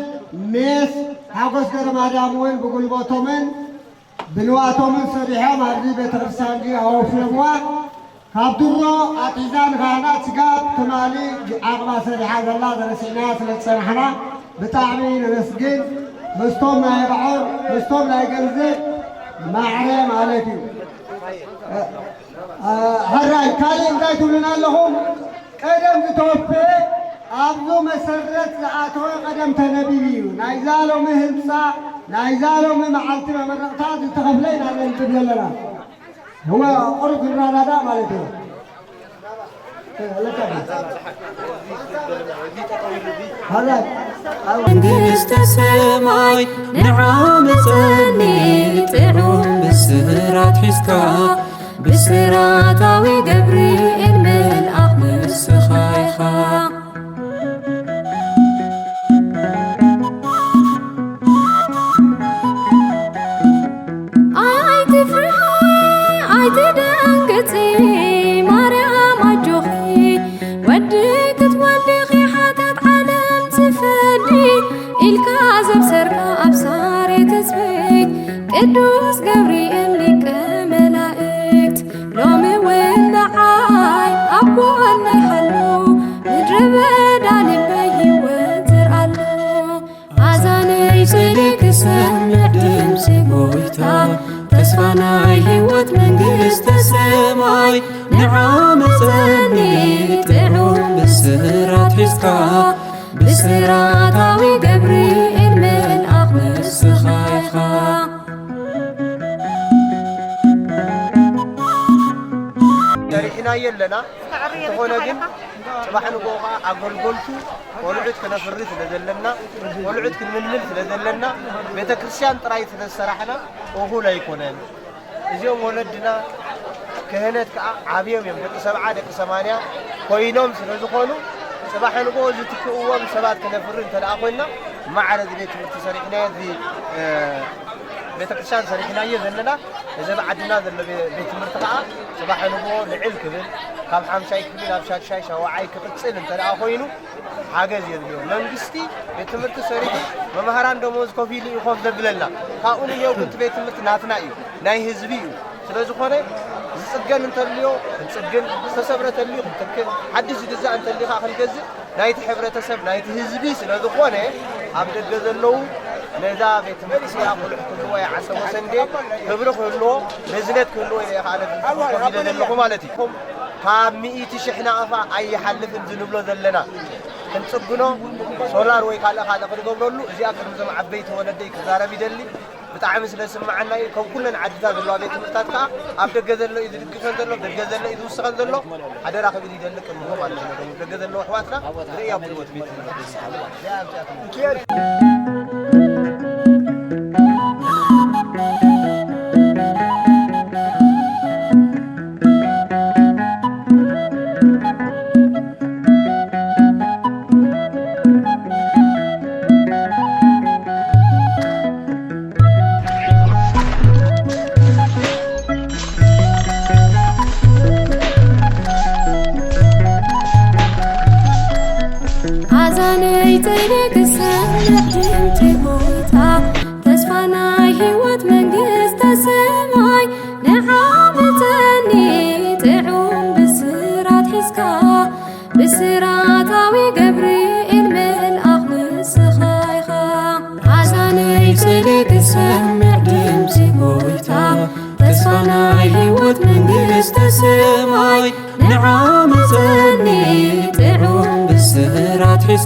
ሜስ ሓጎስ ገብረ ማርያም እውን ብጉልበቶምን ብንዋቶምን ሰሪሖም ኣብዚ ቤተክርስትያን ኣወፍዮምዋ። ካብ ድሮ ኣትሒዛ ንካህናት ስጋብ ትማሊ ዓቕማ ሰሪሓ ዘላ ዘረሲዕና ስለ ዝጸናሕና ብጣዕሚ ነመስግን። ምስቶም ናይ ብዓር፣ ምስቶም ናይ ገንዘብ ማዕረ ማለት እዩ። እ፣ እ፣ ሕራይ ካልእ እንታይ ትብሉና ኣለኹም? ቀደም ዝተወፈየ ኣብዙ መሰረት ዝኣተወ ቀደም ተነቢቡ እዩ። ናይዛ ሎሚ ህንፃ፣ ናይዛ ሎሚ መዓልቲ መመረቕታ ዝተኸፍለ ኢና ነንብብ ዘለና። እወ፣ ቁሩብ ክንረዳዳእ ማለት እዩ። ሃላይ። መንግስተ ሰማይ ንዓ ምጸኒ ጥዑም ብስራት ሒዝካ፣ ብስራታዊ ገብርኤል መልኣኽ ንስኻ ኢኻ። ኣይትፍርሒ ኣይትደንግጺ ማርያም ኣጆኺ፣ ወዲ ክትወልዲ ኢኺ ሓጢኣት ዓለም ዝፈዲ፣ ኢልካ ዘብሰርካ ኣብ ሳሬ ትጽቢት ቅዱስ ገብርኤል ሊቀ መላእክት፣ ሎሚ እውን ንዓይ ኣብ ጎነይ ሃሉ፣ ምድረ በዳ ልበይ ህይወት ዘርኣሉ። ኣዛነይ ስእሊ ክሰምዕ ድምፂ ጎይታ፣ ተስፋ ናይ ህይወት መንግስተ ሰማይ ንዓ መፀኒ ጥዑም ብስራት ሒዝካ፣ ብስራታዊ ገብርኤል መልኣኽ ንስኻ ኢኻ። ሰሪሕናዮ ኣለና። እንተኾነ ግን ጽባሕ ንግሆ ኸኣ ኣገልገልቱ ቆልዑት ክነፍሪ ስለ ዘለና፣ ቆልዑት ክንምልምል ስለ ዘለና፣ ቤተ ክርስቲያን ጥራይ ስለ ዝሰራሕና እኹል ኣይኮነን። እዚኦም ወለድና ክህነት ከኣ ዓብዮም እዮም። ደቂ ሰብዓ፣ ደቂ ሰማንያ ኮይኖም ስለ ዝኾኑ፣ ጽባሕ ንግሆ ዝትክእዎም ሰባት ክነፍሪ እንተ ደኣ ኮይንና፣ ማዕረ እዚ ቤት ትምህርቲ ሰሪሕናዮ፣ እዚ፣ እ፣ ቤተ ክርስቲያን ሰሪሕናዮ ዘለና፣ እዚ ኣብ ዓድና ዘሎ ቤ-፣ ቤት ትምህርቲ ከኣ ጽባሕ ንግሆ ልዕል ክብል፣ ካብ ሓምሻይ ክፍሊ ናብ ሻድሻይ፣ ሻውዓይ ክቕጽል እንተ ደኣ ኮይኑ፣ ሓገዝ የድልዮ። መንግስቲ ቤት ትምህርቲ ሰሪሑ፣ መማህራን ደሞዝ ከፊሉ እዩ ኮፍ ዘብለና። ካብኡ ንየው እቲ ቤት ትምህርቲ ናትና እዩ፣ ናይ ህዝቢ እዩ። ስለ ዝኾነ፣ ዝጽገን እንተልዮ ክንጽግን፣ ዝተሰብረ ተልዩ ክንትክእ፣ ሓድሽ ዝግዛእ እንተልዩ ከኣ ክንገዝእ፣ ናይቲ ሕብረተሰብ፣ ናይቲ ህዝቢ ስለ ዝኾነ፣ ኣብ ደገ ዘለዉ ነዛ ቤት ትምህርቲ እዚኣ ቁልሕ ክህልዎ እየ ዓሰቦ ሰንዴ ክብሪ ክህልዎ፣ መዝነት ክህልዎ ኢለ እየ ከኣ ነዚ ከፊለ ዘለኹ ማለት እዩ። ካብ ሚእቲ ሽሕ ናቕፋ ኣይሓልፍን ዝንብሎ ዘለና ክንጽግኖ፣ ሶላር ወይ ካልእ ካልእ ክንገብረሉ፣ እዚኣ ቅድሚ እዞም ዓበይቲ ወለደይ ክዛረብ ይደሊ። ብጣዕሚ ስለ ዝስምዓና እዩ። ከም ኩለን ዓድታት ዘለዋ ቤት ትምህርታት ከኣ ኣብ ደገ ዘሎ እዩ ዝድግፈን ዘሎ፣ ደገ ዘሎ እዩ ዝውስኸን ዘሎ። ሓደራ ክብል ይደሊ ቅድሚኡ ማለት እዩ። ደገ ዘለዉ ኣሕዋትና ንርእያ ብልቦት ቤት ትምህርቲ።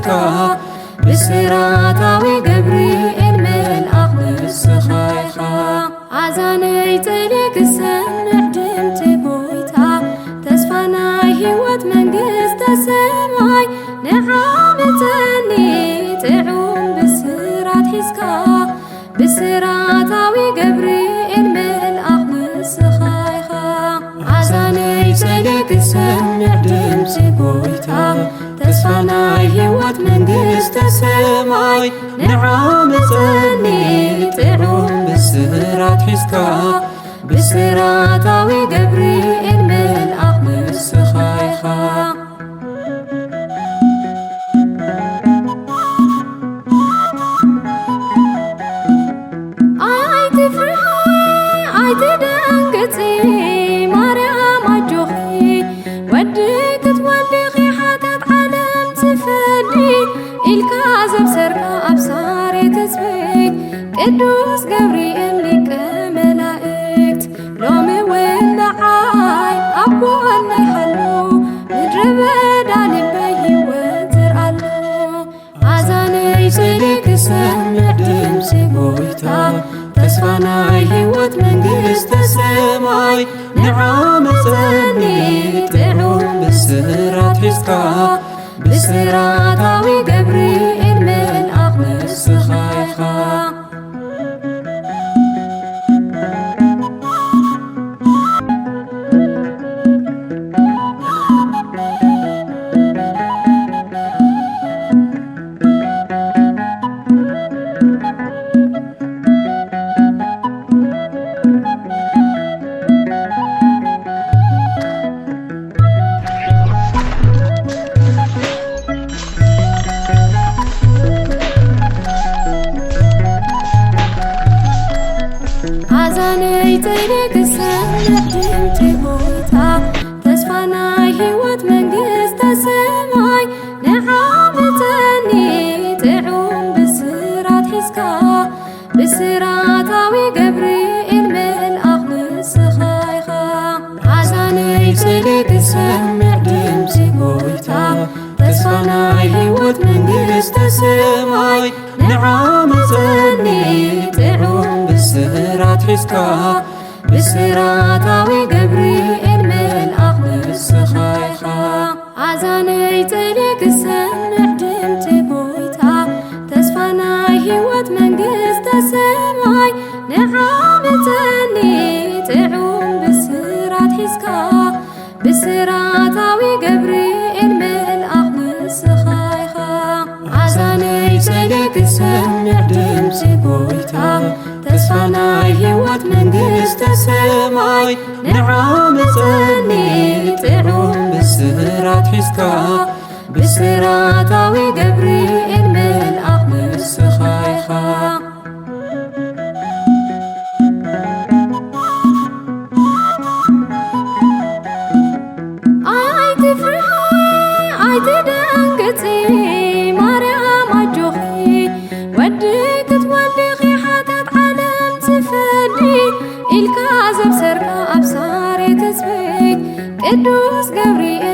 ሒዝካ፣ ብስራታዊ ገብርኤል መልኣኽ ንስኻ ኢኻ። ኣዛነይ ጽልኢ ክሰምዕ ድምጺ ጎይታ፣ ተስፋ ናይ ህይወት መንግስተ ሰማይ ንዓ ምጸኒ ጥዑም ብስራት ሒዝካ። ብስራታዊ ገብርኤል መልኣኽ ንስኻ ኢኻ። ኣዛነይ ጽልኢ ክሰምዕ ድምጺ ጎይታ፣ ተስፋ ናይ ህይወት መንግስተ ሰማይ ንዓ ምጸኒ ጥዑም ብስራት ሒዝካ። ብስራታዊ ገብርኤል መልኣኽ ንስኻ ኢኻ። ኣይትፍርሒ፣ ኣይትደንግጺ፣ ማርያም ኣጆኺ፣ ወዲ ክትወልዲ ኢኺ፣ ሓጢኣት ዓለም ዝፈዲ፣ ኢልካ ዘብሰርካ ኣብ ሳሬ ትጽቢት፣ ቅዱስ ገብርኤል ሊቀ መላእክት፣ ሎሚ እውን ንዓይ ኣብ ጎነይ ሃሉ፣ ምድረ በዳ ልበይ ህይወት ዘርኣሉ። ኣዛነይ ጽልኢ ክሰምዕ ድምጺ ጎይታ፣ ተስፋ ናይ ህይወት መንግስተ ሰማይ ንዓ ምጸኒ ጥዑም ብስራት ሒዝካ። ብስራታዊ ገብርኤል መልኣኽ ንስኻ ኢኻ። ኣዛነይ ጽልኢ ክሰምዕ ድምጺ ጎይታ፣ ተስፋ ናይ ህይወት መንግስተ ሰማይ ንዓ ምጸኒ ጥዑም ብስራት ሒዝካ። ብስራታዊ ገብርኤል መልኣኽ ንስኻ ኢኻ። ኣዛነይ ጽልኢ ክሰምዕ ድምጺ ጎይታ፣ ተስፋ ናይ ህይወት መንግስተ ሰማይ ንዓ ምጸኒ ጥዑም ብስራት ሒዝካ። ብስራታዊ ገብርኤል መልኣኽ ንስኻ ኢኻ። ኣዛነይ ጽልኢ ክሰምዕ ድምጺ ጎይታ፣ ተስፋ ናይ ህይወት መንግስተ ሰማይ ንዓ ምጸኒ ጥዑም ብስራት ሒዝካ። ብስራታዊ ገብርኤል መልኣኽ ንስኻ ኢኻ። ኣዛነይ ጽልኢ ክሰምዕ ድምጺ ጎይታ፣ ተስፋ ናይ ህይወት መንግስተ ሰማይ ንዓ ምጸኒ ጥዑም ብስራት ሒዝካ። ብስራታዊ ገብርኤል መልኣኽ ንስኻ ኢኻ። ኣይትፍርሒ፣ ኣይትደንግጺ፣ ማርያም ኣጆኺ፣ ወዲ ክትወልዲ ኢኺ፣ ሓጢኣት ዓለም ዝፈዲ፣ ኢልካ ዘብሰርካ ኣብ ሳሬ ትጽቢት፣ ቅዱስ ገብርኤል